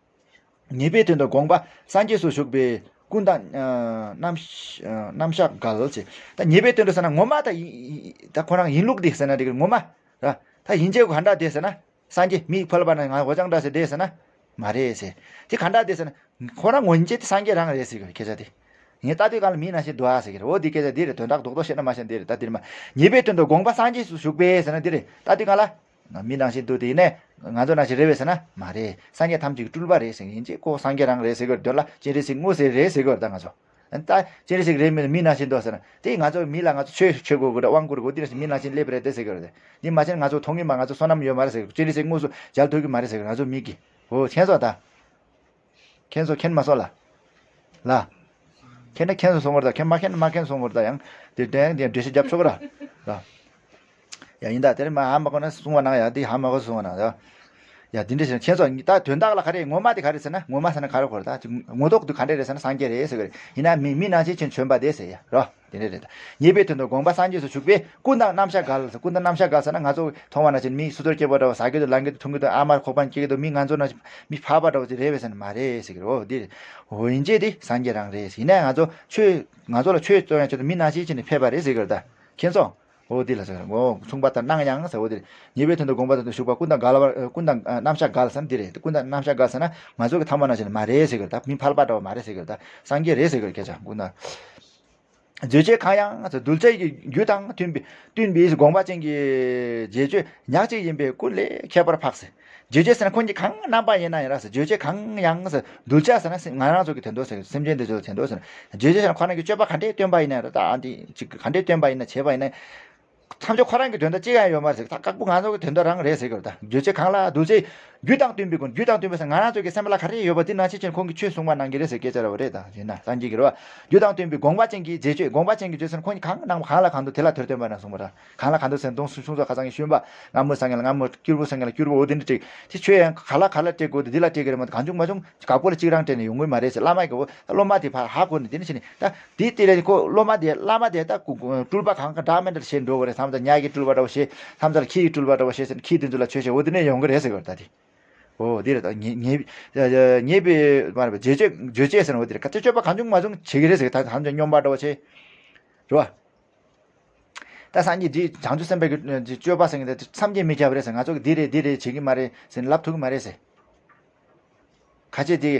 ཉེས་པའི་དོན་དུ་དགོངས་པ་སངས་རྒྱས་སུ་བཞུགས་པའི་ཀུན་དང་། ཨ། རྣམ། ཨ། རྣམ་གཞག་འགལ་ཟེར། ད་ཉེས་པའི་དོན་དུ་ཟེར་ན་ངོ་མ་ད་ཡིན། ད་ཁོ་རང་ཡིན་ལུགས་དེ་ཟེར་ན་འགྲིག་གི་རེད། ངོ་མ་ར། ད་ཡིན་གཅིག་ག་འདྲ་བསྡད་ཟེར་ན། སངས་རྒྱས་མི་ཕལ་པ་ན་ང་འོ་ཅང་འདྲ་ཟེར་བསྡད་ཟེར་ན་མ་རེད་ཟེར། དེ་ག་འདྲ་བསྡད་ཟེར་ན། ཁོ་རང་ངོ་ཉིད་དེ་སངས་རྒྱས་རང་རེད་ཟེར་གི་རེད། སྐད་ཆ་དེ། ངས་ལྟ་དུས་གང་ལ་མི་ནང་བཞིན་འདུག་ཨ་ཟེར་གི་རེད། འོ་འདི་སྐད་ཆ་འདི་རེད། དོན་དག་རྡོག་རྡོག་བཤད་ན་མ་བཤད་འདི་རེད། ད་འདིར་མ། ཉེས་པའི་དོན་དུ་དགོངས་པ་སངས་རྒྱས་སུ་བཞུགས་པས་ཟེར་ན་འདི་རེད། ལྟ་དུས་གང་ལ། མི་ནང་བཞིན་འདུག་དེ་ཡིན་ནས་ང་ཚོ་ནང་བཞིན་རེད་པས་ཟེར་ན་མ་རེད། སངས་རྒྱས་ཐམས་ཅད་ཀྱི་སྤྲུལ་པ་རེད་ཟེར། ཡིན་གཅིག་ཁོ་སངས་རྒྱས་རང་རེད་ཟེར་གི་རེད། དོན་ལ་སྤྱན་རས་གཟིགས་དངོས་ཟེར་རེད་ཟེར་གི་རེད། ད་ང་ཚོ། ད་སྤྱན་རས་གཟིགས་རེད། མི་མི་ནང་བཞིན་འདུག་ཟེར་ན། དེ་ང་ཚོ་མི་ལ་ང་ཚོ་ཆོས་ཆོས་དགོས་གི་རེད། དབང་བསྐུར་དགོས། དེ་ནང་བཞིན་མི་ནང་བཞིན་སླེབས་རེད་དེ་ཟེར་གི་རེད། འདི་མ་བྱས་ན་ང་ཚོ་མཐོང་གི་མ། ང་ཚོ་བསོད་ནམས་ཡོད་མ་རེད་ཟེར་གི། སྤྱན་རས་གཟིགས་དངོས་སུ་མཇལ་ཐུབ་ཀྱི་མ་རེད་ཟེར་གི་རེད། ང་ཚོ་མི་གི། འོ་མཁྱེན་སོང་ད། མཁྱེན་སོང་། མཁྱེན་མ་སོང་ལ། ལ། མཁྱེན་ན་མཁྱེན་སོང་གསུང་གི་རེད་ད། མཁྱེན། མ་མཁྱེན་ན་མ་མཁྱེན་གསུང་གི་རེད་ད། ཡང་དེ་དེ་ཡང་དེ་འགྲེལ་བཤད་རྒྱབ་ཆོག་གི་ར། ལ། ཡ་ཡིན་ད། དེར་མ་ཧ་མ་གོ་ན་གསུང་བ་གནང་ཡ། དེ་ཧ་མ་གོ་གསུང་བ་གནང་ཡ། ཡ་དེ་འདྲ་བྱས་ན་མཁྱེན་སོང་། ད་དོན་དག་ལ་ག་རེ་ངོ་མ་དེ་ག་རེ་ཟེར་ན། ངོ་མ་ཟེར་ན་ག་རེ་གོ་རེད་ད། ངོ་ཐོག་དུ་ག་འདྲ་རེད་ཟེར་ན་སངས་རྒྱས་རེད་ཟེར་གི་རེད། ཡིན་ན་མི་མི་ནང་བཞིན་བྱས་ནས་བྱོན་པ་དེ་ཟེར་ཡ་རོ། དེ་འདྲ་རེད་ད། ཉེས་པའི་དོན་དུ་དགོངས་པ་སངས་རྒྱས་སུ་བཞུགས་པས་ཀུན་དང་རྣམ་གཞག་འགལ་ཟེར། ཀུན་དང་རྣམ་གཞག་འགལ་ཟེར་ན་ང་ཚོ་མཐོང་བ་ནང་བཞིན་མི་སོ་སོར་སྐྱེས་པ་འདྲ་བོ། ཟ་གི་འདུག་ལངས་ཀྱི་འདུག་འཐུང་གི་འདུག་ཨ་མར་ཁོག་པ་ནས་སྐྱེ་གི་འདུག་མི་ང་ཚོ་ནང་བཞིན་མི་ཕལ་པ་འདྲ་བོ་ཅིག་རེད་པས་ཟེར་ན་མ་རེད་ཟེར་གི་རེད། འོ་འདི་རེད། འོ་ཡིན་གཅིག་དེ་སངས་རྒྱས་རང་རེད་ཟེར། ཡིན་ནའི་ང་ཚོ་ཆོས། ང་ཚོ་ལ་ཆོས་སྟོན་ཡ་ཆེད་དུ་མི་ནང་བཞིན་བྱས་ནས་ཕེབས་པ་རེད་ཟེར་གི་རེད་ད། མཁྱེན་སོང་། འོ་འདི་ལ་ཟེར། འོ་མཚུངས་པ་ལྟར་སྣང་ཡང་ཟེར། འོ་འདི་རེད། ཉེས་པའི་དོན་དུ་དགོངས་པ་དོན་དུ་ཞུགས་པ་ཀུན་དང་འགལ་བར། ཀུན་དང་རྣམ་གཞག་འགལ་ཟེར་ན་འདི་རེད། ཀུན་དང་རྣམ་གཞག་འགལ་ཟེར་ན་ང་ཚོ་གི་ཐ་མ་ནང་བཞིན་མ་རེད་ཟེར་གི་རེད་ད། མི་ཕལ་པ་འདྲ་བོ་མ་རེད་ཟེར་གི་རེད་ད། སངས་རྒྱས་རེད་ཟེར་གི་རེད། སྐད་ཆ་ཀུན་དང་། མཛེས་བཅོས་གང་ཡང་ཟེར། གདུལ་བྱའི་རྒྱུ་དང་མཐུན་པའི། བསྟུན་པའི་དགོངས་པ་ཅན་གྱི་མཛེས་བཅོས་ཉག་གཅིག་ཡིན་པས་ཀུན་ལས་ཁྱད་པར་འཕགས་ཟེར། མཛེས་བཅོས་ཟེར་ན་ཁོང་གི་གང་རྣམ་པ་ཡིན་ན་ཡང་ར་ཟེར། མཛེས་བཅོས་གང་ཡང་ཟེར། གདུལ་བྱ་ཟེར་ན་སེམས་ང་རང་ཚོ་གི་དོན་དུ་ཟེར། སེམས་ཅན་དེ་ཚོ་དོན་དུ་ཟེར། མཛེས་བཅོས་ཟེར་ན་ཁོ་རང་གི་སྤྱོད་པ་ག་འདྲའི་སྟོན་པ་ཡིན་ན་ར། ད་ཨ་འདི་ཅིག་ག་འདྲའི་སྟོན་པ་ཡིན་ན། བྱས་པ་ཡིན་ན། ཐམས་ཅད་ཁོ་རང་གི་དོན་དུ་གཅིག་ཡང་ཡོད་མ་རེད་ཟེར། ད་དཀར་པོ་ང་ཚོ་གི་དོན་དུ་རང་རེད་ཟེར་གི་རེད་ད། མཛེས་བཅོས་གང་ལ། གདུལ་བྱའི་རྒྱུ་དང་བསྟུན་པའི་སྒོ་ནས། རྒྱུ་དང་བསྟུན་པ་ཟེར་ན་ང་རང་ཚོ་གི་སེམས་པ་ལ་ག་རེ་ཡོད་པ་དེ་ནང་བཞིན་བྱས་ནས་ཁོང་གིས་ཆོས་གསུངས་པ་གནང་གི་རེད་ཟེར་སྐད་ཆ་རེད་པ། རེད་ད། ཡིན་ན་སངས་རྒྱས་ཀྱི་རེད་པ། རྒྱུ་དང་བསྟུན་པའི་དགོངས་པ་ཅན་གྱི་མཛེས་བཅོས། དགོངས་པ་ཅན་གྱི་མཛེས་བཅོས་ཟེར་ན་ཁོང་གིས་གང་གནང་བ། གང་ལ་གང་འདུལ་དེ་ལ་དེར་སྟོན་པ་ན་གསུངས་པ་རེད། གང་ལ་གང་འདུལ་ཟེར་ན་དུང་སུ་ཆུང་ཚོ་ཁ་སང་གི་ཤུན་པ་སྔ་མོ་སངས་རྒྱས་ལ། སྔ་མོ་སྐྱུར་པོ་སངས་རྒྱས་ལ། སྐྱུར་པོ་འོ་དེ་འདྲ་སྤྲད། དེ་ཆོས་ཡང་ག་ལ་ག་ལ་སྤྲད་དགོས་དེ་འདི་ལ་སྤྲད་ཀྱི་རེད་མ་གཏོགས། གང་བྱུང་མ་བྱུང་དཀར་པོ་ལ་གཅིག་རང་སྤྲད་ནས་ཡོང་གི་མ་རེད་ཟེར། བླ་མ་གི་འོ་སློབ་མ་དེ་ཕར་ཧ་གོ་ནས་དེ་འདྲ་བྱས་ནས། ད་དེ་དེ་ལས་ཁོ་སློབ་མ་དེ། བླ་མ་དེ་ད་སྐུ་སྤྲུལ་པ་གང་ག་འདྲ་མི་འདྲ་བྱས་འགྲོ་བ་རེད། མཚམས་དང་ཉག་གི་སྤྲུལ་པ་འདྲ་བོ་བྱས། མཚམས་དང་ཁྱི་ཡི་སྤྲུལ་པ་འདྲ་བོ་བྱས་ཟེར། ཁྱི་དེ་ཚོ་ལ་ཆོས་བཤད། འོ་དེ་ནས་ཡོང་གི་རེད་ཟེར་གི་རེད་ད་དེ། འོ་དེ་རེད་ད། ཉེས་ཉེས་ཉེས་པའི་མ་རེད་པ། མཛེས་བཅོས་མཛེས་བཅོས་ཟེར་ན་འོ་དེ་རེད། ག་ཚོད་སྤྱོད་པ་གང་བྱུང་མ་བྱུང་བྱེད་ཀྱི་རེད་ཟེར་གི། ད་མཚམས་དང་སྨྱོན་པ་འདྲ་བོ་བྱས། རེད་བ། ད་སངས་རྒྱས་འདི་བྱང་ཆུབ་སེམས་དཔའི་གི་སྤྱོད་པ་ཟེར་མཁན་དེ་བསམ་གྱིས་མི་ཁྱབ་པ་རེད་ཟེར། ང་ཚོ་གི་འདི་རེད་འདི་རེད་བྱེད་ཀྱི་མ་རེད་ཟེར་ལབ་ཐུབ་ཀྱི་མ་རེད་ཟེར། ཁ་ཆེ་དེ་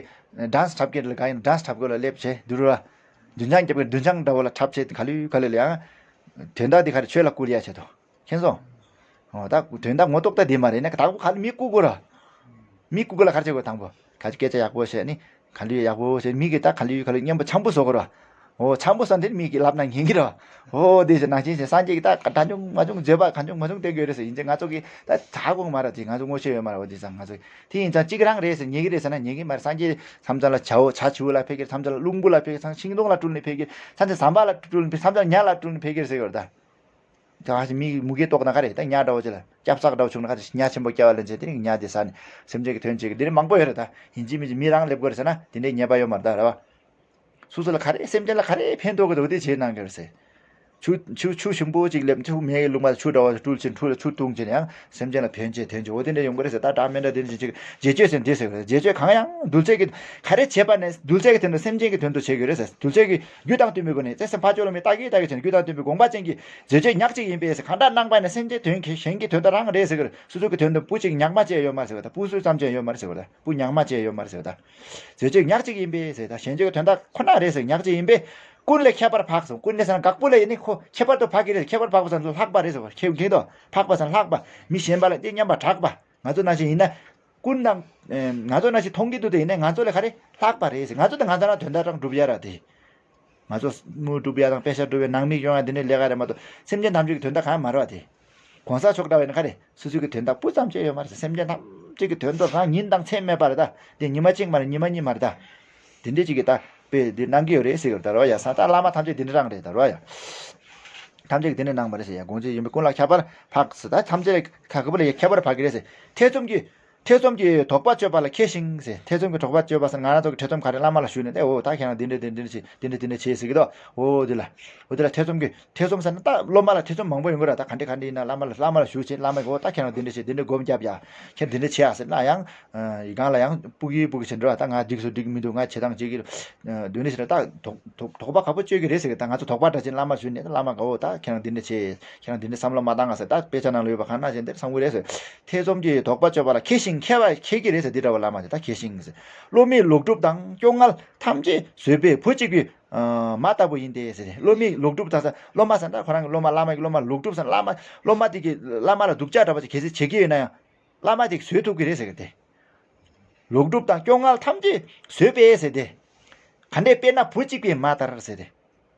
ཌན་སི་འཁྲབ་མཁན་ལ་དགའ་ཡིན་ན་ཌན་སི་འཁྲབ་དགོས་ལ་སླེབས་བྱས། དུ་རུ་ར་རྡུལ་འཆང་རྒྱབ་མཁན་རྡུལ་འཆང་འདྲ་བོ་ལ་འཁྲབ་བྱས། ག་ལེ་ག་ལེ་ལ་ཡང་དོན་དག་འདི་ག་རེ། ཆོས་ལ་བསྐུལ་ཡ་ཆེད་དུ། མཁྱེན་སོང་ ཨོ་ད་དོན་དག་ངོ་ཐོག་ལྟ་དེ་མ་རེད་ན་དང་པོ་ག་ལ་མི་བཀུག་དགོས་ར། མི་བཀུག་དགོས་ལ་ག་རེ་བྱེད་དགོས། དང་པོ་ག་ཅི་སྐད་ཆ་ཡག་པོ་བཤད་ནི། ག་ལུས་ཡག་པོ་བཤད། མི་གི་ད་ག་ལུས་ག་ལུས་སྙན་པོ་འཆམ་པོ་བཟོ་དགོས་ར། ཨོ་འཆམ་པོ་བཟོ་འདིར་མི་གི་ལབ་ན་ཉན་གི་ར། ཨོ་དེ་ཟེར་ནང་བཞིན་ཟེར་སངས་རྒྱས་ཀྱི་ད་ག་འདྲ་བྱུང་མ་བྱུང་བརྗོད་པ་གང་བྱུང་མ་བྱུང་བསྟན་གྱི་ཡོད་རེད་ཟེར། ཡིན་ཚེ་ང་ཚོ་གི་ད་ཧ་གོ་གི་མ་ར། དེ་ང་ཚོ་ངོ་ཤེས་ཡོད་མ་ར། འོ་དེ་ཙང་ང་ཚོ་དེ་ཡིན་ཙང་གཅིག་རང་རེད་ཟེར་ཉན་གི་རེད་ཟེར་ན་ཉན་གི་མ་རེད། སངས་རྒྱས་མཚམས་མཚམས་ལ་བྱའོ་བྱ་བྱིའུ་ལ་ཕེབས་ཀྱི་རེད། མཚམས་མཚམས་ལ་རླུང་བུ་ལ་ཕེབས་ཀྱི་རེད། མཚམས་ཤིང་སྡོང་ལ་སྤྲུལ་ནས་ཕེབས་ཀྱི་རེད། མཚམས་མཚམས་ཟམ་པ་ལ་སྤྲུལ་ནས་ཕེབས། མཚམས་མཚམས་ཉ་ལ་སྤྲུལ་ནས་ཕེབས་ཀྱི་རེད་ཟེར་གི་རེད་ད། ད་ང་ཞིག་མི་མུ་གེ་ལྟོགས་ན་ག་རེ་ད་ཉ་འདྲ་བོ་ཅིག་ལ་སྐྱབས་གསོག་འདྲ་བོ་བྱུང་ན་ག་རེ་ཉ་ཆེན་པོ་སྐྱེ་བ་ལེན་ཚེ་དེ་ནི་ཉ་དེ་ཟ་ནས་སེམས་ཅན་གྱི་དོན་བྱེད་ཀྱི་འདི་ནི་མང་པོ་ཡོད་རེད་ད། ཡིན་གཅིག་མིན་གཅིག་མི་རང་སླེབས་དགོས་རེད་ཟེར་ན་དེ་འདྲའི་ཉེས་པ་ཡོད་མ་རེད་ད་རེད་བ། སོ་སོ་ལ་ག་རེ་སེམས་ཅན་ལ་ག་རེ་ཕན་ཐོགས་ཀྱི་འདུག་དེ་བྱེད་གནང་གི་རེད་ཟེར། ཆུ་ཆུ་ཆུ་ཞིམ་པོ་ཅིག་སླེབས། ཆུ་མེ་ཡི་རླུང་མ་ཆུ་འདྲ་བོ་སྤྲུལ་ཕྱིན་ཁྲུ་ལ་ཆུ་བཏུང་ཕྱིན་ཡང་སེམས་ཅན་ལ་ཕན་ཆེད་དོན་ཆེད་འོ་དེ་འདྲ་ཡོང་གི་རེད་ཟེར། ད་གྲངས་མེད་འདྲ་དེ་འདྲ་བྱེད་ཅིག་རྗེས་གཅོད་ཟེར་འདི་ཟེར་གི་རེད། རྗེས་གཅོད་གང་ཡང་གདུལ་བྱ་གི་ག་རེ་བྱེད་པ་ནས་གདུལ་བྱ་གི་དོན་དུ་སེམས་ཅན་གྱི་དོན་དུ་བྱེད་དགོས་རེད་ཟེར། གདུལ་བྱ་གི་རྒྱུ་དང་བསྟུན་པའི་སྒོ་ནས་བརྩེ་སེམས་ཕ་ཆོས་བླ་མའི་བདག་གིས་བདག་གིས་བྱས་ནས་རྒྱུ་དང་བསྟུན་པའི་དགོངས་པ་ཅན་གྱི་རྗེས་གཅོད་ཉག་གཅིག་ཡིན་པས་ཟེར། གང་འདྲ་གནང་པ་ནས་སེམས་ཅན་དོན་གྱི་གཞན་གྱི་དོན་དག་རང་རེད་ཟེར་གི་རེད། སོ་སོ་གི་དོན་དུ་བུ་གཅིག་ཉག་མ་བྱས་ཡོད་མ་རེད་ཟེར་བ་དང་། བུ་སུ་ཙམ་བྱས་ཡོད་མ་རེད་ཟེར་བ་དང་། བུ་ཉག་མ་བྱས་ཡོད་མ་རེད་ཟེར་བ་དང་། རྗེས་གཅོད་ཉག་གཅིག་ཡིན་པས་ཟེར་དང་། གཞན་གཅིག་གི་དོན་དག་ཁོ་ན་རེད་ཟེར། ཉག་གཅིག་ཡིན་པས་ཀུན་ལས་ཁྱད་པར་འཕགས་སོ། ཀུན་ལས་ཟེར་ན་ག་པོ་ལས་ཡིན་ནི་ཁོ་ཁྱད་པར་དུ་འཕགས་ཀྱི་རེད། ཁྱད་པར་འཕགས་པ་ཟེར་ན་ལྷག་པ་རེད་ཟེར་བ། ཁྱེད་མཁྱེན་དོ། འཕགས་པ་ཟེར་ན་ལྷག་པ། མི་གཞན་པ་ལས་དེ་མཉམ་པ་གྲགས་པ། ང་ཚོ་ནང་བཞིན་ཡིན་ན། ཀུན་དང་། ཨེ། ང་ཚོ་ནང་བཞིན་མཐོང་གི་འདུག་དེ་ཡིན་ན་ང་ཚོ་ལས་ག་རེ་ལྷག་པ་རེད་ཟེར། ང་ཚོ་དང་ང་ཚོ་རང་དོན་དག་རང་སྒྲུབ་ཡ་ར་དེ། ང་ཚོ་དངུལ་སྒྲུབ་ཡ་དང་པེ་ཤ་སྒྲུབ་ཡ་ནང་མི་སྐྱོང་ཡ་འདི་འདྲའི་ལས་ཀ་རེད་མ་གཏོགས་སེམས་ཅན་ཐམས་ཅད་ཀྱི་དོན་དག་གང་ཡང་མ་རེད་བ་དེ། གོང་ས་མཆོག་འདྲ་བ་ཡིན་ན་ག་རེ་སོ་སོའི་གི་དོན་དག་སྤུ་ཙམ་ཅིག་ཡོད་མ་རེད། སེམས་ཅན་ཐམས་ཅད་ཀྱི་དོན་དུ་རང་ཉིན་དང་མཚན་མེད་པ་རེད་ད། དེ་ཉི་མ་གཅིག་མ་རེད། ཉི་མ་གཉིས་མ་རེད་ད། དེ་འདྲའི་ཅིག་གི་ད་དཔེ་འདི་གནང་གི་ཡོད་རེད་ཟེར་གི་རེད་ད་རོ། ཡ་ས་ད་བླ་མ་ཐམས་ཅད་འདི་འདྲ་རང་རེད་ད་རོ། ཡ་ཐམས་ཅད་ཀྱི་དེ་འདྲ་གནང་བ་རེད་ཟེར། ཡ་དགོངས་གཅིག་ཡིན་པས་ཀུན་ལ་ཁྱད་པར་འཕགས་ཟེར། ད་ཐམས་ཅད་ལ་ག་གི་བུ་ལ་ཡ་ཁྱད་པར་འཕགས་ཀྱི་རེད་ཟེར། ཐེ་ཚོམ་གྱི་ཐེ་ཚོམ་གྱིས་དོགས་པ་གཅོད་པ་ལ་མཁས་ཤིང་ཟེར། ཐེ་ཚོམ་གྱིས་དོགས་པ་གཅོད་པ་ཟེར་ང་རང་ཚོ་གི་ཐེ་ཚོམ་ག་རེ་བླ་མ་ལ་ཞུས་ནས་ཏེ་འོ་ད་ཁྱེད་རང་འདི་འདྲ་འདི་འདྲ་བྱེད་འདི་འདྲ་འདི་འདྲ་བྱེད་ཟེར་གི་འདུག་འོ་འདི་ལ། འོ་འདི་ལ་ཐེ་ཚོམ་གྱིས་ཐེ་ཚོམ་ཟེར་ན་ད་སློབ་མ་ལ་ཐེ་ཚོམ་མང་པོ་ཡོང་གི་རེད། ད་ག་འདྲ་ག་འདྲ་ཡིན་ན་བླ་མ་ལ་བླ་མ་ལ་བླ་མ་ལ་ཞུས་བྱས་བླ་མ་གིས་འོ་ད་ཁྱེད་རང་འདི་འདྲ་བྱེད་འདི་འདྲ་སྒོམ་རྒྱབ་ཡ། ཁྱེད་འདི་འདྲ་བྱེད་ཡ་ཟེར་ན་ཡང་། ཡི་གང་ལ་ཡང་སྤུ་གུའི་སྤུ་གུ་བྱེད་འགྲོ་བ། ད་ང་འགྲིག་སོ་འགྲིག་མི་འདུག་ང་བྱེད་སྟངས་བྱེད་ཀྱི་འདུག་ནས་ཟེར་ན་ད་དོགས་དོགས་དོགས་པ་ཁ་པོ་གཅོད་ཀྱི་རེད་ཟེར་གི། ད་ང་ཚོ་དོགས་པ་འདྲ་ཅན་བླ་མ་ཞུས་ནས་ད་བླ་མ་གིས་འོ་ད་ཁྱེད་རང་འདི་འདྲ་བྱེད། ཁྱེད་རང་འདི་འདྲ་བསམ་བློ་མ་བཏང་ང་ཟེར། ད་དཔེ་ཆ་ནང་ལ་ཡོད་པ་གང་ན་བཞིན་དེར་བསམ་གི་རེད་ཟེར། ཐེ་ཚོམ་གྱིས་དོགས་པ་གཅོད་པ་ལ་མཁས་ཤིང་མཁས་པ་མཁས་ཀྱི་རེད་ཟེར། འདི་འདྲ་བ་བླ་མ་ཟེར་ད་མཁས་ཤིང་ཟེར། སློབ་མའི་ལོག་སྒྲུབ་དང་སྐྱོ་ངལ་ཐམས་ཅད་བཟོད་པའི་བུ་གཅིག་པུའི་མ་ལྟ་བུ་ཡིན་ཏེ་ཟེར། སློབ་མའི་ལོག་སྒྲུབ་དང་ཟེར་སློབ་མ་ཟེར་ན་ཁོ་རང་གི་སློབ་མ་བླ་མ་གི་སློབ་མ་ལོག་སྒྲུབ་ཟེར་ན་བླ་མ་སློབ་མ་དེ་གི་བླ་མ་ལ་སྡུག་ཅག་འདྲ་བ་ཅིག་གལ་སྲིད་བྱེད་ཀྱི་ཡོད་ན་ཡང་། བླ་མ་དེ་གིས་བཟོད་ཐུབ་ཀྱི་རེད་ཟེར་གི་དེ། ལོག་སྒྲུབ་དང་སྐྱོ་ངལ་ཐམས་ཅད་བཟོད་པས་ཟེར་ཏེ། ག་འདྲས་དཔེར་ན་བུ་གཅིག་པུའི་མ་ལྟར་ཟེར་ཏེ།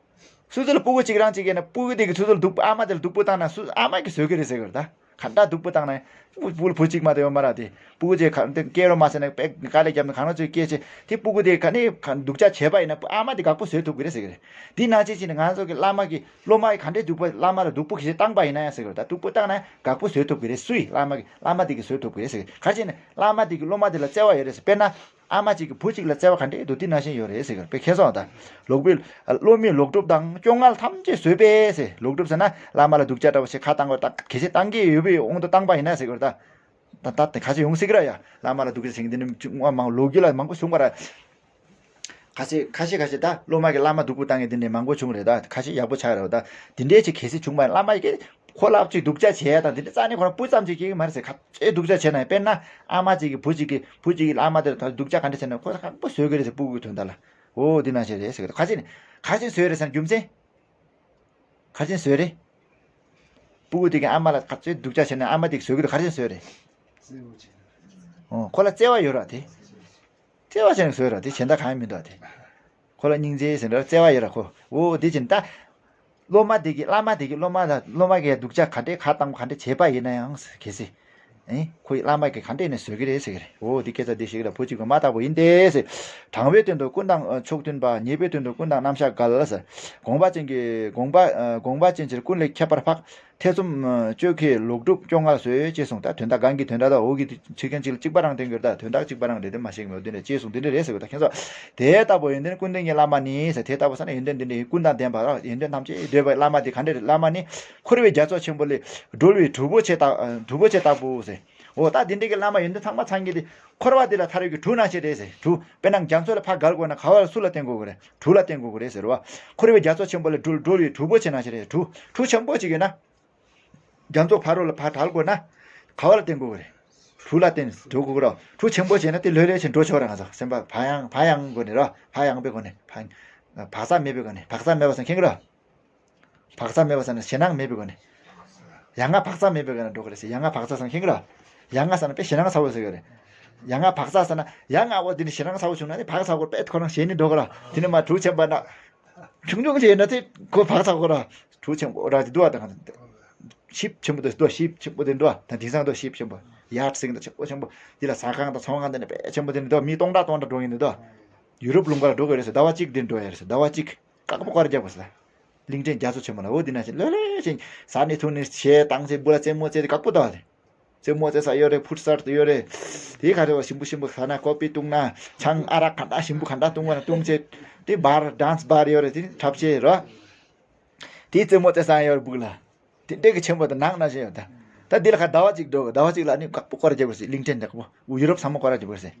སོ་སོ་ལ་སྤུ་གུ་གཅིག་རང་གཅིག་ཡིན་ན་སྤུ་གུ་དེ་གིས་སོ་སོ་ལ་སྡུག་པོ་ཨ་མ་དེ་ལ་སྡུག་པོ་བཏང་ན་སུ་ཨ་མ་གིས་བཟོད་ཀྱི་རེད་ཟེར་གི་རེད་ད། ག་འདྲ་སྡུག་པོ་བཏང་ན། སྤུ་གུ་བུ་ལ་བུ་གཅིག་མ་གཏོགས་ཡོད་མ་རེད་དེ། སྤུ་གུ་གཅིག་ག་འདྲས་སྐྱེ་རོགས་མ་ཟེར་ན་དཔེ་དཀའ་ལས་བརྒྱབ་ན་གང་རུང་ཅིག་སྐྱེས་ཆེ་དེ་སྤུ་གུ་དེ་ག་ནས་ག་སྡུག་ཅག་བྱས་པ་ཡིན་ན་ཨ་མ་དེ་དགའ་པོ་བཟོད་ཐུབ་ཀྱི་རེད་ཟེར་གི་རེད། དེ་ནང་བཞིན་བྱས་ནས་ང་ཚོ་གི་བླ་མ་གིས་སློབ་མ་གིས་ག་འདྲས་སྡུག་པོ་བླ་མ་ལ་སྡུག་པོ་གལ་སྲིད་བཏང་པ་ཡིན་ན་ཡང་ཟེར་གི་རེད་ད། སྡུག་པོ་བཏང་ན་དགའ་པོ་བཟོད་ཐུབ་ཀྱི་རེད། སུ་ཡིས། བླ་མ་གིས་བླ་མ་དེ་གིས་བཟོད་ཐུབ་ཀྱི་རེད་ཟེར་གི། ག་རེ་བྱས་ནས་བླ་མ་དེ་གིས་སློབ་མ་དེ་ལ་བརྩེ་བ་ཡོད་རེད་ཟེར། དཔེར་ན། ཨ་མ་གཅིག་གིས་བུ་གཅིག་ལ་བརྩེ་བ་ག་འདྲས་འདུག་དེ་ནང་བཞིན་ཡོད་རེད་ཟེར་གི། དཔེ་ཁྱེད་ཚོ་ད། ལོག་པའི་སློབ་མའི་ལོག་སྒྲུབ་དང་སྐྱོ་ངལ་ཐམས་ཅད་བཟོད་པས་ཟེར། ལོག་སྒྲུབ་ཟེར་ན་བླ་མ་ལ་སྡུག་ཅག་འདྲ་བོ་ཞིག་ཁ་བཏང་དགོས་ད་གལ་སྲིད་བཏང་གི་ཡོད་པའི་དབང་དུ་བཏང་པ་ཡིན་ན་ཟེར་གི་རེད་ད། ད་ད་དེ་ཁ་ཤས་ཡོང་སྲིད་ཀྱི་རེད་ཡ། བླ་མ་ལ་སྡུག་ཅག་བྱེད་མཁན་འདི་ནི་ཅིག་སྔོན་མ་ལོ་རྒྱུས་ལ་མང་པོ་བྱུང་བ་རེད། ཁ་ཤས་ཁ་ཤས་ཁ་ཤས་ད་སློབ་མ་གིས་བླ་མ་སྡུག་པོ་བཏང་མཁན་འདི་འདྲས་མང་པོ་བྱུང་རེད་ད། ཁ་ཤས་ཡག་པོ་ཆགས་རེད་ད། འདི་འདྲས་ཅིག་གལ་སྲིད་བྱུང་པ་ཡིན་བླ་མ་གིས་ཁོ་ལ་ཅིག་སྡུག་ཅག་བྱེད་ཡ་དང་འདི་འདྲས་རྩ་ནས་ཁོ་རང་སྤུ་ཙམ་ཅིག་སྐྱེ་གི་མ་རེད་ཟེར། ག་ཚོད་སྡུག་ཅག་བྱས་ན་ཡང་དཔེར་ན་ཨ་མ་གཅིག་གིས་བུ་གཅིག་གིས་བུ་གཅིག་གིས་བླ་མ་དེར་ད་སྡུག་ཅག་ག་འདྲ་བྱས་ན་ཁོ་ཧ་གོ་བཟོད་ཀྱི་རེད་ཟེར། སྤུ་གུའི་དོན་དག་ལ། འོ་འདི་ནང་བཞིན་རེད་ཟེར་གི་འདུག་ཁ་ཅིག་ནི་ག་རེ་བྱས་ནས་བཟོས་རེད་ཟེར་ན་རྒྱུ་མཚན། ག་རེ་བྱས་ནས་བཟོས་རེད། སྤུ་གུ་དེ་གིས་ཨ་མ་ལ་ག་ཚོད་སྡུག་ཅག་བྱས་ན་ཨ་མ་དེ་གིས་བཟོད་ཀྱི་འདུག་ག་རེ་བྱས་ནས་བཟོས་རེད། ཨོ་ཁོ་ལ་བརྩེ་བ་ཡོད་ར་དེ། བརྩེ་བ་བྱས་ནས་བཟོས་ར་དེ་གཞན་དག་གང་ཡང་མི་འདུག་དེ། ཁོ་ལ་སྙིང་རྗེ་ཟེར་འདྲ་བརྩེ་བ་ཡོད་ར་ཁོ། འོ་དེ་བྱས་ནས་ད། སློབ་མ་དེ་གིས་བླ་མ་དེ་གིས་སློབ་མ་ལ་སློབ་མ་གིས་སྡུག་ཅག་ག་འདྲས་ཁ་བཏང་ག་འདྲས་བྱས་པ་ཡིན་ན་ཡང་གལ་སྲིད། ཨེ། ཁོ་ཡི་བླ་མ་གིས་ག་འདྲས་ནས་བཟོད་ཀྱི་རེད་ཟེར་གི་རེད། འོ་འདི་སྐད་ཆ་འདི་ཞིག་ལ་བུ་གཅིག་པུའི་མ་ལྟ་བུ་ཡིན་ཏེ་ཟེར། དྲང་བའི་དོན་དུ་ཀུན་དང་ཕྱོགས་མཐུན་པ། ཉེས་པའི་དོན་དུ་ཀུན་དང་རྣམ་གཞག་འགལ་ཟེར། དགོངས་པ་ཅན་གྱི་དགོངས་པ་དགོངས་པ་ཅན་ཕྱིར་ཀུན་ལས་ཁྱད་པར་འཕགས། ཐེ་ཚོམ་གཅོད་ཁའི་ལོག་སྒྲུབ་སྐྱོ་ངལ་བཟོད་ཅེས་གསུངས། ད་དོན་དག་གང་གི་དོན་དག་ད་འོག་གི་ཕྱི་རྐྱེན་གཅིག་ལ་གཅིག་པ་རང་བསྟན་གྱི་རེད། ད་དོན་དག་གཅིག་པ་རང་རེད་དེ་མ་ཤེས་མོད་དེ་འདྲ་ཅེས་གསུངས་དེ་འདྲ་རེད་ཟེར་གི་ད་ཁྱེད་ཚོ། དེ་ལྟ་བུ་ཡོན་ཏན་ཀུན་ལྡན་གྱི་བླ་མ་ནི་ཟེར། དེ་ལྟ་བུ་ཟེར་ན་ཡོན་ཏན་འདི་འདྲའི་ཀུན་དང་ལྡན་པ་ཡོན་ཏན་ཐམས་ཅད་ལྡན་པའི་བླ་མ་འདི་ག་འདྲ་རེད། བླ་མ་ནི་འཁོར་བའི་རྒྱ་མཚོ་ཆེན་པོ་ལས་སྒྲོལ་བའི་གྲུ་བོ་ཆེ་ལྟ་གྲུ་བོ་ཆེ་ལྟ་བུ་ཟེར། འོ་ད་འདི་འདྲའི་གི་བླ་མ་ཡོན་ཏན་ཚང་མ་ཚང་གི་དེ་འཁོར་བ་འདི་ལ་ཐར་བའི་གི་གྲུ་ནང་བཞིན་རེད་ཟེར། གྲུ་དཔེར་ན་རྒྱ་མཚོ་ལ་ཕར་བརྒལ་དགོས་ན་ག་བ་ལ་སུ་ལ་བརྟེན་དགོས་ཀྱི་རེད། གྲུ་ལ་བརྟེན་དགོས་ཀྱི་རེད་ཟེར་བ། འཁོར་བའི་རྒྱ་མཚོ་ཆེན་པོ་ལས་སྒྲོལ་སྒྲོལ་བའི་གྲུ་བོ་ཆེ་ནང་བཞིན་རེད། གྲུ་གྲུ་ཆེན་པོ་ཅིག་ཡོད་ན། རྒྱ་མཚོ་ཕ་རོལ་ལ་ཕར་བྲལ་དགོས་ན། ག་བ་ལ་བརྟེན་དགོས་ཀྱི་རེད། གྲུ་ལ་བརྟེན་འགྲོ་དགོས་ཀྱི་རེད། གྲུ་ཆེན་པོ་བྱས་ན་དེ་ལྷོད་ལྷོད་བྱས་འགྲོ་ཆོག་རེད། ང་ཚོ་སེམས་པ་བག་ཡངས་བག་ཡངས་སྒོ་ནས་རེད། བག་ཡངས་པའི་སྒོ་ནས་བག་བག་ཚ་མེད་པའི་སྒོ་ནས། བག་ཚ་མེད་པ་ཟེར་མཁྱེན་གྱི་རེད། བག་ཚ་མེད་པ་ཟེར་ན་ཞེད་སྣང་མེད་པའི་སྒོ་ནས། ཡ་ང་བག་ཚ་མེད་པའི་སྒང་ན་འགྲོ་གི་རེད་ཟེར། ཡ་ང་བག་ཚ་ཟེར་ན་ཤེས་ཀྱི་རེད། ཡ་ང་ཟེར་ན་དཔེ་ཞེད་སྣང་ཚ་བོ་ཟེར་གྱི་རེད། ཡ་ང་བག་ཚ་ཟེར་ན་ཡ་ང་འོ་འདི་ནི་ཞེད་སྣང་ཚ་བོ་བྱུང་ན་ནི་བག་ཚ་བོ་དཔེ་ཁོ་རང་ཞེད་ནི་འགྲོ་གི་རེད། དེ་ནི་མ་གྲུ་ཆེན་པོ་ན། ཆུང་ཆུང་བྱས་ན་དེ་ཁོ་བག་ཚ་གོ་ར། གྲུ་ཆེན་པོ་ར་ཅིག་འདུག་བ། དང་ཞིབ་ཆེན་པོ་དེ་འདུག་ཞིབ་ཆེན་པོ་དེ་འདུག་བ། དེང་སང་འདུག་ཞིབ་ཆེན་པོ། ཡར་སེང་དང་ཆེན་པོ་ཆེན་པོ། འདི་ལ་ཟ་ཁང་དང་ཚོང་ཁང་དེ་ནི་དཔེ་ཆེན་པོ་དེ་ནི་འདུག་མི་སྟོང་ཕྲག་སྟོང་ཕྲག་འགྲོ་གི་ནི་འདུག་ཡུ་རོབ་ལུང་པར་འགྲོ་གི་རེད་ཟེར། ཟླ་བ་གཅིག་འདིར་འགྲོ་ཡ་རེད་ཟེར། ཟླ་བ་གཅིག་བཀག་པ་བཀར་རྒྱག་པ་ཟེར། གླིང་ཕྲན་རྒྱ་མཚོ་ཆེན་པོ་ལ་འོ་འདི་ན་ཞིག་ལོ་ལོ་ཞིག་ཟ་ནི་འཐུང་ནི་བྱས་བཏང་ཚེ་སྦུ་ལ་རྩེད་མོ་རྩེ་དེ་བཀག་པོ་ད་བ་ལེ། རྩེད་མོ་རྩེ་ས་ཡོད་རེད། ཕུཊ་སལ་ཡོད་རེད། དེའི་ཁ་རེ་བ་ཞིམ་པོ་ཞིམ་པོ་ཟ་ན་ཀོ་པི་བཏུང་ན་ཆང་ཨ་རག་ག་འདྲ་ཞིམ་པོ་ག་འདྲ་བཏུང་བ་ན་བཏུང་ཚེ། དེ་བར་ཌན་སི་བར་ཡོད་རེད། དེ་འཁྲབ་ཆས་རོ། དེའི་རྩེད་མོ་རྩེ་ས་ཡོད་རེད་སྦུག་ལ། དེ་འདྲའི་གི་ཆེན་པོ་དང་ནང་ན་བཞིན་ཡོད་ད། ད་འདི་ལ་ཁ་ཟླ་བ་གཅིག་འགྲོ་གི། ཟླ་བ་གཅིག་ལ་ནི་བཀག་པོ་སྐོར་རྒྱག་དགོས་ཟེར། གླིང་ཕྲན་འདྲ་བོ་ཡུ་རོབ་ཚང་མ་སྐོར་ར་རྒྱག་དགོས་ཟེར།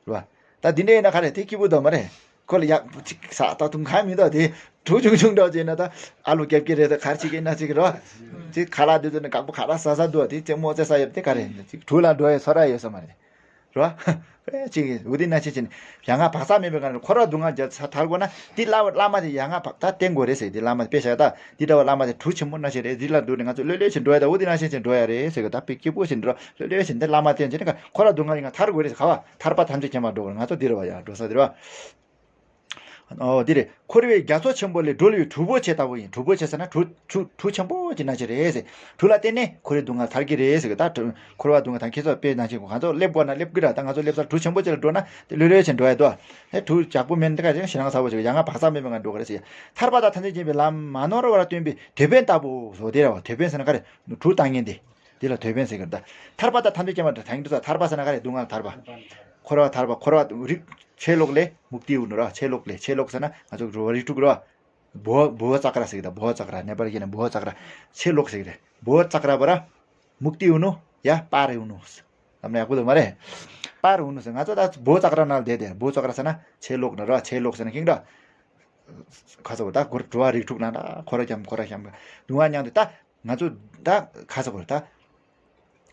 རེད་བ། ད་འདི་འདྲ་ཡིན་ན་ག་རེ་དེ་སྐྱིད་པོ་འདུག་མ་རེད། ཁོ་ལ་ཡག་ཅིག་ཟ་ད་འཐུང་གང་མི་འདུག་དེ་གྲུ་ཆུང་ཆུང་འདྲ་བོ་ཅིག་ཡིན་ན་ད་ཨ་ལོ་རྒྱབ་ཀྱི་རེད། ད་གར་ཅིག་ཡིན་ན་ཅིག་རེད་བ། ཅིག་ཁ་ལག་འདི་ཚོ་ནི་བཀག་པོ་ག་ར་ཟ་ཟ་འདུག་དེ་རྩེད་མོ་རྩེ་ས་ཡོད་དེ་ག་རེ་ཅིག་གྲུ་ལ་འགྲོ་ཡ་ཚོར་ར་ཡོད་ས་མ་རེད། རེད་བ། ཅིག་འུ་དེ་ན་ཅིག་ཅིག་ཡ་ང་བག་ཚ་མེད་པའི་སྒང་ནས་འཁོར་བ་སྡུག་བསྔལ་རྒྱ་ཚ་ཐར་དགོས་ན་དེ་བླ་བླ་མ་དེ་ཡ་ང་བག་ད་བསྟེན་དགོས་རེད་ཟེར། དེ་བླ་མ་དེ་དཔེ་བཞག་ད་དེ་འདྲ་བ་བླ་མ་དེ་གྲུ་ཆེན་པོ་ན་ཞིག་རེད། དེ་ལ་འདུག་ནས་ང་ཚོ་ལྷོད་ལྷོད་བྱས་འགྲོ་ཡ་ད་འུ་དེ་ན་ཅིག་ཅིག་འགྲོ་ཡ་རེད་ཟེར་གི། ད་དཔེ་སྐྱིད་པོ་བྱས་འགྲོ་ལྷོད་ལྷོད་བྱས་འདི་བླ་མ་བསྟེན་བྱས་ནས་འཁོར་བ་སྡུག་བསྔལ་ཡ་ང་ཐར་དགོས་རེད་ཟེར། ག་བ་ཐར་པ་ཐམས་ཅད་མཁྱེན་པར་འགྲོ་དགོས་རེད། ང་ཚོ་འདི་རེད་བ། ཡ་འགྲོ་ས་འདི་རེད་བ། ཨོ་འདི་རེད། འཁོར་བའི་རྒྱ་མཚོ་ཆེན་པོ་ལས་སྒྲོལ་བའི་གྲུ་བོ་ཆེ་ལྟ་བུ་ཡིན། གྲུ་བོ་ཆེ་ཟེར་ན་གྲུ་གྲུ་གྲུ་ཆེན་པོ་ཅིག་ན་ཅིག་རེད་ཟེར། གྲུ་ལ་བརྟེན་ནས་འཁོར་བའི་སྡུག་བསྔལ་ཐར་གྱི་རེད་ཟེར་གི། ད་གྲུ་འཁོར་བ་སྡུག་བསྔལ་ཐར་ཁྱེད་ཚོ་དཔེ་ནང་བཞིན་གོ། ང་ཚོ་སླེབས་དགོས་ན་སླེབས་གི་ར། ད་ང་ཚོ་སླེབས་སར་གྲུ་ཆེན་པོ་ཅིག་ལ་འགྲོ་ན་དེ་ལྷོད་ལྷོད་བྱས་འགྲོ་ཡ་འདུག་ཨ། ཨེ་གྲུ་ཇག་པོ་མེད་ན་དེ་ག་ཅིག་ཞེད་སྣང་ཚ་བོ་ཅིག་ཡ་ང་བག་ཚ་མེད་པའི་ངང་འགྲོ་གི་རེད་ཟེར་ཡ། ཐར་པ་དང་ཐམས་ཅད་མཁྱེན་པའི་ལམ་མ་ནོར་བར་སྟོན་པའི་དེད་དཔོན་ལྟ་བུ་བཟོ་དེ་ར་བ། དེད་དཔོན་ཟེར་ན་ག་རེ། གྲུ་བཏང་མཁན་དེ། དེ་ལ་དེད་དཔོན་ཟེར་གི་རེད། ད་ཐར་པ་དང་ཐམས་ཅད་མཁྱེན་པ་དྲན་གྱི་འདུག་ས། ཐར་པ་ཟེར་ན་ག་རེ། སྡུག་བསྔལ་ཐར་པ། འཁོར་བ་ཐར་པ། འཁོར་བ་རིགས་ཆོས་ལོག་ལས་མུག་དེའུ་ནོ་ར། ཆོས་ལོག་ལས། ཆོས་ལོག་ཟེར་ན་ང་ཚོ་རིགས་དྲུག་ར། བྷོ་བྷོ་ཙཀ་ར་ཟེར་གི། ད་བྷོ་ཙཀ་ར་ནེ་པ་ལི་སྐད་ནས་བྷོ་ཙཀ་ར། ཆོས་ལོག་ཟེར་གི་རེད། བྷོ་ཙཀ་ར་བ་ར། མུག་དེའུ་ནོ་ཡ་པ་རེའུ་ནོ། ལམ་ན་ཡག་པོ་འདུག་མ་རེད། པ་རེའུ་ནོ་ཟེར། ང་ཚོ་ད་བྷོ་ཙཀ་ར་ནང་ལ་བསྡད་དེ། བྷོ་ཙཀ་ར་ཟེར་ན་ཆོས་ལོག་ནོ་ར། ཆོས་ལོག་ཟེར་ན་ཁེངས་ར། ཁ་ཚ་བོ་ད་འཁོར་འགྲོ་བ་རིགས་དྲུག་ནང་ལ་འཁོར་བ་འཁྱམ་འཁོར་བ་འཁྱམ་གི་སྡུག་བསྔལ་མྱངས་ཏེ་ད། ང་ཚོ་ད་ག་ས་གོ་ད།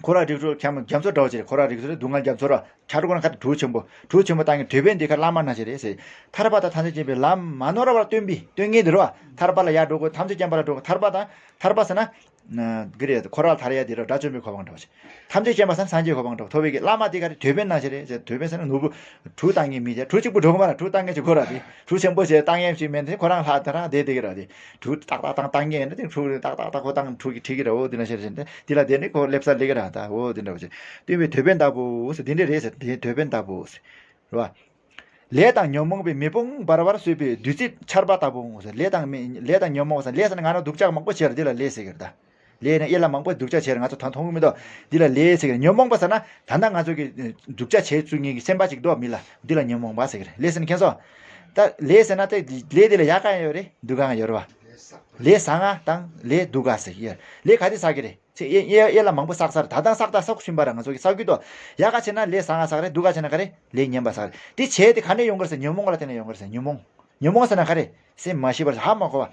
འཁོར་བ་རིགས་དྲུག་འཁྱམ་རྒྱ་མཚོ་འདྲ་བོ་ཅིག་རེད། འཁོར་བ་རིགས་དྲུག་རེད། སྡུག་བསྔལ་རྒྱ་མཚོ་ར། ཆ་རོགས་ན་ཁ་དེ་གྲུ་ཆེན་པོ། གྲུ་ཆེན་པོ་བཏང་གི་དེད་དཔོན་འདི་ཁ་བླ་མ་ན་ཞིག་རེད་ཟེར། ཐར་པ་དང་ཐམས་ཅད་མཁྱེན་པའི་ལམ་མ་ནོར་བར་སྟོན་པའི་སྟོན་མཁན་འདི་རེད་བ། ཐར་པ་ལ་ཡར་འགྲོ་དགོས། ཐམས་ཅད་མཁྱེན་པ་ལ་འགྲོ་དགོས། ཐར་པ་དང་ཐར་པ་ཟེར་ན། གི་རེད། འཁོར་བ་ཐར་ཡ་འདི་རེད། དགྲ་བཅོམ་པའི་གོ་འཕང་འདྲ་བོ་ཅིག་ཐམས་ཅད་མཁྱེན་པ་ཟེར་ན་སངས་རྒྱས་གོ་འཕང་འགྲོ་ཐོབ་པའི་གི་བླ་མ་དེ་ག་རེ། དེད་དཔོན་ན་ཞིག་རེད་ཟེར། དེད་དཔོན་ཟེར་ན་ནོར་བུ། གྲུ་བཏང་མཁན་མི་ཟེར། གྲུ་གཅིག་པུ་འགྲོ་གི་མ་རེད། གྲུ་བཏང་མཁན་ཅིག་དགོས་ར། དེ་གྲུ་ཆེན་པོ་ཞིག་བཏང་མཁན་ཅིག་མེད་དེ་ཁོ་རང་ལྷག་དེ་རང་བསྡད་བསྡད་ཀྱི་ར། དེ་གྲུ་ཏག་ཏག་བཏང་བཏང་མཁན་ཡིན་ན་དེ་གྲུ་ཏག་ཏག་ཏག་ཁོ་བཏང་གྲུ་གི་ཁྲིད་ཀྱི་ར། འོ་དེ་ན་ཤེར་ཞིག་དེ་ལ་བསྡད་ནས་ཁོ་སླེབས་ས་སླེབས་ཀྱི་ར། ད་འོ་དེ་འདྲ་བོ་ཞིག་སྟོན་པའི་དེད་དཔོན་ལྟ་བུ་ཟེར། དེ་འདྲ་རེད་ཟེར། དེ་དེད་དཔོན་ལྟ་བུ་ཟེར། རེད་བ། ལས་དང་ཉོན་མོངས་པའི་མེ་དཔུང་འབར་བར་བཟོད་པའི་བདུད་རྩི་ཆར་པ་ལྟ་བུའོ་ཟེར། ལས་དང་མེ་ལས་དང་ཉོན་མོངས་པ་ཟེར། ལས་ཟེར་ན་ང་རང་སྡུག་ཅག་མང་པོ་བྱས་ར། འདི་ལ་ལས་ཟེར་གི་རེད་ད། ལས་ནི་ཨེ་ལ་མང་པོ་སྡུག་ཅག་བྱས་ར། ང་ཚོ་ད་མཐོང་གི་མི་འདུག་འདི་ལ་ལས་ཟེར་གི་རེད། ཉོན་མོངས་པ་ཟེར་ན་ད་ལྟ་ང་ཚོ་གི་སྡུག་ཅག་བྱས་བཅུག་མཁན་གྱི་སེམས་པ་ཅིག་འདུག་མི་ལ། འདི་ལ་ཉོན་མོངས་པ་ཟེར་གི་རེད། ལས་ཟེར་ན་མཁྱེན་སོང་། ད་ལས་ཟེར་ན་དེ་ལས་དེ་ལ་ཡག་ག་ཡང་ཡོད་རེད། སྡུག་ག་ཡང་ཡོད་རེད་བ། ལས་བཟང་ང་དང་ལས་སྡུག་ག་ཟེར་གི་ཡོད། ལས་ག་དེ་བསགས་གི་རེད། ཚེ་ཨེ་ཨེ་ཨེ་ལ་མང་པོ་བསགས་ཚར། ད་ལྟ་བསགས་དང་བསགས་བཞིན་པ་ར། ང་ཚོ་གི་བསགས་རྒྱུ་དོ། ཡག་ག་བྱས་ན་ལས་བཟང་ང་བསགས་རེད། སྡུག་ག་བྱས་ན་ག་རེ། ལས་ངན་པ་བསགས་རེད། དེ་བྱས་དེ་ག་ནས་ཡོང་གི་རེད་ཟེར། ཉོན་མོངས་ལ་བརྟེན་ནས་ཡོང་གི་རེད་ཟེར། ཉོན་མོངས། ཉོན་མོངས་ཟེར་ན་ག་རེ། སེམས་མ་ཤེས་པར་ཧ་མ་གོ་བ།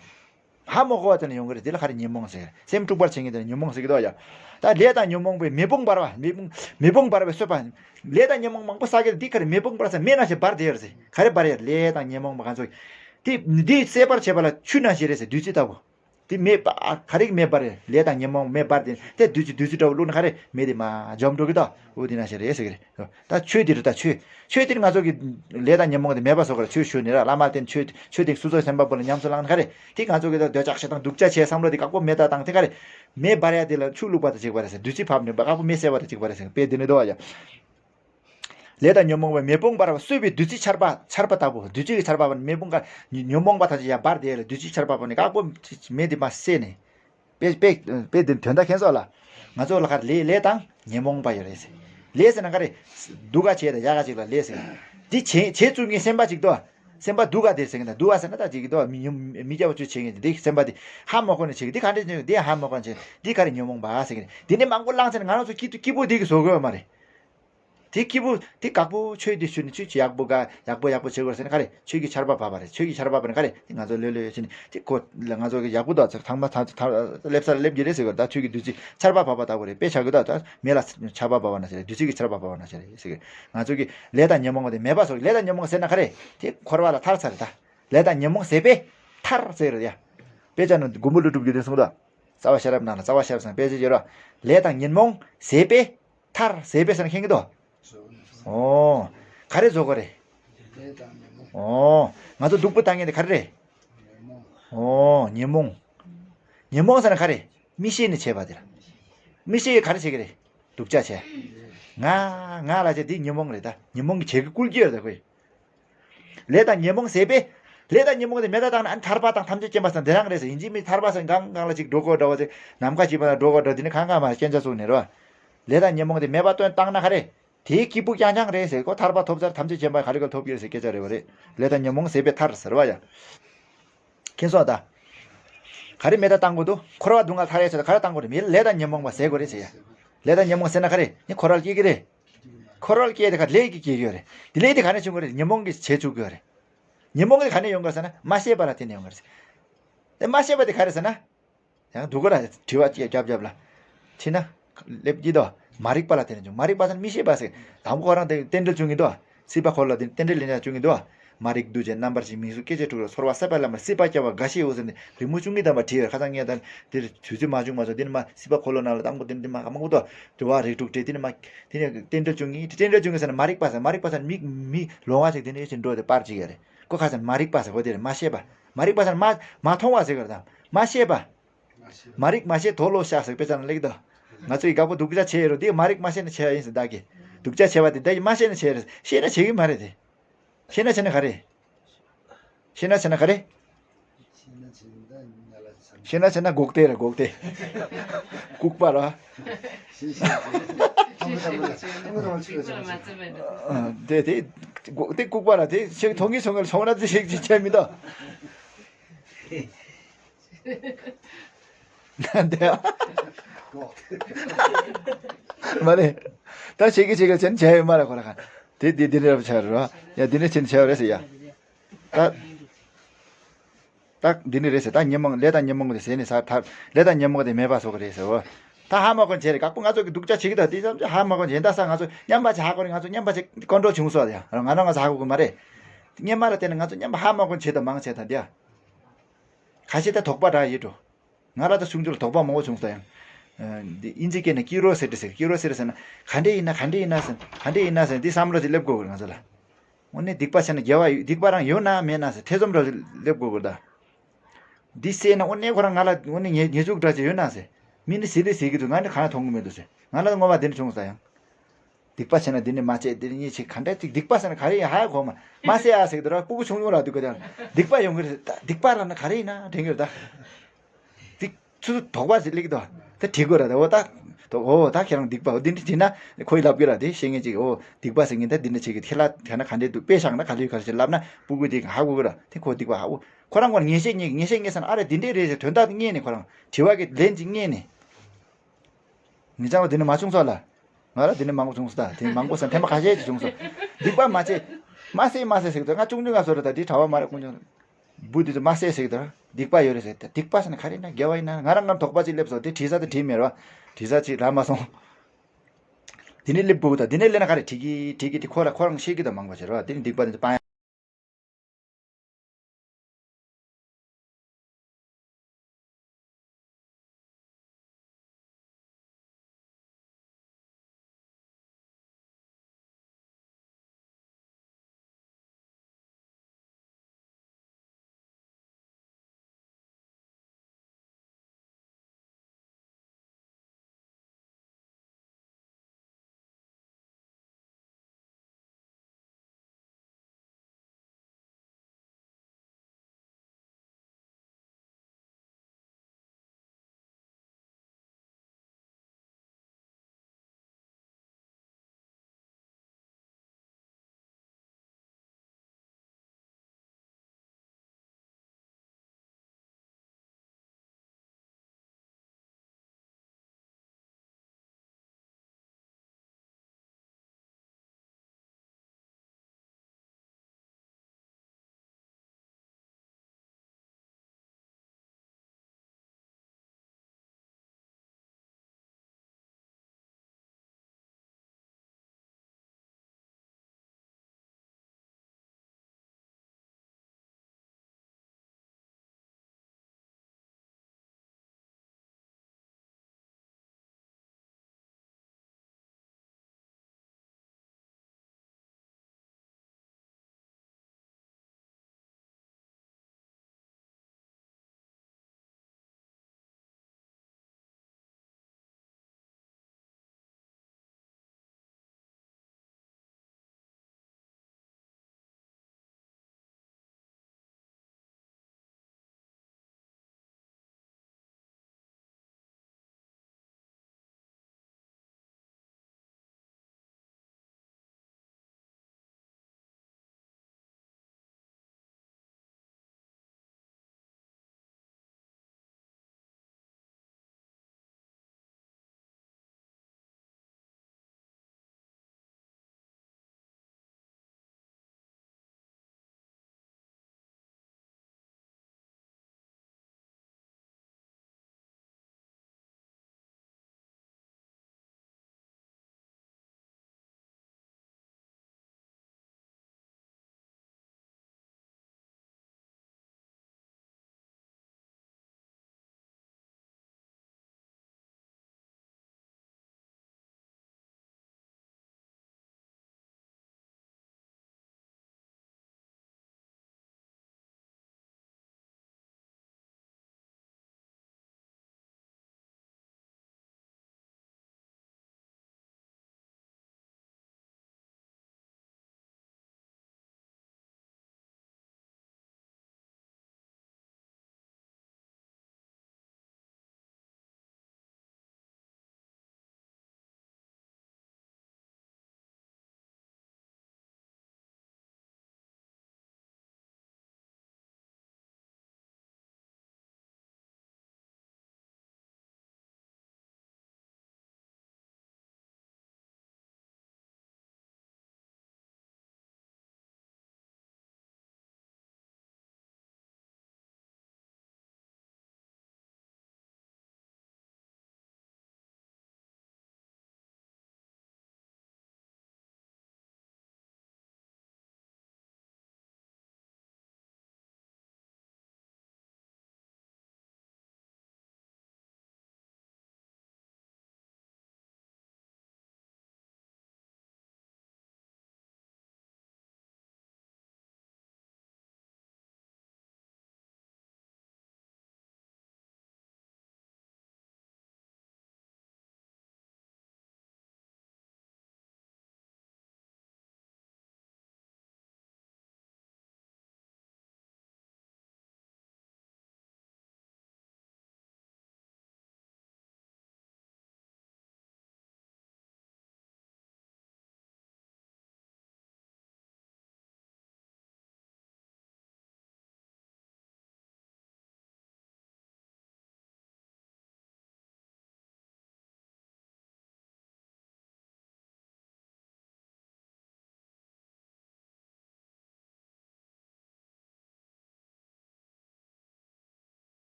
ཧ་མ་གོ་བ་དེ་ནས་ཡོང་གི་རེད། དེ་ལ་ག་རེ་ཉོན་མོངས་ཟེར། སེམས་དཀྲུགས་པར་བྱེད་མཁན་དེ་ལ་ཉོན་མོངས་ཟེར་གི་འདུག་ཡ། ད་ལས་དང་ཉོན་མོངས་པའི་མེ་དཔུང་འབར་བ། མེ་དཔུང་མེ་དཔུང་འབར་བའི་གསོད་པ། ལས་དང་ཉོན་མོངས་མང་པོ་བསགས་ཀྱི་རེད། འདི་ག་རེ་མེ་དཔུང་འབར་ས་མེ་ནང་བཞིན་འབར་བསྡད་ཡོད་རེད་ཟེར། ག་རེ་འབར་ཡོད། ལས་དང་ཉོན་མོངས་པ་ང་ཚོ། དེ་འདི་སད་པར་བྱེད་པ་ལ་ཆུ་ནང་བཞིན་རེད་ཟེར། བདུད་རྩི་ལྟ་བུ། དེ་མེ་པ་ག་རེ་མེ་འབར་རེད། ལས་དང་ཉོན་མོངས་མེ་འབར་ཏེ་དེ་བདུད་རྩི་བདུད་རྩི་འདྲ་བོ་བླུགས་ན་ག་རེ་མེ་དེ་མར་འཇོམས་འགྲོ་གི་འདུག་འོ་དེ་ནང་བཞིན་རེད་ཟེར་གི་རེད། ད་ཆོས་དེ་རེད། ད་ཆོས་ཆོས་དེ་ང་ཚོ་གི་ལས་དང་ཉོན་མོངས་དེ་མེད་པ་བཟོ་གི་རེད། ཆོས་ཞུ་ནི་ར། བླ་མ་བསྟེན། ཆོས་ཆོས་དེ་སོ་སོའི་སེམས་པ་པོ་ལ་ཉམས་སུ་བླངས་ན་ག་རེ། དེ་ང་ཚོ་གི་ད་འདོད་ཆགས་ཞེ་སྡང་སྡུག་ཅག་བྱས་བསམ་བློ་དེ་བཀག་པོ་མེད་ད་བཏང་དེ་ག་རེ། མེ་འབར་ཡ་དེ་ལ་ཆུ་བླུགས་པ་དང་གཅིག་པ་རེད་ཟེར། བདུད་རྩི་ཕབ་ནས་བཀག་པོ་མེ་བསད་པ་དང་གཅིག་པ་རེད་ཟེར། དཔེ་དེ་ནི་འདུག་བ་ཡ། ལས་དང་ཉོན་མོངས་པའི་མེ་དཔུང་འབར་བ་གསོད་པའི་བདུད་རྩི་ཆར་པ། ཆར་པ་ལྟ་བུ། བདུད་རྩི་གི་ཆར་པ་བ་ནི་མེ་དཔུང་ག་ཉོན་མོངས་པ་ཐམས་ཅད་ཡར་འབར་དེ་ལ་བདུད་རྩི་ཆར་པ་བ་ནི་བཀག་པོ་མེ་དེ་མར་བསད་ནས། དཔེ་དཔེ་དཔེ་དེ་དོན་དག་མཁྱེན་སོང་ལ། ང་ཚོ་ལ་ཁར་ལས་ལས་དང་ཉོན་མོངས་པ་ཡོད་རེད་ཟེར། ལས་ཟེར་ན་ག་རེ། སྡུག་ག་བྱས་དང་ཡག་ག་ཅིག་ལ་ལས་ཟེར། འདི་བྱེད་བྱེད་བཅུག་མཁན་སེམས་པ་ཅིག་འདུག་སེམས་པ་སྡུག་ག་དེ་ཟེར་གི་འདུག་སྡུག་ག་ཟེར་ན་ད་ཅིག་གི་འདུག་མི་ཉོན་མི་སྐྱ་བ་ཚོས་བྱེད་མཁན་འདི་སེམས་པ་འདི་ཧ་མ་གོ་ནས་བྱེད་གི། འདི་ག་འདྲ་བྱེད་གི། འདི་ཧ་མ་གོ་ནས་བྱེད་གི། འདི་ག་རེ་ཉོན་མོངས་པ་ཟེར་གི་རེད། འདི་ནས་མང་པོ་བླངས་ཚེ་ང་རང་ཚོ་སྐྱིད་སྐྱིད་པོ་འདི་གི་བཟོ་དགོས་མ་རེད། དེ་སྐྱིད་པོ་དེ་དགའ་པོ་ཆོས་དེ་ཞུ་ནས་ཆོས་ཀྱི་ཡག་པོ་ག་ཡག་པོ་ཡག་པོ་བྱེད་དགོས་ཟེར་ན་ག་རེ། ཆོས་ཀྱི་ཆར་པ་བབས་པ་རེད། ཆོས་ཀྱི་ཆར་པ་བབས་ན་ག་རེ། དེ་ང་ཚོ་ལོས་ལོས་ཡོད་ཕྱིན་དེ་ཁོ་ལ་ང་ཚོ་གི་ཡག་པོ་དང་ཚེ་ཐང་མ་ཐང་ཐང་སླེབས་ས་སླེབས་ཀྱི་རེད་ཟེར་གི་རེད། ད་ཆོས་ཀྱི་བདུད་རྩི་ཆར་པ་བབས་པ་ལྟ་བུ་རེད། དཔེ་ཆ་གི་ད་ད་མེ་ལ་ཆར་པ་བབས་པ་ན་ཟེར་རེད། བདུད་རྩི་གི་ཆར་པ་བབས་པ་ན་ཟེར་རེད་ཟེར་གི། ང་ཚོ་གི་ལས་དང་ཉོན་མོངས་པ་དེ་མེད་པ་བཟོ་གི། ལས་དང་ཉོན་མོངས་ཟེར་ན་ག་རེ། དེ་འཁོར་བ་ལ་ཐར་ཚར་རེད། ད་ལས་དང་ཉོན་མོངས་ཟད་པས་ཐར་ཟེར་རེད་ཡ། དཔེ་ཆ་ནང་མགོན་པོ་ཀླུ་སྒྲུབ་ཀྱིས་དེ་གསུངས་ད། རྩ་བ་ཤེས་རབ་ནང་ལ་རྩ་བ་ཤེས་རབ་ཟེར་དཔེ་ཆ་ཡོད་ར། ལས་དང་ཉོན་མོངས་ཟད་པས་ཐར། ཟད་པས་ཟེར་ན་མཁྱེན་གྱི་འདུག་ཨོ། ག་རེ་བཟོ་དགོས་རེད། ཨོ། ང་ཚོ་སྡུག་པོ་བཏང་མཁན་དེ་ག་རེ་རེད། ཨོ། ཉོན་མོངས། ཉོན་མོངས་ཟེར་ན་ག་རེ། མིག་ཤེས་ནས་བྱས་པ་དེ་ར། མིག་ཤེས་ག་རེ་བྱེད་ཀྱི་རེད། སྡུག་ཅག་བྱས། ང་ང་ལ་བྱས་འདི་ཉོན་མོངས་རེད་ད། ཉོན་མོངས་ཀྱི་བྱེད་ཀྱི་བསྐུལ་གྱི་ཡོད་ད་ཁོས། ལས་དང་ཉོན་མོངས་ཟད་པས། ལས་དང་ཉོན་མོངས་དེ་མེད་པ་བཏང་ན་ཨ་ནི་ཐར་པ་དང་ཐམས་ཅད་མཁྱེན་པ་ཟེར་འདི་རང་རེད་ཟེར། ཡིན་གཅིག་མིན་ཐར་པ་ཟེར་གང་གང་ལ་ཅིག་འགྲོ་དགོས་འདྲ་བ་ཟེར། ནམ་མཁའ་སྐྱིད་པ་ལ་འགྲོ་དགོས་འདྲ་འདི་ནི་གང་གང་མ་སྐྱེན་ཆ་བཙུགས་ནས་རེད་བ། ལས་དང་ཉོན་མོངས་དེ་མེད་པ་སྟོན་བཏང་ན་ག་རེ། དེའི་སྐྱིད་པོ་རྐྱང་རྐྱང་རེད་ཟེར། ཁོ་ཐར་པ་ཐོབ་ཚར་ཐམས་ཅད་མཁྱེན་པ་ག་ལེ་ག་ལེ་ཐོབ་ཀྱི་རེད་ཟེར་སྐད་ཆ་རེད་བ་རེད། ལས་དང་ཉོན་མོངས་ཟད་པས་ཐར་ཟེར་བ་ཡ། མཁྱེན་སོང་ད། ག་རེ་མེད་པ་བཏང་དགོས་འདུག་འཁོར་བ་སྡུག་བསྔལ་ཐར་ཡས་ཆེད་དུ་ག་རེ་བཏང་དགོས་རེད། མི་ལས་དང་ཉོན་མོངས་པ་ཟད་དགོས་རེད་ཟེར་ཡ། ལས་དང་ཉོན་མོངས་ཟད་ན་ག་རེ་ནི་འཁོར་བ་སྐྱེ་གི་རེད། འཁོར་བ་སྐྱེ་དེ་ག་ལས་ཀྱི་སྐྱེ་གི་ཡོད་རེད། དེ་ལས་དེ་ག་ནས་བྱུང་གི་རེད། ཉོན་མོངས་ཀྱིས་བྱེད་བཅུག་གི་ཡོད་རེད། ཉོན་མོངས་དེ་ག་ནས་ཡོང་གི་རེད་ཟེར་ན་མ་ཤེས་པ་ལ་བརྟེན་ནས་ཡོང་གི་རེད། དེ་མ་ཤེས་པ་དེ་ག་རེད་ཟེར་ན། ཡང་སྡུག་ག་ར་དྲི་བ་ཅིག་རྒྱབ་རྒྱབ་ལ། ཕྱིན་ན། སླེབས་ཀྱི་འདུག་མ་རིག་པ་ལ་བརྟེན་ནས་བྱུང་། མ་རིག་པ་ཟེར་ན་མི་ཤེས་པ་ཟེར། དང་པོ་ཁོ་རང་དེ་རྟེན་འབྲེལ་བྱུང་གི་འདུག་སྲིད་པ་འཁོར་ལོ་དེ་རྟེན་འབྲེལ་ལེན་ཡ་བྱུང་གི་འདུག་མ་རིག་འདུ་བྱེད་རྣམ་པར་ཤེས་མིང་གཟུགས་སྐྱེ་མཆེད་དྲུག་ལ་ཚོར་བ་ཟད་པ་ལ་མ་སྲིད་པ་སྐྱེ་བ་རྒ་ཤི་འོ་ཟེར་ནས་རི་མོ་བཅུ་གཉིས་ལྡན་པ་བྲིས་ཡོད། ཁ་སང་ངས་ད་དེར་དུས་ཚོད་མ་བྱུང་མ་སོང་། དེ་ནི་མ་སྲིད་པ་འཁོར་ལོ་ནང་ལ་དང་པོ་དེ་ནི་མ་སྲིད་པ་མང་པོ་འདུག་དྲི་བ་རིགས་དྲུག་བྲིས། དེ་ནི་མ་དེ་ནི་རྟེན་འབྲེལ་བྱུང་གི། རྟེན་འབྲེལ་བྱུང་གི་ཟེར་ན་མ་རིག་པ་ཟེར། མ་རིག་པ་ཟེར་ན་མིག་མི་ལོང་བ་ཞིག་དེ་ནི་ཡོད་ཅིག་འགྲོ་དེ་པར་ཅིག་ཡོད་རེད། ཁོ་ཁ་ཟེར་མ་རིག་པ་ཟེར། ཁོ་དེ་རེད་མ་ཤེས་པ། མ་རིག་པ་ཟེར་ན་མ་མ་མཐོང་བ་ཟེར་གི་རེད་ད། མ་ཤེས་པ། མ་རིག་མ་ཤེས་དོ་ལོ་ཤ་ཟེར་དཔེ་ཆ་ན་ལེགས་དོ། ང་ཚོ་ཡི་དགའ་པོ་སྡུག་ཅག་བྱས་ཡོད་རོ། འདི་མ་རིག་མ་ཤེས་ནས་བྱས་ཡིན་ཟེར་བདག་གིས། སྡུག་ཅག་བྱས་པ་དེ་བདག་གིས་མ་ཤེས་ནས་བྱས་རེད། ཤེས་ན་བྱེད་གི་མ་རེད་དེ། ཤེས་ན་བྱེད་ན་ག་རེད། ཤེས་ན་བྱེད་ན་ག་རེད། ཤེས་ན་བྱེད་ན་འགོག་བདེ་རེད་འགོག་བདེ། ལྐུགས་པ་ར། དེ་དེ་འགོག་བདེ་ལྐུགས་པ་ར་དེ་ཤེས་མཐོང་གི་སོང་ངས་ཆོག་ན་དེ་ཤེས་ཀྱི་བྱས་མི་འདུག་འདི་ཡ། མ་རེད། ད་བྱེད་ཀྱི་བྱེད་ཀྱི་ཆེན་བྱས་ཡོད་མ་རེད་ཁོ་ར་ཁ། དེ་དེ་དེ་འདྲ་བྱ་རོ། ཡ་དེ་འདྲ་ཆེན་བྱས་ཡོད་རེད་ཟེར་ཡ། ད། ད་འདི་ནི་རེད་ཟེར། ད་ཉོན་མོངས་ལས་དང་ཉོན་མོངས་དེ་ཟད་ནས་ས་ཐར། ལས་དང་ཉོན་མོངས་དེ་མེད་པ་བཟོ་གི་རེད་ཟེར་བ། ད་ཧ་མ་གོ་བྱས་རེད། དཀགས་པོ་ང་ཚོ་གི་སྡུག་ཅག་བྱེད་ཀྱི་ད་དེ་ཙམ་ཅིག་ཧ་མ་གོ་བྱས་ད་ས་ང་ཚོ་མཉམ་པ་ཅིག་ཧ་གོ་རེད། ང་ཚོ་མཉམ་པ་ཅིག་ཀོན་ཀྲོལ་བྱུང་སོང་ཡ། ང་རང་ང་ཚོ་ཧ་གོ་གི་མ་རེད། སྔོན་མ་ལ་བརྟེན་ནས་ང་ཚོ་མཉམ་པ་ཧ་མ་གོ་བྱེད་ད་མང་བྱས་ད་འདི་ཡ། ཁ་ཤས་ད་དོགས་པ་འདྲ་ཡོད་འགྲོ། ང་ར་ད་ཆུང་ཆུང་ལ་དོགས་པ་མང་པོ་བྱུང་སོང་ཡང་། ཨ། འདི་ཨིན་ཇི་སྐད་ནས་ཀྱུ་རོ་སི་ཊི་ཟེར། ཀྱུ་རོ་སི་ཊི་ཟེར་ན་ག་འདྲས་ཡིན་ན་ག་འདྲས་ཡིན་ན་ཟེར། ག་འདྲས་ཡིན་ན་ཟེར་འདི་བསམ་བློ་ཅིག་སླེབས་དགོས་ང་ཚོ་ལ། དངོས་གནས་སྡིག་པ་བྱས་ན་དགེ་བ་ཡོད། སྡིག་པ་རང་ཡོད་ན་མེད་ན་ཟེར་ཐེ་ཚོམ་འདྲ་ཅིག་སླེབས་དགོས་དགོས་ད། འདི་བསད་ན་དངོས་གནས་ཁོ་རང་ང་ལ་དངོས་གནས་ཉེས་ཉེས་འཛུགས་འདྲ་ཅིག་ཡོད་ན་ཟེར། མི་ནི་ཟེར་རེ་ཟེར་གི་འདུག་ང་ནི་གང་ཡང་མཐོང་གི་མི་འདུག་ཟེར། ང་ལ་བསྔོ་བ་འདི་ནི་བྱུང་ས་ཡང་། སྡིག་པ་བྱས་ན་འདི་ནི་མ་བྱེད་འདི་ནི་ཉེས་བྱེད་ག་འདྲ་ཅིག་སྡིག་པ་ཟེར་ན་ག་རེ་ཡིན་ཧ་གོ་མ། མ་བསད་ཨ་ཟེར་གི་འདུག་ར། སྤུ་གུ་ཆུང་ཆུང་ར་འདུག་གི་ད། སྡིག་པ་ཡོང་གི་རེད་ད། སྡིག་པ་ལབ་ན་ག་རེ་ཡིན་ན་དྲན་གི་རེད་ད། འདི་ཚུར་དོགས་པ་ཞིག་སླེབས་ཀྱི་འདུག་ད་དྲི་དགོས་ར་ད། འོ་ད། འོ་ད་ཁྱེད་རང་སྡིག་པ་འོ་འདི་འདྲ་བྱས་ན་ཁོས་ལབ་གི་ར། དེ་བཤད་མཁན་ཅིག་འོ་སྡིག་པ་ཟེར་མཁན་ད་འདི་འདྲ་བྱེད་གི། ཁྱེད་ལ་ཐ་ན་ག་འདྲས་འདུག་དཔེ་བཞག་ན་ག་ལུས་ག་ལུས་ལབ་ན་སྤུ་གུ་དེ་ཧ་གོ་གི་ར། དེ་ཁོ་སྡིག་པ་ཧ་གོ། ཁོ་རང་ཁོ་ངེས་ཤེས་རྙེད་ངེས་ཤེས་རྙེད་ས་ན་ཨ་རེ་འདི་འདྲས་རེད་ཟེར་དོན་དག་དེ་རྙེད་ནས་ཁོ་རང་དྲི་བ་གི་ལན་ཅིག་རྙེད་ནས། ངེད་ཅག་ལ་འདི་ནས་མ་བྱུང་ས་ལ། ང་ལ་འདི་ནས་མང་པོ་བྱུང་སོང་ད། དེ་མང་པོ་ཟེར་ཐེངས་མ་ཁ་ཤས་ཅིག་བྱུང་སོང་། སྡིག་པ་མ་བྱེད། མ་བསད་མ་བསད་ཟེར་གི་འདུག་ང་ཆུང་ཆུང་ང་བཟོ་རེད་ད། འདི་གྲྭ་བ་མ་རེད་ཀུན་ཀྱང་། བུ་འདི་ཚོ་མ་བསད་ཟེར་གི་འདུག་སྡིག་པ་ཡོད་རེད་ཟེར་ད། སྡིག་པ་ཟེར་ན་ག་རེ་ཡིན་ན་དགེ་བ་ཡིན་ན་ང་རང་ངམ་དོགས་པ་ཅིག་སླེབས་སོང་། དེ་དྲི་ས་དེ་དྲིས་མེད་ར། དྲི་ས་ཅིག་རག་མ་སོང་། དེ་ནས་སླེབས་དགོས་ད། དེ་ནས་སླེབས་ན་ག་རེ་དྲི་གི་དྲི་གི་དེ་ཁོ་ར་ཁོ་རང་ཤེས་གི་ད་མང་པོ་བྱེད་ར། དེ་ནས་སྡིག་པ་དེ་ཚོ་སྤང་ཡ།